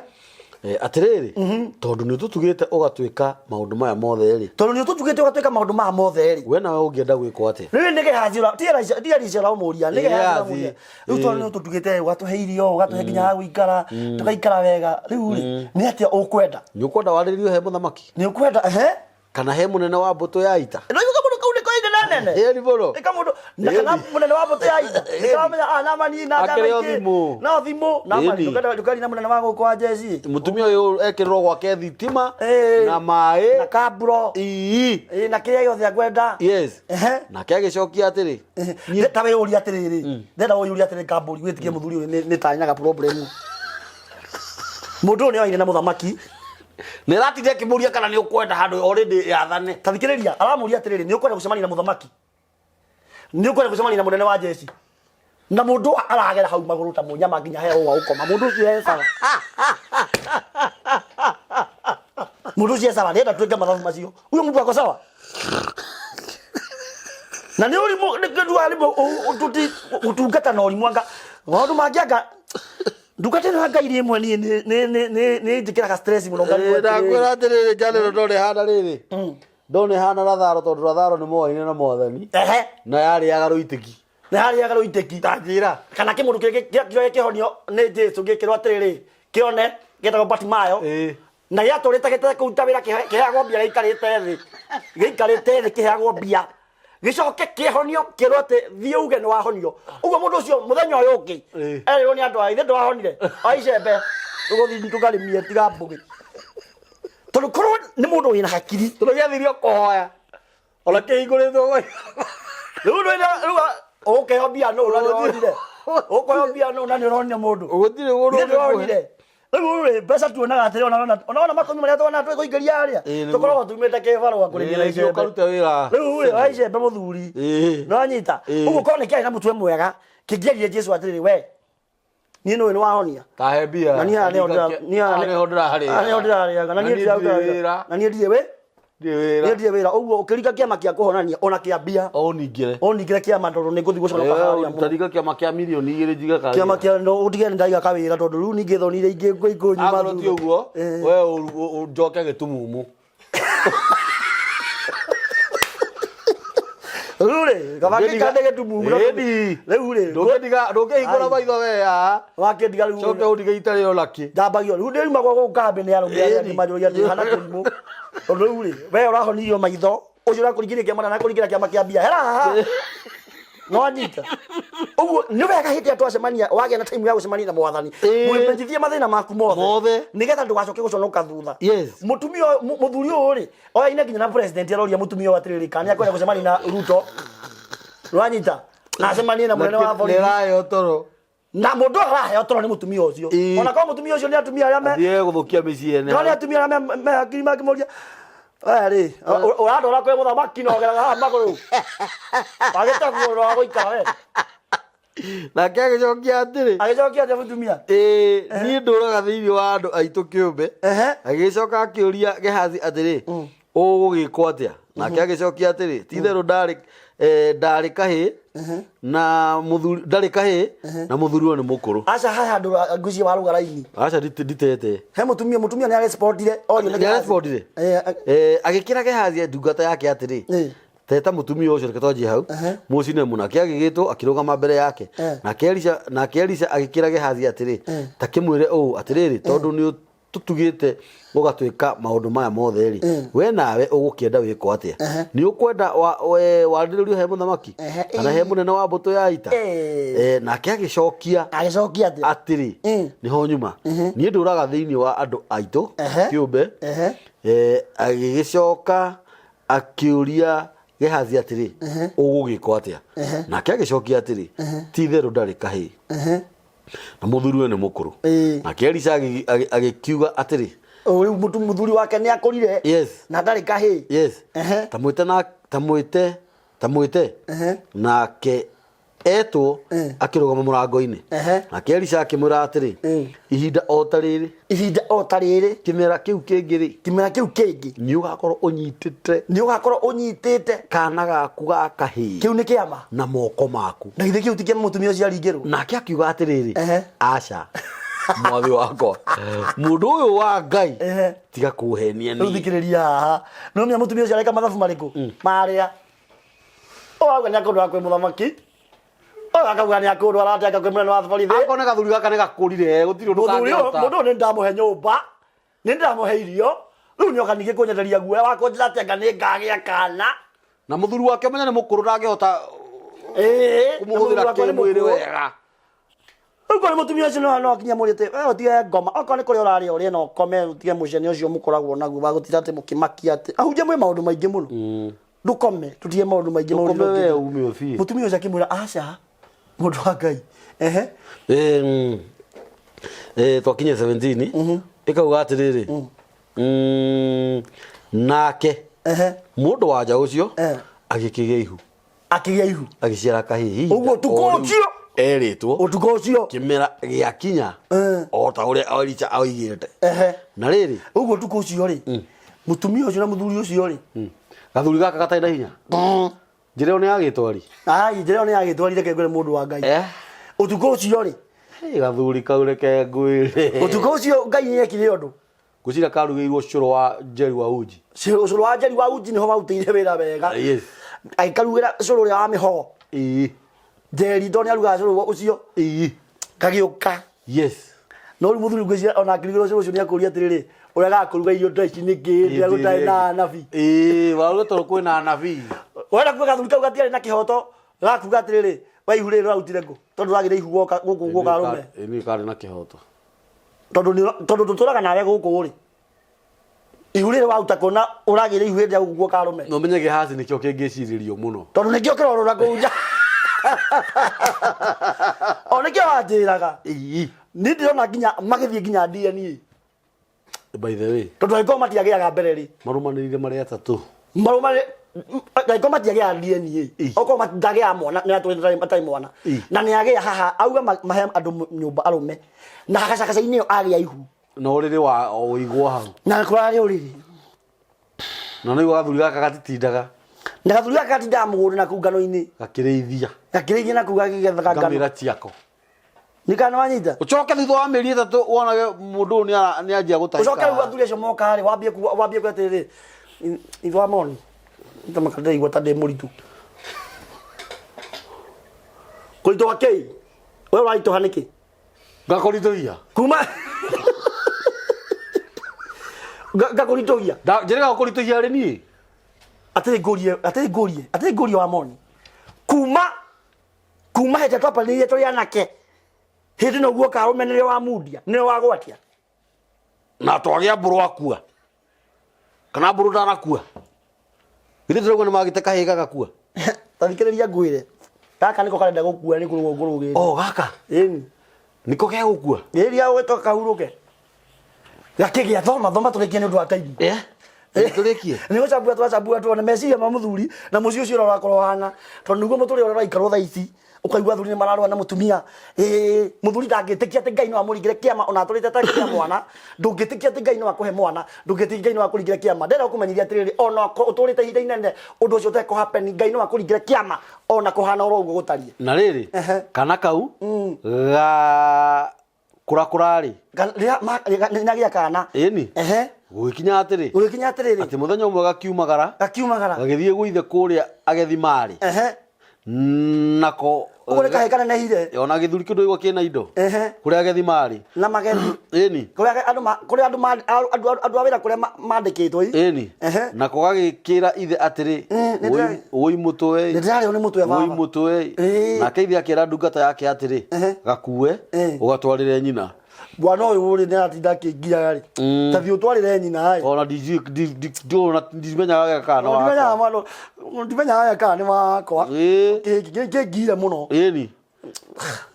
Eh, atĩrĩrĩ tondũ nĩ ũtũtugĩte ũgatwĩka maũndũ maya mothe rĩ Tondũ nĩ ũtũtugĩte ũgatwĩka maũndũ maya mothe rĩ we nawe ũngĩenda gwĩkwo atĩa rĩu nĩ Gehazi ũra ti Elisha ti Elisha ũramũria nĩ Gehazi Gehazi. ũramũria rĩu tondũ nĩ ũtũtugĩte ũgatũhe irio ũgatũhe nginya ha gũikara tũgaikara wega rĩu rĩ nĩ atĩa ũkwenda nĩ ũkwenda warĩrio he mũthamaki nĩ ũkwenda ehe kana he mũnene wa mbũtũ ya ita no yuga mũndũ kau nĩko ine nene Ĩni mũno. nĩ kamũndũ na kana Ĩni. mũnene wa mbũtũ ya ita nĩ karamenya ah Naamani na Akĩrĩ o thimũ. no thimũ Naamani Ĩni. ndũkenda ndũkaria na mũnene wa gũkũ wa jeshi mũtumia ũyũ ekĩrĩrwo gwake thitima Ĩĩ. na maĩ na kamburo ii Ĩĩ, na kĩrĩa gĩothe angwenda yes Ehe. nake agĩcokia atĩrĩ Nĩ- ta wĩyũrie atĩrĩrĩ ndenda ũyũrie atĩrĩ kambũri wĩtigie mũthuri ũyũ nĩ ta nyaga problem mũndũ ũyũ nĩ oaine na mũthamaki nä ratinde akä må ria kana nä å kwenda handå already yathane ta thikĩrĩria aramũria atĩrĩrĩ nĩ ũkwenda gũcemania na mũthamaki nĩ ũkwenda gũcemania na mũnene wa jeshi na mũndũ aragera hau magũrũ ta mũnyama nginya he wa ũkoma mũndũ ũcio e sawa mũndũ ũcio e sawa ndĩrenda twĩke mathabu macio huyo mtu ako sawa na nĩ ũrimũ nĩ kĩndũ arĩmũ gũtungata na ũrimũ anga maũndũ mangĩ anga ndungata ĩno ya Ngai rĩmwe niĩ nĩ njĩkĩraga stress mũno ngarigwo atĩrĩrĩ. ndakwä ra atä rä rä njanä ndone hana rä rä ndone hana ratharo tondå ratharo nä moaine na mwathani Ehe. na yarä aga rå itä ki Nĩ harĩaga rũitĩki. Tanjĩra. Kana kĩmũndũ kĩrĩa kĩoe kĩhonio nĩ Jesu gĩkĩrwo atĩrĩrĩ, kĩone gĩtagwo Batimayo. Na gĩatũrĩte gĩtekũruta wĩra kĩheagwo mbia gĩikarĩte thĩ. Gĩikarĩte thĩ kĩheagwo mbia. Gĩcoke kĩhonio kĩrwo atĩ thiĩ uge nĩ wahonio. Ũguo mũndũ ũcio mũthenya ũyũ ũngĩ erirwo nĩ andũ a ithe ndwahonire. Oya icembe tũgũthiĩ tũkarĩmie tiga mbũgĩ. Tondũ korwo nĩ mũndũ wĩna hakiri. Tondũ gĩathirio kũhoya. Ona kĩhingũrĩtwo. Rĩu rĩu ũkũheo mbia nũ na nĩũronire. Ũkũheo mbia nũ na nĩũronire mũndũ. Gũtirĩ mũndũ Ithe ndũronire. Rĩu rĩ mbeca tuonaga atĩrĩ ona ona makũmi marĩa tuona twĩkũingĩria harĩa. Ĩĩ, nĩguo. Tũkoragwo tumĩte kĩbarũa kũrĩmia na Ĩĩ, icembe. ũkarute wĩra. Rĩu rĩ oya icembe mũthuri. Ĩĩ. Nĩwanyita. Ĩĩ. Ũguo korwo nĩ kĩarĩ na mũtwe mwega kĩngĩerire Jesu atĩrĩrĩ we niĩ nĩũĩ nĩwahonia. Tahe mbia. Na niĩ haha nĩho ndĩra- niĩ haha Haha nĩho ndĩrarĩaga. haha nĩho ndĩrarĩaga na niĩ Na niĩ ndiraruta ndirĩ wĩra. wĩra. Na niĩ ndirĩ wĩ Ndirĩ wĩra. niĩ ndirĩ wĩra ũguo ũkĩringa kĩama kĩa kũhonania ona kĩa mbia Ũningĩre. ũningĩre kĩama tondũ nĩ ngũthiĩ gũconoka harĩa mũno. Tarika kĩama kĩa mirioni igĩrĩ njiga kawĩra. Kĩama kĩa no ũtige nĩ ndaiga kawĩra tondũ rĩu ningĩ thoni iria ingĩ ngũnyuma Akorwo ti ũguo, we ũnjoke gĩtumumu. Rĩu rĩ kaba ngĩikande gĩtumumu na Ĩni. rĩu rĩ Ndũngĩndiga ndũngĩhingũra Ai. maitho we haha. wakĩndiga rĩu Coke ũndige itarĩ ona kĩ. ndambagio rĩu ndĩrumagwo gũkũ kambĩ nĩ arũme arĩa Ĩni. angĩ manjũragia atĩ hana kĩrimũ tondũ rĩu rĩ we ũrahonirio maitho ũcio ũrakũringĩria kĩama na nakũringĩra kĩama kĩa mbia hera haha nĩwanyita ũguo nĩ wega hĩndĩ ĩrĩa twacemania wagĩa na time ya gũcemania na mwathani Ĩĩ. mwĩmenyithie mathĩna maku mothe Mothe. nĩgetha ndũgacoke gũconoka thutha Yes. mũtumia ũyũ- mũthuri ũyũ rĩ oyaine nginya na president aroria mũtumia ũyũ atĩrĩrĩ kana nĩakwenda gũcemania na Ruto nĩwanyita na acemanie na mũnene wa borithi Nĩraheo toro. Na mũndũ ũyũ araheo toro nĩ mũtumia ũcio. Ĩĩ. Ona korwo mũtumia ũcio nĩ atumia arĩa me Athiĩ gũthũkia mĩciĩ ene. no nĩ atumia arĩa me hakiri makĩmũria we rĩ ũrandwara kwĩ mũthamaki na ũgeraga haha magũrũ wagĩte mũndũ wa gũikara we. Nake agĩcokia atĩrĩ, Agĩcokia atĩa mũtumia? Ĩĩ, niĩ ndũraga thĩinĩ wa andũ aitũ kĩũmbe. Ehe. Agĩcoka akĩũria Gehazi atĩrĩ, Ũgũgĩkwo atĩa? Nake agĩcokia atĩrĩ, Ti itherũ ndarĩ ndarĩ kahĩĩ na mũthuri ndarĩ kahĩĩ na mũthuriwe nĩ mũkũrũ. Aca haha handũ ngwĩciria warũga raini. Aca nditete. He mũtumia mũtumia nĩ arespondire orio nĩ Nĩ Eh, Eh, agĩkĩra Gehazi ndungata yake atĩrĩ Eh. teta mũtumia ũcio reke twanjie hau Ehe. mũcine nake agĩgĩtwo akĩrũgama mbere yake Eh. nake Elisha nake Elisha agĩkĩra Gehazi atĩrĩ ta kĩmwĩre ũũ atĩrĩrĩ tondũ nĩ tũtugĩte ũgatwĩka maũndũ maya mothe rĩ we nawe ũgũkĩenda wĩkwo atĩa nĩ ũkwenda warĩrĩrio he mũthamaki Ehe. kana he mũnene wa mbũtũ ya ita Eh. Eh, nake agĩcokia Agĩcokia atĩa? atĩrĩ Mm. nĩho nyuma niĩ ndũraga thĩinĩ wa andũ aitũ Ehe. kĩũmbe Ehe. Eh, agĩgĩcoka akĩũria Gehazi atĩrĩ ũgũgĩkwo atĩa nake agĩcokia atĩrĩ ti itherũ ndarĩ kahĩĩ na mũthuriwe nĩ mũkũrũ Ĩĩ. nake Elisha agĩkiuga atĩrĩ O, rĩu mũthuri wake nĩ akũrire Yes. na ndarĩ kahĩĩ. Yes. Ehe. Ta mwĩte na ta mwĩte ta mwĩte Ehe. nake etwo Eh. akĩrũgama mũrango-inĩ Ehe. nake Elisha akĩmwĩra atĩrĩ Mm. ihinda o ta rĩrĩ Ihinda o ta rĩrĩ kĩmera kĩu kĩngĩ rĩ kĩmera kĩu kĩngĩ nĩ ũgakorwo ũnyitĩte nĩ ũgakorwo ũnyitĩte kana gaku ga kahĩĩ kĩu nĩ kĩama na moko maku na githĩ kĩu ti kĩama mũtumia ũcio aringĩrwo nake akiuga atĩrĩrĩ Ehe. aca mwathi wakwa mũndũ ũyũ wa Ngai Ehe. tiga kũhenia rĩu niĩ thikĩrĩria haha nĩ ũmenya mũtumia ũcio areka mathabu marĩkũ marĩa ũyũ auga nĩ akũndwara kwĩ mũthamaki ũyũ akauga nĩ akũndwara atĩ anga kwĩ mũnene wa borithi akorwo nĩ gathuri gaka nĩ gakũrire gũtirĩ ũndũ mũthuri ũyũ kangĩhota mũndũ ũyũ nĩ ndamũhe nyũmba nĩ ndĩramũhe irio rĩu nĩ oka ningĩ kũnyenderia guoya wa kũnjĩra atĩ anga nĩ ngagĩa kana na mũthuri wake ũmenya nĩ mũkũrũ ndangĩhota Ĩĩ, na kũmũhũthĩra mũthuri wakwa nĩ kĩmwĩrĩ mũkũrũ. wega Rĩu korwo nĩ mũtumia ũcio no no akinya mũrĩte we ũtige ngoma okorwo nĩ kũrĩa ũrarĩa ũrĩe na ũkome ũtige mũcene ũcio mũkoragwo naguo wa gũtinda atĩ mũkĩmakia atĩ ahunjia mwĩ maũndũ maingĩ mũno ndũkome tũtige maũndũ maingĩ maũndũ Ndũkome we maingĩ. ume ũthiĩ. Mũtumia ũcio akĩmwĩra aca mũndũ wa Ngai ehe Twakinya 17 ĩkauga atĩrĩrĩ nake ehe mũndũ wa nja ũcio Eh. agĩkĩgĩa ihu Akĩgĩa ihu agĩciara kahĩĩ Ũguo ũtukũ ũcio? erĩtwo ũtukũ ũcio kĩmera gĩakinya Eh. o ta ũrĩa Elisha oigĩte ehe na rĩrĩ ũguo ũtukũ ũcio rĩ mũtumia ũcio na mũthuri ũcio rĩ gathuri gaka gatarĩ na hinya njĩra ĩyo nĩ ya gĩtwari ai njĩra ĩyo nĩ yagĩtwarire kengwĩre mũndũ wa Ngai Eh. ũtukũ ũcio rĩ Hey, gathuri kau reke ngwĩre ũtukũ ũcio Ngai nĩ ekire ũndũ ngwĩciria karugĩirwo cũrũ wa njeri wa uji cũrũ wa njeri wa uji nĩho warutĩire wĩra wega Yes. Agĩkarugĩra cũrũ ũrĩa wa mĩhogo Ĩĩ. Njeri tondũ nĩarugaga cũrũ ũcio. Ii. Gagĩũka. Yes. No rĩu mũthuri ngwĩciria ona akĩrugĩrwo cũrũ ũcio nĩakũria atĩrĩrĩ, ũrĩa gakũruga irio ta ici nĩkĩ hĩndĩ ĩrĩa gũtarĩ na anabii? Ĩĩ, warũga tondũ kwĩna anabii. Wenda kuga gathuri kau gatiarĩ na kĩhoto gakuga atĩrĩrĩ, we ihu rĩrĩ ũrarutire kũ? Tondũ ũragĩire ihu woka gũkũ guoka arũme. Ĩĩ nĩ karĩ na kĩhoto. Tondũ nĩ tondũ tũtũraga nawe gũkũ rĩ. Ihu rĩrĩ waruta kũ na ũragĩire ihu hĩndĩ ya gũkũ guoka arũme? Na ũmenye Gehazi nĩkĩo kĩngĩcirĩrio mũno. Tondũ nĩkĩo kĩrorũra kũu nja. O nĩkĩo wanjĩraga. Ĩĩ. Niĩ ndĩrona nginya magĩthiĩ nginya DNA. By the way. Tondũ angĩkorwo matiagĩaga mbere rĩ. Marũmanĩrĩire marĩ atatũ. Marũmanĩ angĩkorwo matiagĩaga DNA. Ĩ. Okorwo ndagĩaga mwana nĩ atũrĩte matarĩ mwana. Ĩ. Na nĩ agĩa haha auga mahe andũ nyũmba arũme. Na gacagaca-inĩ ĩyo agĩa ihu. Na ũrĩrĩ wa ũigwo hau. Na kũrarĩ ũrĩrĩ. Na nĩguo gathuri gaka gatitindaga. Na gathuri gaka gatindaga mũgũnda na kũu ngano-inĩ. Gakĩrĩithia. Gakĩrĩithia na kũu gakĩgethaga ngano. Ngamĩra ciako. Nĩ kana wanyita? Ũcoke thutha wa mĩeri ĩtatũ wonage mũndũ ũyũ nĩanjia gũtahĩka. Ũcoke rĩu athuri acio moka rĩ, wambie kuga wambie kuga atĩrĩrĩ, ithe wa moni, tamaka ndĩraigua ta ndĩ mũritũ. Kũritũha kĩi? We ũraritũha nĩkĩ? Ngakũritũhia. Kuma Ngakũritũhia. Njĩrĩga gũkũritũhia rĩ niĩ? Atĩrĩ ngũrie, atĩrĩ ngũrie, atĩrĩ ngũrie wa moni. Kuma kuma hĩndĩ twambanĩirie tũrĩ anake hĩndĩ no guoka arũme nĩrĩo wamundia nĩrĩo wagwatia na twagĩa mbũrũ akua kana mbũrũ ndanakua githĩ ndĩrauga nĩ magĩte kahĩĩ gagakua ta thikĩrĩria ngwĩre gaka nĩko karenda gũkua nĩ kũrũgwo ngũrũgĩte o gaka ĩni nĩko gegũkua ĩria ũgĩtoka kahurũke gakĩgĩa thoma thoma tũrĩkie nĩ ũndũ wa time Eh? Tũrĩkie. nä gå cambura tũracambura tuone meciria ma mũthuri na mũciĩ ũcio ũrĩa ũrakorwo hana tondũ nĩguo mũtũrĩre ũrĩa ũraikarwo thaa ici ũkaigua athuri nĩ mararũa na mũtumia ĩĩ mũthuri ndangĩtĩkia atĩ ngai no amũringĩre kĩama ona atũrĩte atakĩgĩa mwana ndũngĩtĩkia atĩ ngai no akũhe mwana ndũngĩtĩkia ngai no akũringĩre kĩama ndĩrenda gũkũmenyithia atĩrĩrĩ ona ũtũrĩte ihinda inene ũndũ ũcio ũtekũ happen ngai no akũringĩre kĩama ona kũhana oro ũguo gũtariĩ Na rĩrĩ, Ehe. kana kau ga kũrakũra-rĩ Nagĩa kana ĩni ehe gũgĩkinya atĩrĩ gũgĩkinya atĩrĩrĩ atĩ mũthenya ũmwe gakiumagara gakiumagara gagĩthiĩ gwĩ ithe kũrĩa agethi marĩ ehe nako ũguo nĩ kahĩ kanenehire ona gĩthuri kĩndũ igua kĩna indo ehe kũrĩa agethi marĩ na magethi ĩni kũrĩa andũ kũrĩa andũ andũ a wĩra kũrĩa mandĩkĩtwo i ĩni Ehe. nako gagĩkĩra ithe atĩrĩ Nĩ ndĩra- wũi mũtwe Nĩ ndĩrarĩo nĩ mũtwe wũi baba. mũtwe Ĩĩ. nake ithe akĩra ndungata yake atĩrĩ Ehe. gakue Ĩĩ. ũgatwarĩre nyina Bwana ũyũ rĩ nĩ aratinda akĩngiaga rĩ ta thiĩ ũtwarĩre nyina ĩ ona ndijui- ndi- ndi- ndi- ona ndimenyaga wega kana nĩ wakwa. ndimenyaga mwana ndimenyaga wega kana nĩ wakwa Ĩĩ. kĩngire mũno ĩni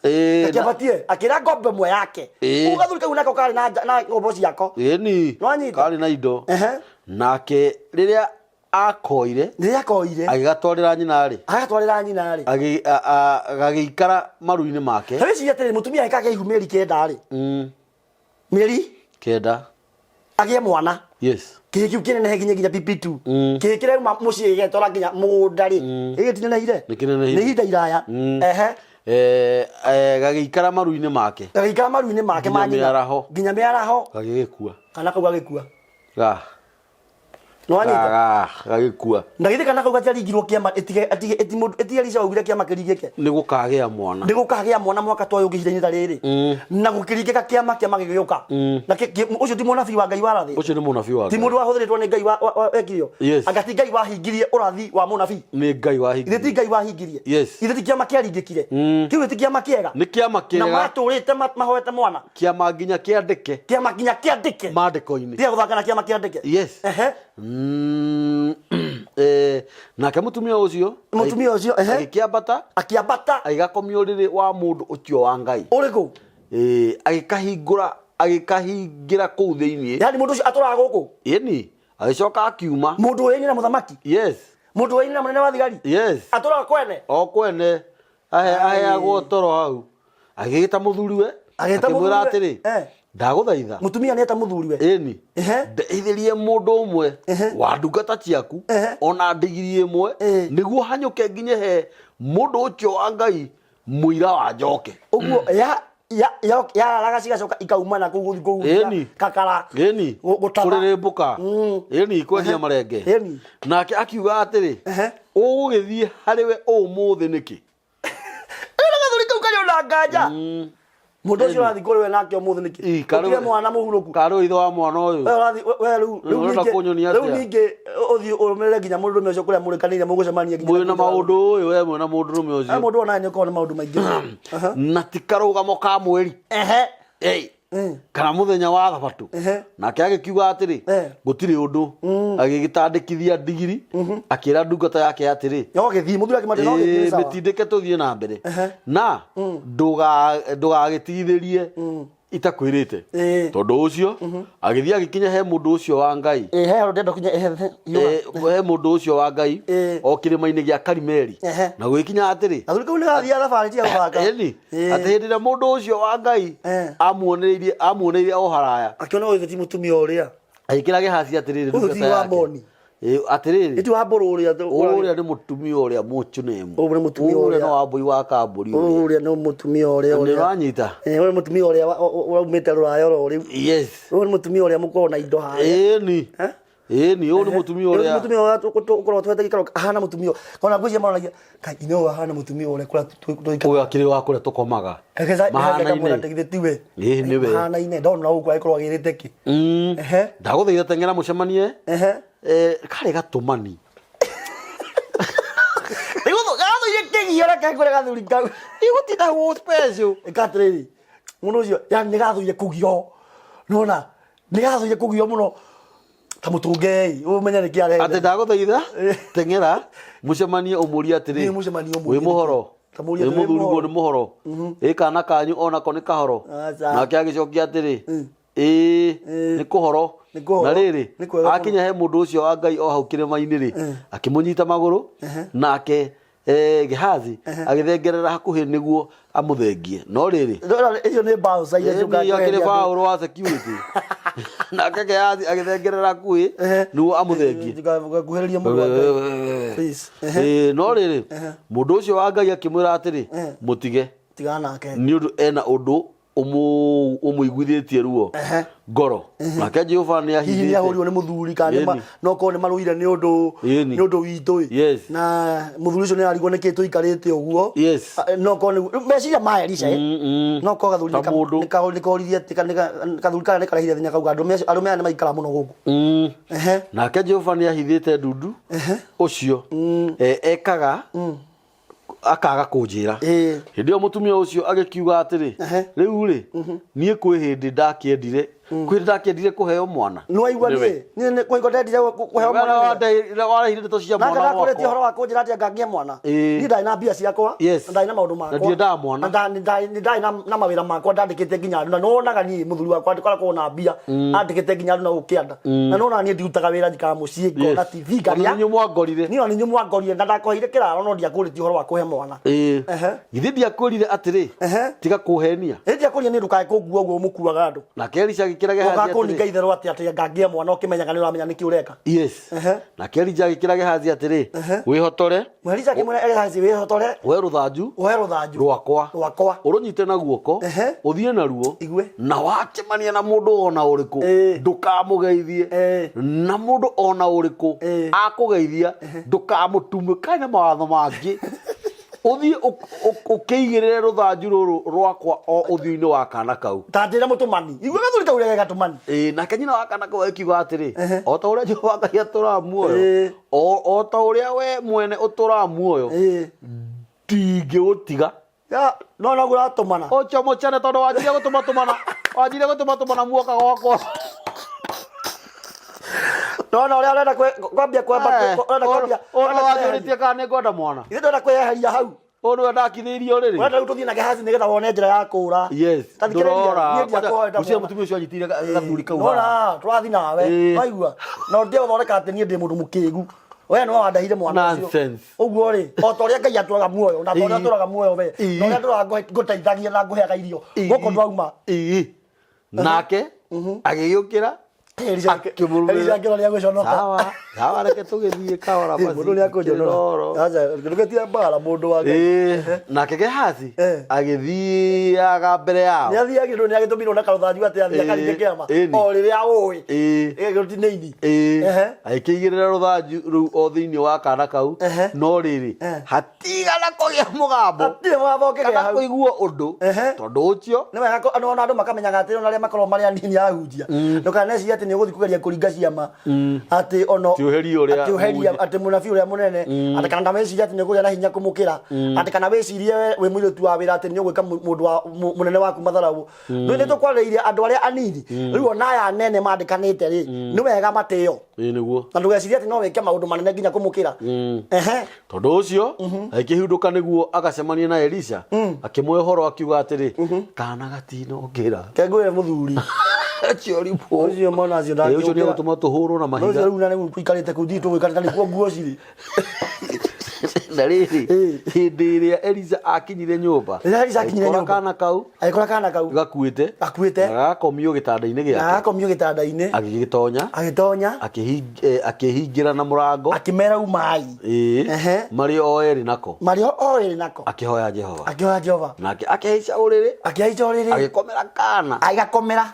Ĩĩ, na- akĩambatie akĩra ngombe ĩmwe yake Ĩĩ. Ũguo gathuri kau nako karĩ na nja- na ngombo ciako ĩni Nĩwanyita? karĩ na indo Ehe. nake rĩrĩa akoire rĩrĩa akoire agĩgatwarĩra nyina rĩ agatwarĩra nyina rĩ agĩ- a- a- gagĩikara maru-inĩ make ta wĩcirie atĩrĩ mũtumia agĩkagĩa ihu mĩeri kenda rĩ mĩeri kenda agĩe mwana yes kĩhĩ kĩu kĩnenehe nginya nginya pp2 Mm. kĩhĩ kĩrauma mũciĩ gĩgetwara nginya mũgũnda rĩ gĩkĩ tinenehire Nĩ kĩnenehire. nĩ ihinda iraya ehe Eh, eh, gagĩikara maru-inĩ make gagĩikara maru-inĩ make ma Nginya nyina mĩaraho. nginya mĩaraho gagĩgĩkua kana kau gagĩkua ga nĩwanyita ga gagĩkua na githĩ kana kau gatiaringirwo kĩama ĩtige ĩtige ĩtige Elisha waugire kĩama kĩringĩke nĩ gũkagĩa mwana nĩ gũkagĩa mwana mwaka ta ũyũ ũngĩ ihinda-inĩ ta rĩrĩ na gũkĩringĩka kĩama kĩama gĩgĩũka na ũcio ti mũnabii wa Ngai warathĩ ũcio nĩ mũnabii wa ti Ngai. mũndũ wahũthĩrĩtwo nĩ Ngai wekire Yes. anga ti Ngai wahingirie ũrathi wa mũnabii nĩ Ngai ithe wahingirie ti Ngai wahingirie Yes. ithe ti kĩama kĩaringĩkire kĩu ti kĩama kĩega nĩ kĩama na kĩega matũrĩte mahoete mwana kĩama nginya kĩandĩke kĩama nginya kĩandĩke maandĩko-inĩ tiga gũthaka na kĩama kĩandĩke yes ehe nake mũtumia ũcio Mũtumia ũcio, ehe. agĩkĩambata akĩambata agĩgakomia ũrĩrĩ wa mũndũ ũcio wa Ngai ũrĩkũ agĩkahingũra agĩkahingĩra kũu thĩinĩ yani mũndũ ũcio atũraga gũkũ ĩni agĩcoka akiuma mũndũ ũrĩa na mũthamaki yes mũndũ ũrĩa na mũnene wa thigari yes atũraga kwene o kwene aheagwo toro hau agĩgĩta mũthuriwe Agĩta akĩmwĩra mũthuriwe, atĩrĩ eh. ndagũthaitha mũtumia nĩ eta mũthuriwe ĩni Ehe. ndeithĩrie mũndũ ũmwe Ehe. wa ndungata ciaku Ehe. ona ndigiri ĩmwe Eh. nĩguo hanyũke nginye he mũndũ ũcio wa ngai mũira wa njoke ũguo ya ya ya yararaga cigacoka ikauma na kũu gũthiĩ kũu Ĩni. kakara ĩni Gũtaba. kũrĩrĩmbũka ĩni kwendia marenge Ĩni. nake akiuga atĩrĩ Ehe. ũgũgĩthiĩ harĩ we ũmũthĩ nĩkĩ na nganja Mũndũ ũcio ũrathiĩ kũrĩ we nake ũmũthĩ nĩkĩ? Ii, karũ- Ũtige mwana mũhurũku. Karũ ithe wa mwana ũyũ. We ũrathiĩ we rĩu rĩu Ũrenda ningĩ kũnyonia rĩu atĩa? ningĩ ũthiĩ ũrũmĩrĩre nginya mũndũrũme ũcio kũrĩa mũrĩkanĩire mũgũcemania nginya Mwĩna maũndũ ũyũ we mwĩna mũndũrũme Eh, ũcio. mũndũ onaye nĩ ũkoragwo na maũndũ maingĩ. Aha. Na ti karũgamo ka mweri. Ehe. Ei. Kana mũthenya wa thabatũ. Ehe. Nake agĩkiuga atĩrĩ, Eh. gũtirĩ ũndũ. Agĩgĩtandĩkithia ndigiri, akĩra ndungata yake atĩrĩ, No gĩthiĩ mũthuri akĩmwĩra no gĩthiĩ Ĩĩ, sawa. mĩtindĩke tũthiĩ na mbere Ehe. na ndũgagĩtigithĩrie itakwĩrĩte Ĩĩ. tondũ ũcio agĩthiĩ agĩkinya he mũndũ ũcio wa ngai Ĩĩ, he handũ ndĩrenda kinya ehe ehe, hiũha. Eh, he mũndũ ũcio wa ngai Ĩĩ. o kĩrĩma-inĩ gĩa karimeli Ehe. na gũgĩkinya atĩrĩ Athuri kau nĩ gathiaga thabarĩ tiga gũthaka. ĩni Ĩĩ. atĩ hĩndĩ ĩrĩa mũndũ ũcio wa ngai Eh. amuonereirie amuoneire o haraya Akĩona ũyũ ti mũtumia ũrĩa. agĩkĩra Gehazi atĩrĩrĩ Ũyũ ndungata ti wa yake. Boni. Ĩĩ, atĩrĩrĩ Ti wa mbũrũ ũrĩa. ũrĩa nĩ mũtumia ũrĩa mũchunemu Ũyũ nĩ mũtumia ũrĩa ũrĩa. no wa mbũi wa kambũri ũrĩa Ũrĩa nĩ mũtumia ũrĩa nĩ ũrĩa. ũranyita Eh, ũyũ nĩ mũtumia ũrĩa waumĩte rũraya oro rĩu. yes Ũyũ nĩ mũtumia ũrĩa mũkoragwo na indo harĩa. ĩni Eh? ĩni ũyũ nĩ mũtumia Ũyũ nĩ ũrĩa mũtumia ũrĩa ũkoragwo twete gĩikaro ahana mũtumia. Kona ngwĩciria maronagia kai ine ũyũ ahana mũtumia ũrĩa kũrĩa tũikaraga. ũyũ akĩrĩ wa kũrĩa tũkomaga Mahanaine. mahanaine Tiwe. Ĩĩ, nĩwe. Mahanaine ndona ũguo agĩkorwo agĩrĩte kĩ. Ehe. Ndagũthaitha teng'era mũcemanie Ehe. Eh, karĩ gatũmani Gathuire kĩgio reke ngwĩre gathuri kau. Igũtinda wũ special. Ĩka atĩrĩrĩ, mũndũ ũcio yani nĩ gathuire kũgio. Nona nĩ gathuire kũgio mũno. Ta mũtũnge ũmenye nĩkĩ arenda. Atĩ ndagũthaitha Eh. teng'era mũcemanie ũmũrie atĩrĩ Niĩ mũcemanie ũmũrie wĩ mũhoro Ta mũrie wĩ atĩrĩ, wĩ mũthuriguo mũhoro? nĩ mũhoro ĩ kana kanyu onako nĩ kahoro Aca. nake agĩcokia atĩrĩ ĩĩ nĩ kũhoro Nĩ kũhoro. na rĩrĩ Nĩ kwega mũno. akinya he mũndũ ũcio wa ngai o hau kĩrĩma-inĩ rĩ akĩmũnyita magũrũ nake eh, gehazi agĩthengerera hakuhĩ nĩguo amũthengie no rĩrĩ Ndona icio nĩ mbaũ cia iria ciũkaga Ĩni akĩrĩ kweheria andũ. baũrũ wa security nake gehazi agĩthengerera hakuhĩ nĩguo amũthengie Ngakuhĩrĩria mũndũ wa Ngai. Please. Ehe. Ĩĩ, no rĩrĩ mũndũ ũcio wa ngai akĩmwĩra atĩrĩ mũtige Tigana nake. nĩ ũndũ ena ũndũ ũmũ- ũmũiguithĩtie ruo Ehe. ngoro nake jehova nĩ Hihi nĩ ahithĩte ahũrirwo nĩ mũthuri kana nĩ ma- Ĩni. no korwo nĩ marũire nĩ ũndũ Ĩni. nĩ ũndũ witũ ĩ. Yes. Na mũthuri ũcio nĩ arigwo nĩkĩ tũikarĩte ũguo. Yes. Ah, No korwo nĩ rĩu meciria ma Elisha ĩ. Mm, mm. No korwo gathuri Ta nĩ ka- mũndũ. nĩ ka- nĩ koririe atĩ ka- nĩ ka- gathuri karĩa nĩ karehire thĩna kauga andũ arũme aya nĩ maikara mũno gũkũ. Ehe. Nake jehova nĩ ahithĩte ndundu ũcio eh, ekaga akaga kũnjĩra Ĩĩ. hĩndĩ ĩyo mũtumia ũcio agĩkiuga atĩrĩ Ehe. rĩu rĩ niĩ kwĩ hĩndĩ ndakĩendire kwĩ hĩndĩ ndakĩendire kũheo mwana Nĩ waigua Nĩwe. niĩ niĩ nĩ kũigua ndendire kũheo mwana nĩwe. warehire ndeto cia Nake mwana ndakũrĩtie gwakwa ũhoro wa kũnjĩra atĩ ngangĩe mwana. Ĩĩ. Niĩ ndarĩ na mbia ciakwa. Yes. Na ndarĩ na maũndũ makwa. Na ndiendaga mwana. Na ndarĩ na mawĩra makwa ndandĩkĩte nginya andũ. Na nĩwonaga niĩ mũthuri wakwa akoragwo na mbia. Andĩkĩte nginya andũ na gũkũ kĩanda. Na nĩwonaga niĩ ndirutaga wĩra njikaraga mũciĩ ngona Yes. TV Ona ngarĩa. nĩ inyuĩ mwangorire Niĩ ona nĩ inyuĩ mwangorire na ndakũheire kĩraro no ndiakũrĩtie ũhoro wa kũhe mwana. Ĩĩ. Ehe. githĩ ndiakwĩrire atĩrĩ Ehe. tiga kũhenia Ĩĩ ndiakũria niĩ ndũkae kũngua ũguo mũkuaga andũ. nake Elisha agĩkĩra Gehazi Ũgakũninga atĩrĩ itherũ atĩ atĩ ngangĩe mwana ũkĩmenyaga nĩ ũramenya nĩkĩ ũreka. yes Ehe. nake Elija agĩkĩra Gehazi atĩrĩ Ehe. wĩhotore Elija akĩmwĩra Gehazi wĩhotore we rũthanju woe rũthanju rwakwa rwakwa ũrũnyite na guoko Ehe. ũthiĩ naruo Igue. na wacemania na mũndũ ona ũrĩkũ Ĩĩ. ndũkamũgeithie Ĩĩ. na mũndũ ona ũrĩkũ Ĩĩ. akũgeithia ndũkamũtume kaĩ na mawatho mangĩ ũthiĩ ũkĩigĩrĩre rũthanju rũrũ rwakwa o ũthiũ-inĩ wa kana kau ta njĩra mũtũmani igua gathuri kau ũrĩa gatũmani Ĩĩ, nake nyina wa kana kau akiuga atĩrĩ Ehe. o ta ũrĩa Jehova Ngai atũraga muoyo Ĩĩ. o o ta ũrĩa we mwene ũtũraga muoyo Ĩĩ. ndingĩgũtiga Ya, no noguo ũratũmana ũcio mũcene tondũ wanjirie gũtũmatũmana wanjirie gũtũmatũmana muoka gwakwa nona ũrĩa ũrenda kwambia kwamba ũrenda kwambia ũrĩa wanjũrĩtie kana nĩ ngwenda mwana ithe ndwenda kwĩyeheria hau ũyũ nĩwe ndakithĩirie ũrĩrĩ ũrenda rĩu tũthiĩ na Gehazi nĩgetha wone njĩra ya kũũra yes Ta thikĩrĩria, ndũrora niĩ ndiakũhoete mũciĩ mwana. mũtumia ũcio anyitĩire gathuri kau haha. nona tũrathiĩ nawe Ĩĩ. waigua na ũtige gũthondeka atĩ niĩ ndĩ mũndũ mũkĩgu we nĩwe wandehire mwana ũcio Nonsense. ũguo rĩ o ta ũrĩa ngai atũraga muoyo na ta ũrĩa Ĩĩ. atũraga muoyo we Ĩĩ. na ũrĩa ndũraga ngũteithagia na ngũheaga irio Ĩĩ. gũkũ ndwauma Ĩĩ. nake agĩgĩũkĩra Elisha Akĩmũrũmĩrĩra. Elisha akĩroria gũconoka sawa Hawa reke tũgĩthiĩ kahora basi. Mũndũ nĩ akũnjonora. Kĩroro. Aca, ndũgetie mbara mũndũ wa Ngai. Ĩĩ, nake Gehazi Eh. agĩthiaga mbere yao. Nĩ athiagĩrwo nĩ agĩtũmirwo na karũthanju atĩ athiĩ Ĩĩ, akaringe kĩama ĩni. o rĩrĩa ũĩ. Ĩĩ. Ĩgagĩrwo ti nĩ ini. Ĩĩ. Ehe. Agĩkĩigĩrĩra rũthanju rũu o thĩinĩ wa kana kau Ehe. no rĩrĩ Eh. hatigana kũgĩa mũgambo Hatirĩ mũgambo ũkĩgĩa kana hau. kũigua ũndũ Ehe. tondũ ũcio Nĩ wega ona andũ makamenyaga atĩ ona arĩa makoragwo marĩ anini ahunjia. Ndũkanecirie atĩ nĩ ũgũthiĩ kũgeria kũringa ciama. Atĩ ono Ti ũheria ũrĩa atĩ ũheria mũhunjia. atĩ mũnabii ũrĩa mũnene atĩ kana ndameciria atĩ nĩ ũkũgĩa na hinya kũmũkĩra atĩ kana wĩcirie we wĩ mũirĩtu wa wĩra atĩ nĩ ũgwĩka mũndũ wa mũnene waku matharaũ. Nĩ nĩ tũkwarĩrĩirie andũ arĩa anini rĩu ona aya anene mandĩkanĩte rĩ nĩ wega matĩo ĩĩ nĩguo na ndũgecirie atĩ no wĩke maũndũ manene nginya kũmũkĩra. Ehe. Tondũ ũcio agĩkĩhindũka nĩguo agacemanie na Elisha akĩmũhe ũhoro akiuga atĩrĩ kana gatinokĩra. Ke ngwĩre mũthuri Acio ribũ. Ũcio mwana ũcio Ĩ, ũcio ndangĩũkĩra. nĩegũtũma tũhũrwo na Ũcio mahiga. rĩu na rĩu tũikarĩte kũu nditũ gwĩka na nĩkuo nguo cirĩ. Na rĩrĩ Ĩ. hĩndĩ ĩrĩa Elisha akinyire nyũmba Rĩrĩa Elisha akinyire agĩkora nyũmba. kana kau Agĩkora kana kau gakuĩte Gakuĩte. na gagakomio gĩtanda-inĩ na gĩake agakomio gĩtanda-inĩ agĩgĩtonya agĩtonya akĩhingĩra na mũrango akĩmera umai ĩĩ Ehe. marĩ o erĩ nako marĩ o erĩ nako akĩhoya Jehova akĩhoya Jehova nake akĩhaica ũrĩrĩ akĩhaica ũrĩrĩ agĩkomera kana agĩgakomera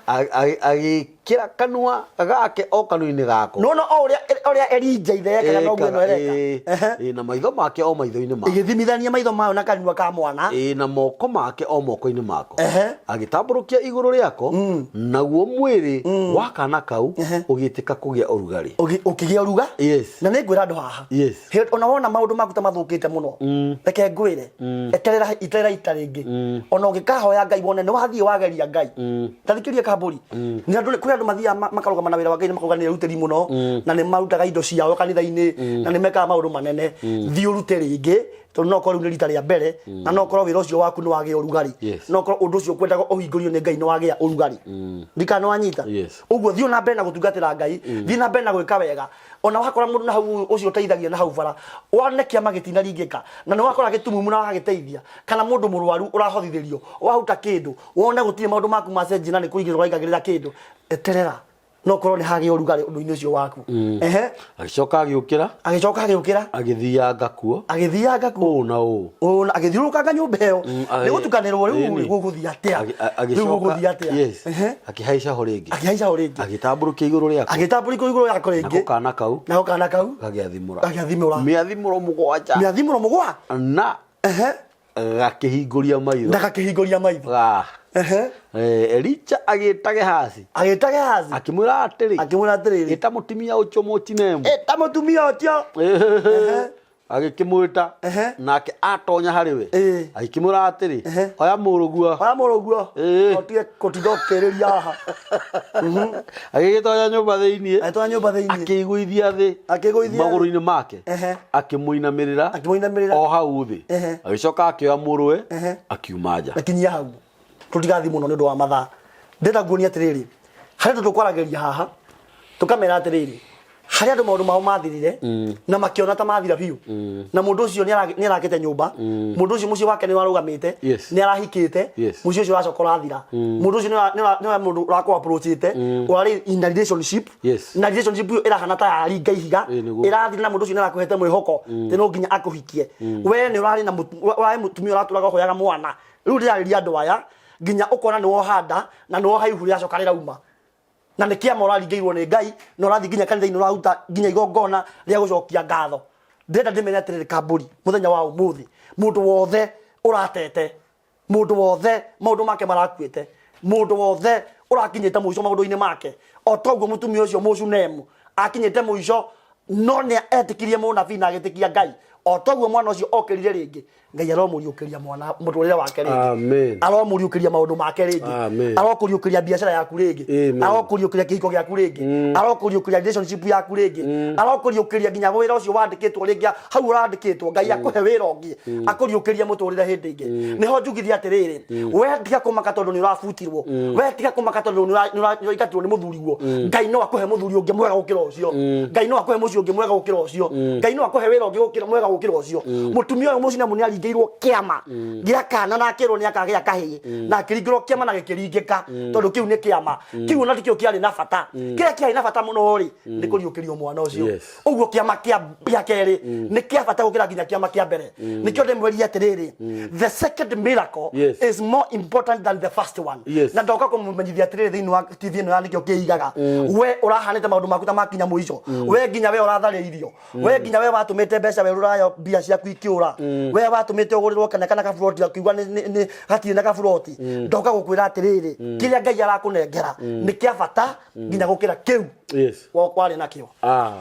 Agĩkĩra kanua gake o kanua-inĩ gako nona o ũrĩa ũrĩa Elija ithe ekaga noguo ĩno ĩreka Ehe. Ĩĩ, na maitho make o maitho-inĩ make ĩgĩthimithania maitho mayo na kanua ka mwana Ĩĩ, na moko make o moko-inĩ mako Ehe. Agĩtambũrũkia igũrũ rĩako naguo mwĩrĩ wa kana kau Ehe. ũgĩtĩka kũgĩa ũrugarĩ. Ũkĩgĩa ũruga Yes. Na nĩ ngwĩra andũ haha Yes. Ona wona maũndũ maku ta mathũkĩte mũno reke ngwĩre eterera iterera ita rĩngĩ ona ũngĩkahoya Ngai wone nĩ wathiĩ wageria Ngai ta thikĩrĩria kambũri nĩ andũ kũrĩ andũ mathiaga makarũgama na wĩra wa Ngai na makauga nĩ erutĩri mũno na nĩ marutaga indo ciao kanitha-inĩ na nĩ mekaga maũndũ manene thiĩ ũrute rĩngĩ tondũ no korwo rĩu nĩ rita rĩa mbere na no korwo wĩra ũcio waku nĩ wagĩa ũrugarĩ Yes. no korwo ũndũ ũcio ũkwendaga ũhingũrio nĩ Ngai nĩ wagĩa ũrugarĩ ndikana nĩ wanyita Yes. ũguo thiĩ na mbere na gũtungatĩra Ngai thiĩ na mbere na gwĩka wega ona wakora mũndũ na hau ũcio ũteithagia na hau bara wone kĩama gĩtinaringĩka na nĩ wakora gĩtumumu na wagagĩteithia kana mũndũ mũrwaru ũrahothithĩrio wahuta kĩndũ wone gũtirĩ maũndũ maku macenjia na nĩ kũigĩrĩra ũraigagĩrĩra kĩndũ eterera no korwo nĩ hagĩa ũrugarĩ ũndũ-inĩ ũcio waku ehe Agĩcoka agĩũkĩra agĩcoka agĩũkĩra agĩthianga kuo agĩthianga kuo ũũ na ũũ Ũũ na agĩthiũrũrũkanga nyũmba ĩyo nĩ gũtukanĩrwo rĩu Ĩni. gũgũthiĩ atĩa rĩu Agĩcoka gũgũthiĩ atĩa yes Ehe. akĩhaica ho rĩngĩ akĩhaica ho rĩngĩ agĩtambũrũkia igũrũ rĩako agĩtambũrũka igũrũ rĩako nako rĩngĩ kana kau nako kana kau gagĩathimũra gagĩathimũra mĩathimũro mũgwanja mĩathimũro mũgwa na ehe gakĩhingũria maitho na gakĩhingũria maitho Ah. ehe Elija agĩta Gehazi agĩta Gehazi akĩmwĩra atĩrĩ akĩmwĩra atĩrĩrĩ ĩta mũtumia ũcio mũtinemu ĩta mũtumia ũcio Ehe. Agĩkĩmwĩta Ehe. nake atonya harĩ we Ĩĩ. agĩkĩmwĩra atĩrĩ Ehe. oya mũrũguo oya mũrũguo Ĩĩ. ũtige kũtinda ũkĩrĩria haha Agĩgĩtonya nyũmba thĩinĩ agĩtonya nyũmba thĩinĩ akĩigũithia thĩ Akĩigũithia thĩ. magũrũ-inĩ make Ehe. akĩmũinamĩrĩra Akĩmũinamĩrĩra. o hau thĩ Ehe. Agĩcoka akĩoya mũrũwe Ehe. akiuma nja. Na kinyia hau tũtigathiĩ mũno nĩ ũndũ wa mathaa ndĩrenda nguonia atĩrĩrĩ harĩ andũ tũkwaragĩria haha tũkamera atĩrĩrĩ harĩ andũ maũndũ mao mathirire na makĩona ta mathira biũ na mũndũ ũcio nĩ arakĩte nyũmba mũndũ ũcio mũciĩ wake nĩ warũgamĩte Yes. nĩ arahikĩte Yes. mũciĩ ũcio ũracoka ũrathira mũndũ ũcio nĩ mũndũ ũrakũ approachĩte ũrarĩ in a relationship Yes. na relationship ĩyo ĩrahana ta yaringa ihiga Ĩĩ, nĩguo. ĩrathira na mũndũ ũcio nĩ arakũhete mwĩhoko atĩ no nginya akũhikie we nĩ ũrarĩ na ũrarĩ mũtumia ũratũraga ũhoyaga mwana rĩu ndĩrarĩria andũ aya nginya ũkona nĩ woha nda na nĩ woha ihu rĩracoka rĩrauma na nĩ kĩama ũraringĩirwo nĩ Ngai na ũrathiĩ nginya kanitha-inĩ ũraruta nginya igongona rĩa gũcokia ngatho ndĩrenda ndĩmere atĩrĩrĩ kambũri mũthenya wa ũmũthĩ mũndũ wothe ũratete mũndũ wothe maũndũ make marakuĩte mũndũ wothe ũrakinyĩte mũico maũndũ-inĩ make o toguo mũtumia ũcio mũcunemu akinyĩte mũico no nĩ etĩkirie mũnabii na agĩtĩkia Ngai o toguo mwana ũcio okĩrire rĩngĩ Ngai aromũriũkĩria mwana mũtũrĩre wake rĩngĩ Amen. aromũriũkĩria maũndũ make rĩngĩ Amen. arokũriũkĩria biacara yaku rĩngĩ Amen. arokũriũkĩria kĩhiko gĩaku rĩngĩ arokũriũkĩria relationship yaku rĩngĩ arokũriũkĩria nginya wĩra ũcio wandĩkĩtwo rĩngĩ hau ũrandĩkĩtwo Ngai akũhe wĩra ũngĩ akũriũkĩrie mũtũrĩre hĩndĩ ĩngĩ nĩho njugithia atĩrĩrĩ we tiga kũmaka tondũ nĩ ũrabutirwo we tiga kũmaka tondũ nĩ ũraingatirwo nĩ mũthuriguo Ngai no akũhe mũthuri ũngĩ mwega gũkĩra ũcio Ngai no akũhe mũciĩ ũngĩ mwega gũkĩra ũcio Ngai no akũhe wĩra ũngĩ gũkĩra mwega gũkĩra ũcio mũtumia ũyũ mũcinamu nĩ aringĩirwo kĩama gĩa kana na akĩrwo nĩ akagĩa kahĩĩ, na akĩringĩrwo kĩama na gĩkĩringĩka, tondũ kĩu nĩ kĩama kĩu ona tikĩo kĩarĩ na bata. Kĩrĩa kĩarĩ na bata mũno rĩ, nĩ kũriũkĩrio mwana ũcio. Ũguo kĩama kĩa kerĩ nĩ kĩa bata gũkĩra nginya kĩama kĩa mbere. Nĩkĩo ndĩmwĩrire atĩrĩrĩ, the second miracle is more important than the first one. Na ndoka kũmũmenyithia atĩrĩrĩ, thĩinĩ wa TV ĩno ya Nĩkĩo Kĩigaga, we ũrahanĩte maũndũ maku ta makinya mũico, we nginya we ũratharĩirio, we nginya we watũmĩte mbeca we rũraya, mbia ciaku ikĩũra, we watũmĩte ũgũrĩrwo kana kaburoti akiuga nĩ hatirĩ na kaburoti, ndoka gũkwĩra atĩrĩrĩ, kĩrĩa Ngai arakũnengera nĩ kĩa bata nginya gũkĩra kĩu warĩ nakĩo.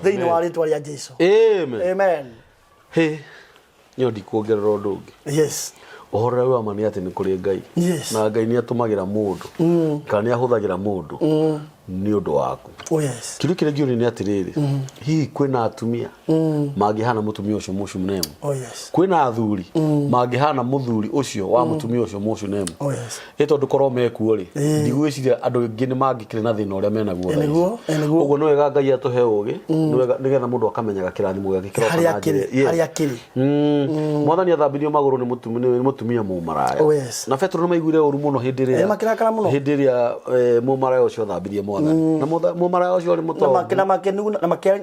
Thĩinĩ wa rĩtwa rĩa Jesu. Amen. Amen. He nyo ndikuongerera ũndũ ũngĩ. Ũhoro ũrĩa wa ma nĩ atĩ nĩ kũrĩ Ngai. Na Ngai nĩ atũmagĩra mũndũ kana nĩ ahũthagĩra mũndũ nĩ ũndũ waku. Oh yes. Kĩũria kĩrĩa ngĩũria nĩ atĩrĩrĩ, hihi kwĩna atumia mangĩhana mũtumia ũcio Mũshunemu? Oh yes. Kwĩna athuri mangĩhana mũthuri ũcio wa mũtumia ũcio Mũshunemu? Oh yes. Ĩ tondũ korwo mekuo rĩ, ndigwĩciria andũ aingĩ nĩ mangĩkĩrĩ na thĩna ũrĩa menaguo thaa ici. Nĩguo. Ũguo nĩ wega Ngai atũhe ũgĩ, nĩ wega nĩgetha mũndũ akamenyaga kĩrathimo gĩake kĩroka Harĩa na akĩrĩ, njĩra. harĩa akĩrĩ. Mwathani athambirio magũrũ nĩ mũtumia mũmaraya. Oh, yes. Na Petero nĩ maiguire ũru mũno hĩndĩ ĩrĩa Makĩrakara mũno. Hĩndĩ ĩrĩa mũmaraya ũcio athambirie mwathani. Na mũmaraya ũcio arĩ mũtongu. Na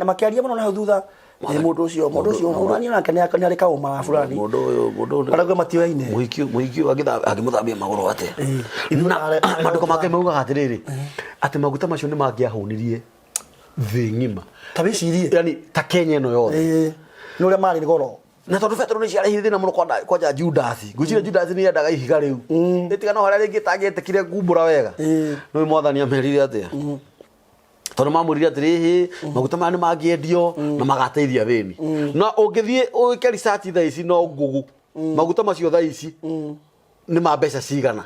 makĩaria mũno na hau thutha. Mũndũ ũcio mũrani nake nĩ arĩ kaũmara fulani. Mũndũ ũyũ Arĩa matioyaine. Mũhiki ũyũ angĩmũthambia magũrũ atĩa? Na maandĩko make maugaga atĩrĩrĩ, atĩ maguta macio nĩ mangĩahũnirie thĩ ng'ima. Ta wĩcirie. Yani ta Kenya ĩno yothe. Nĩ ũrĩa marĩ goro. Na tondũ Petero nĩ ciarehire thĩna mũno kwanja Judasi, ngwĩciria Judasi nĩ endaga ihiga rĩu ĩtiga no harĩa rĩngĩ tangĩetĩkire kumbũra wega. Nĩ mwathani amerire atĩa? Tondũ mamwĩrire atĩrĩ, maguta maya nĩ mangĩendio na magateithia athĩni. Na ũngĩthiĩ ũĩke research thaa ici no Google maguta macio thaa ici nĩ ma mbeca cigana,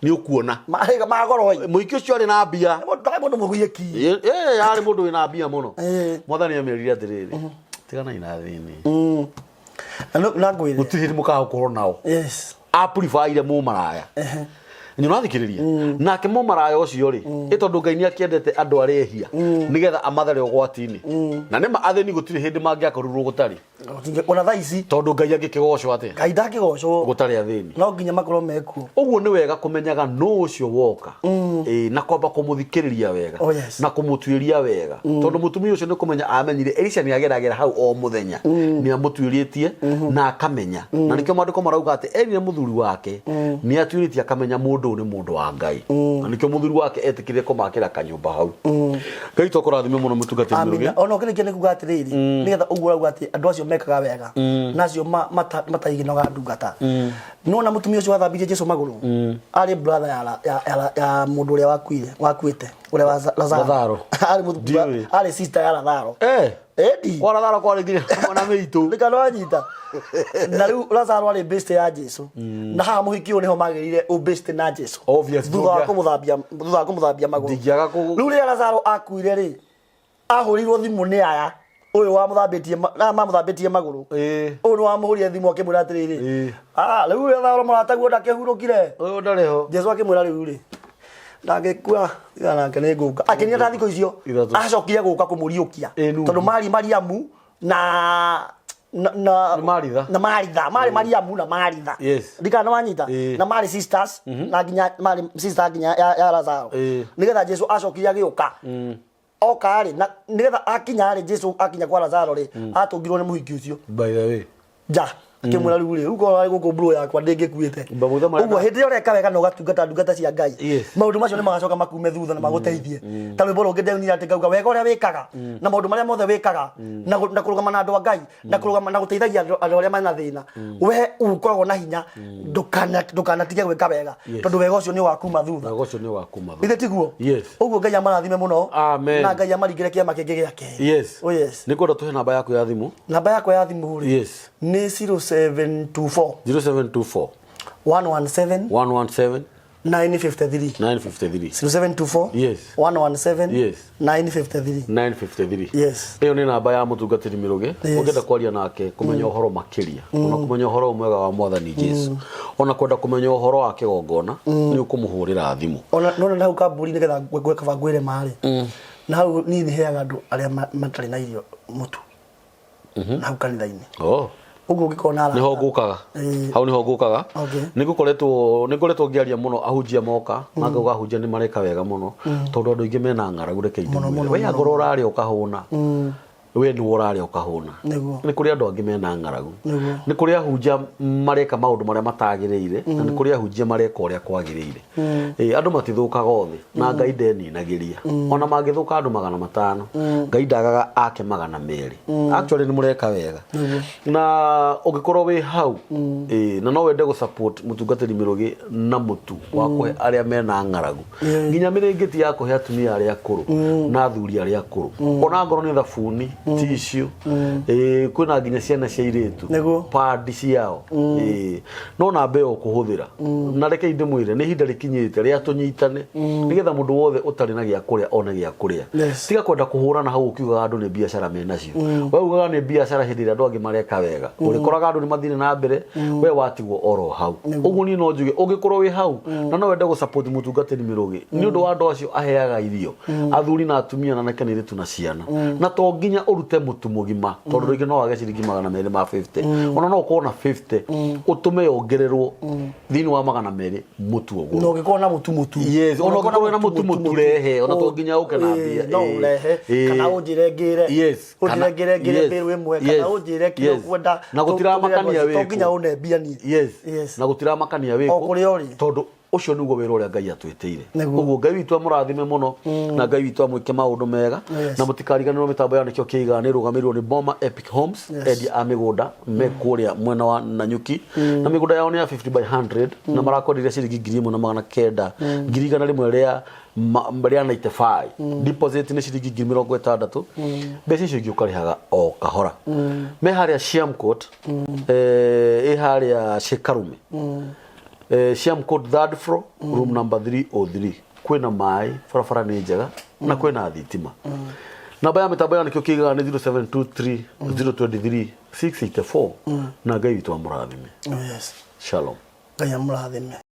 nĩ ũkuona Marĩ ma goro. Mũhiki ũcio arĩ na mbia. Ndarĩ mũndũ mũguĩki. Ĩ, arĩ mũndũ wĩna mbia mũno. Mwathani amerire atĩrĩrĩ, tiganai na athĩni. Na ngwĩre, Gũtirĩ hĩndĩ mũkagũkorwo nao. Apuribaire mũmaraya nĩ ũrathikĩrĩria nake mũmaraya ũcio rĩ, ĩ tondũ Ngai nĩ akĩendete andũ arĩa ehia nĩgetha amathare ũgwati-inĩ, na nĩma athĩni gũtirĩ hĩndĩ mangĩakorirwo gũtarĩ. Ona thaa ici. Tondũ Ngai angĩkĩgocwo atĩa Ngai ndangĩgocwo gũtarĩ athĩni? No nginya makorwo mekuo. Ũguo nĩ wega kũmenyaga nũ ũcio woka. Ĩĩ, na kwamba kũmũthikĩrĩria wega na kũmũtuĩria wega, tondũ mũtumia ũcio nĩ kũmenya amenyire Elisha nĩ ageragĩra hau o mũthenya, nĩ amũtuĩrĩtie na akamenya, na nĩkĩo maandĩko marauga atĩ erire mũthuri wake nĩ atuĩrĩtie akamenya mũndũ ũyũ nĩ mũndũ wa Ngai, na nĩkĩo mũthuri wake etĩkĩrire kũmakĩra kanyũmba hau. Ngai twakũrathime mũno, mũtungatĩri Amina. Mĩrũgĩ. Ona ũkĩrĩkia nĩ kuga atĩrĩrĩ, nĩgetha ũguo ũrauga atĩ andũ acio mekaga wega na acio mataiginaga ndungata, nona mũtumia ũcio wathambirie Jesu magũrũ arĩ brother ya mũndũ ũrĩa wakuire, wakuĩte, ũrĩa wa Lazaro. Lazaro. Arĩ Ndiũĩ. arĩ sister ya Lazaro. Edi. Kwa Lazaro kwarĩ nginya mwana mĩitũ. Nĩkano wanyita na rĩu Lazaro arĩ best ya Jesu, na haha mũhiki ũyũ nĩho magĩrĩire ũbest na Jesu. Obvious, Thutha wa kũmũthambia magũrũ. Ndingĩaga Rĩu rĩrĩa Lazaro akuire rĩ, ahũrĩirwo thimũ nĩ aya ũyũ wamũthambĩtie aya mamũthambĩtie magũrũ. Ũyũ nĩ wamũhũrire thimũ akĩmwĩra atĩrĩrĩ, "Ah, rĩu Lazaro mũrataguo ndakĩhurũkire." Ũyũ ndarĩ ho. Jesu akĩmwĩra, rĩu rĩ, ndangĩkua, tiga nake nĩ ngũka. Akĩnina ta thikũ icio 3. Acokire gũka kũmũriũkia. Nungu. Tondũ mari Mariamu na Nĩ Maritha. Na Maritha, marĩ Mariamu na Maritha. Ndikana wanyita. Na marĩ sisters, na nginya marĩ sister nginya ya Lazaro. Nĩgetha Jesu acokire agĩũka, oka rĩ, na nĩgetha akinya rĩ, Jesu akinya kwa Lazaro rĩ, atũngirwo nĩ mũhiki ũcio By the way, nja, akĩmwĩra, rĩu rĩ, rĩu korwo arĩ gũkũ mburu yakwa ndĩngĩkuĩte. Maguta marĩa Ũguo hĩndĩ ĩrĩa ũreka wega na ũgatungata ndungata cia Ngai, maũndũ macio nĩ magacoka makume thutha na magũteithie. Ta rwĩmbo rũngĩ ndĩrainire atĩ ngauga wega ũrĩa wĩkaga na maũndũ marĩa mothe wĩkaga na kũrũgama na andũ a Ngai na kũrũgama na gũteithagia andũ arĩa mena thĩna, we ũkoragwo na hinya, ndũkanatige gwĩka wega, tondũ wega ũcio nĩ wakuma thutha. Wega ũcio nĩ wakuma thutha. Ithe tiguo? Yes. Ũguo Ngai amarathime mũno. Amen. Na Ngai amaringĩre kĩama kĩngĩ gĩa kerĩ. Oh yes. Nĩ kwenda tũhe namba yaku ya thimũ. Namba yakwa ya thimũ rĩ, nĩ 0724 0724 117 117 953. 953. 0724 117 953. 953. Yes. Ĩyo nĩ namba ya mũtungatĩri Mĩrũgĩ. Ũngĩenda kwaria nake, kũmenya ũhoro makĩria, ona kũmenya ũhoro ũyũ mwega wa mwathani Jesu, ona kwenda kũmenya ũhoro wa kĩgongona, nĩ ũkũmũhũrĩra thimũ. Ona nona na hau kamburi nĩgetha kaba ngwĩre marĩ na hau niĩ nĩ heaga andũ arĩa matarĩ na irio mũtu na hau kanitha-inĩ. Ũguo ũngĩkorwo na arata. Niho ngũkaga. Hau niho ngũkaga. Nĩ ngoretwo ngĩaria mũno ahunjia moka na ngauga ahunjia nĩ mareka wega mũno tondũ andũ aingĩ mena ng'aragu. Reke ndĩmwĩre, we angorwo ũrarĩa ũkahũna, we nĩwe ũrarĩa ũkahũna. Nĩ kũrĩ andũ angĩ mena ng'aragu. Nĩ kũrĩ ahunjia mareka maũndũ marĩa matagĩrĩire na nĩ kũrĩ ahunjia mareka ũrĩa kwagĩrĩire. Andũ matithũkaga othe na Ngai ndeninagĩria. Ona mangĩthũka andũ 500, Ngai ndagaga ake 200. Actually nĩ mũreka wega. Na ũngĩkorwo wĩ hau na no wende gũ support mũtungatĩri Mĩrũgĩ na mũtu wa kũhe arĩa mena ng'aragu, nginya mĩrĩngĩti ya kũhe atumia arĩa akũrũ na athuri arĩa akũrũ, ona ngorwo nĩ thabuni, tissue, kwĩna nginya ciana cia irĩtu padi ciao, no namba ĩyo ũkũhũthĩra. Na reke ndĩmwĩre, nĩ ihinda rĩkinyĩte rĩa tũnyitane nĩgetha mũndũ wothe ũtarĩ na gĩa kũrĩa one gĩa kũrĩa. Tiga kwenda kũhũrana hau ũkiugaga andũ nĩ biacara menacio. We ugaga nĩ biacara hĩndĩ ĩrĩa andũ angĩ mareka wega, ũrĩkoraga andũ nĩ mathire na mbere, we watigwo oro hau. Ũguo niĩ no njuge, ũngĩkorwo wĩ hau na no wende gũ support mũtungatĩri Mĩrũgĩ nĩ ũndũ wa andũ acio aheaga irio, athuri na atumia na anake na airĩtu na ciana, na to nginya ũrute mũtu mũgima tondũ rĩngĩ no wage ciringi 200 ma 50, ona no ũkorwo na 50 ũtũme yongererwo thĩinĩ wa 200 mũtu ũgũrwo. Na ũngĩkorwo na mũtu mũtu. Yes, ona ũngĩkorwo na mũtu mũtu rehe, ona to nginya ũke na mbia. No ũrehe kana ũnjĩre ngĩre. Ũnjĩre ngĩre ngĩre mbĩrũ ĩmwe kana ũnjĩre kĩrĩa ũkwenda. Na gũtiramakania wĩkũ. To nginya ũne mbia niĩ. Na gũtiramakania wĩkũ. O kũrĩa ũrĩ. Tondũ ũcio nĩguo wĩra ũrĩa Ngai atwĩtĩire. Ũguo Ngai witũ amũrathime mũno na Ngai witũ amwĩke maũndũ mega. Na mũtikariganĩrwo mĩtambo ya Nĩkĩo Kĩigaga nĩ ĩrũgamĩrĩirwo nĩ Boma Epic Homes, endia a mĩgũnda me kũrĩa mwena wa Nanyuki, na mĩgũnda yao nĩ ya 50 by 100 na marakwenderia ciringi 1900, 100,000 rĩa 95. Deposit nĩ ciringi 60,000, mbeca icio ingĩ ũkarĩhaga o kahora. Me harĩa Siamcourt, ĩ harĩa Shekarume, Siamcourt third floor, room number 303. Kwĩna maĩ, barabara nĩ njega na kwĩna thitima. Namba ya mĩtambo ya Nĩkĩo Kĩigaga nĩ 0723 023 684 na Ngai witũ amũrathime. Shalom. Ngai amũrathime.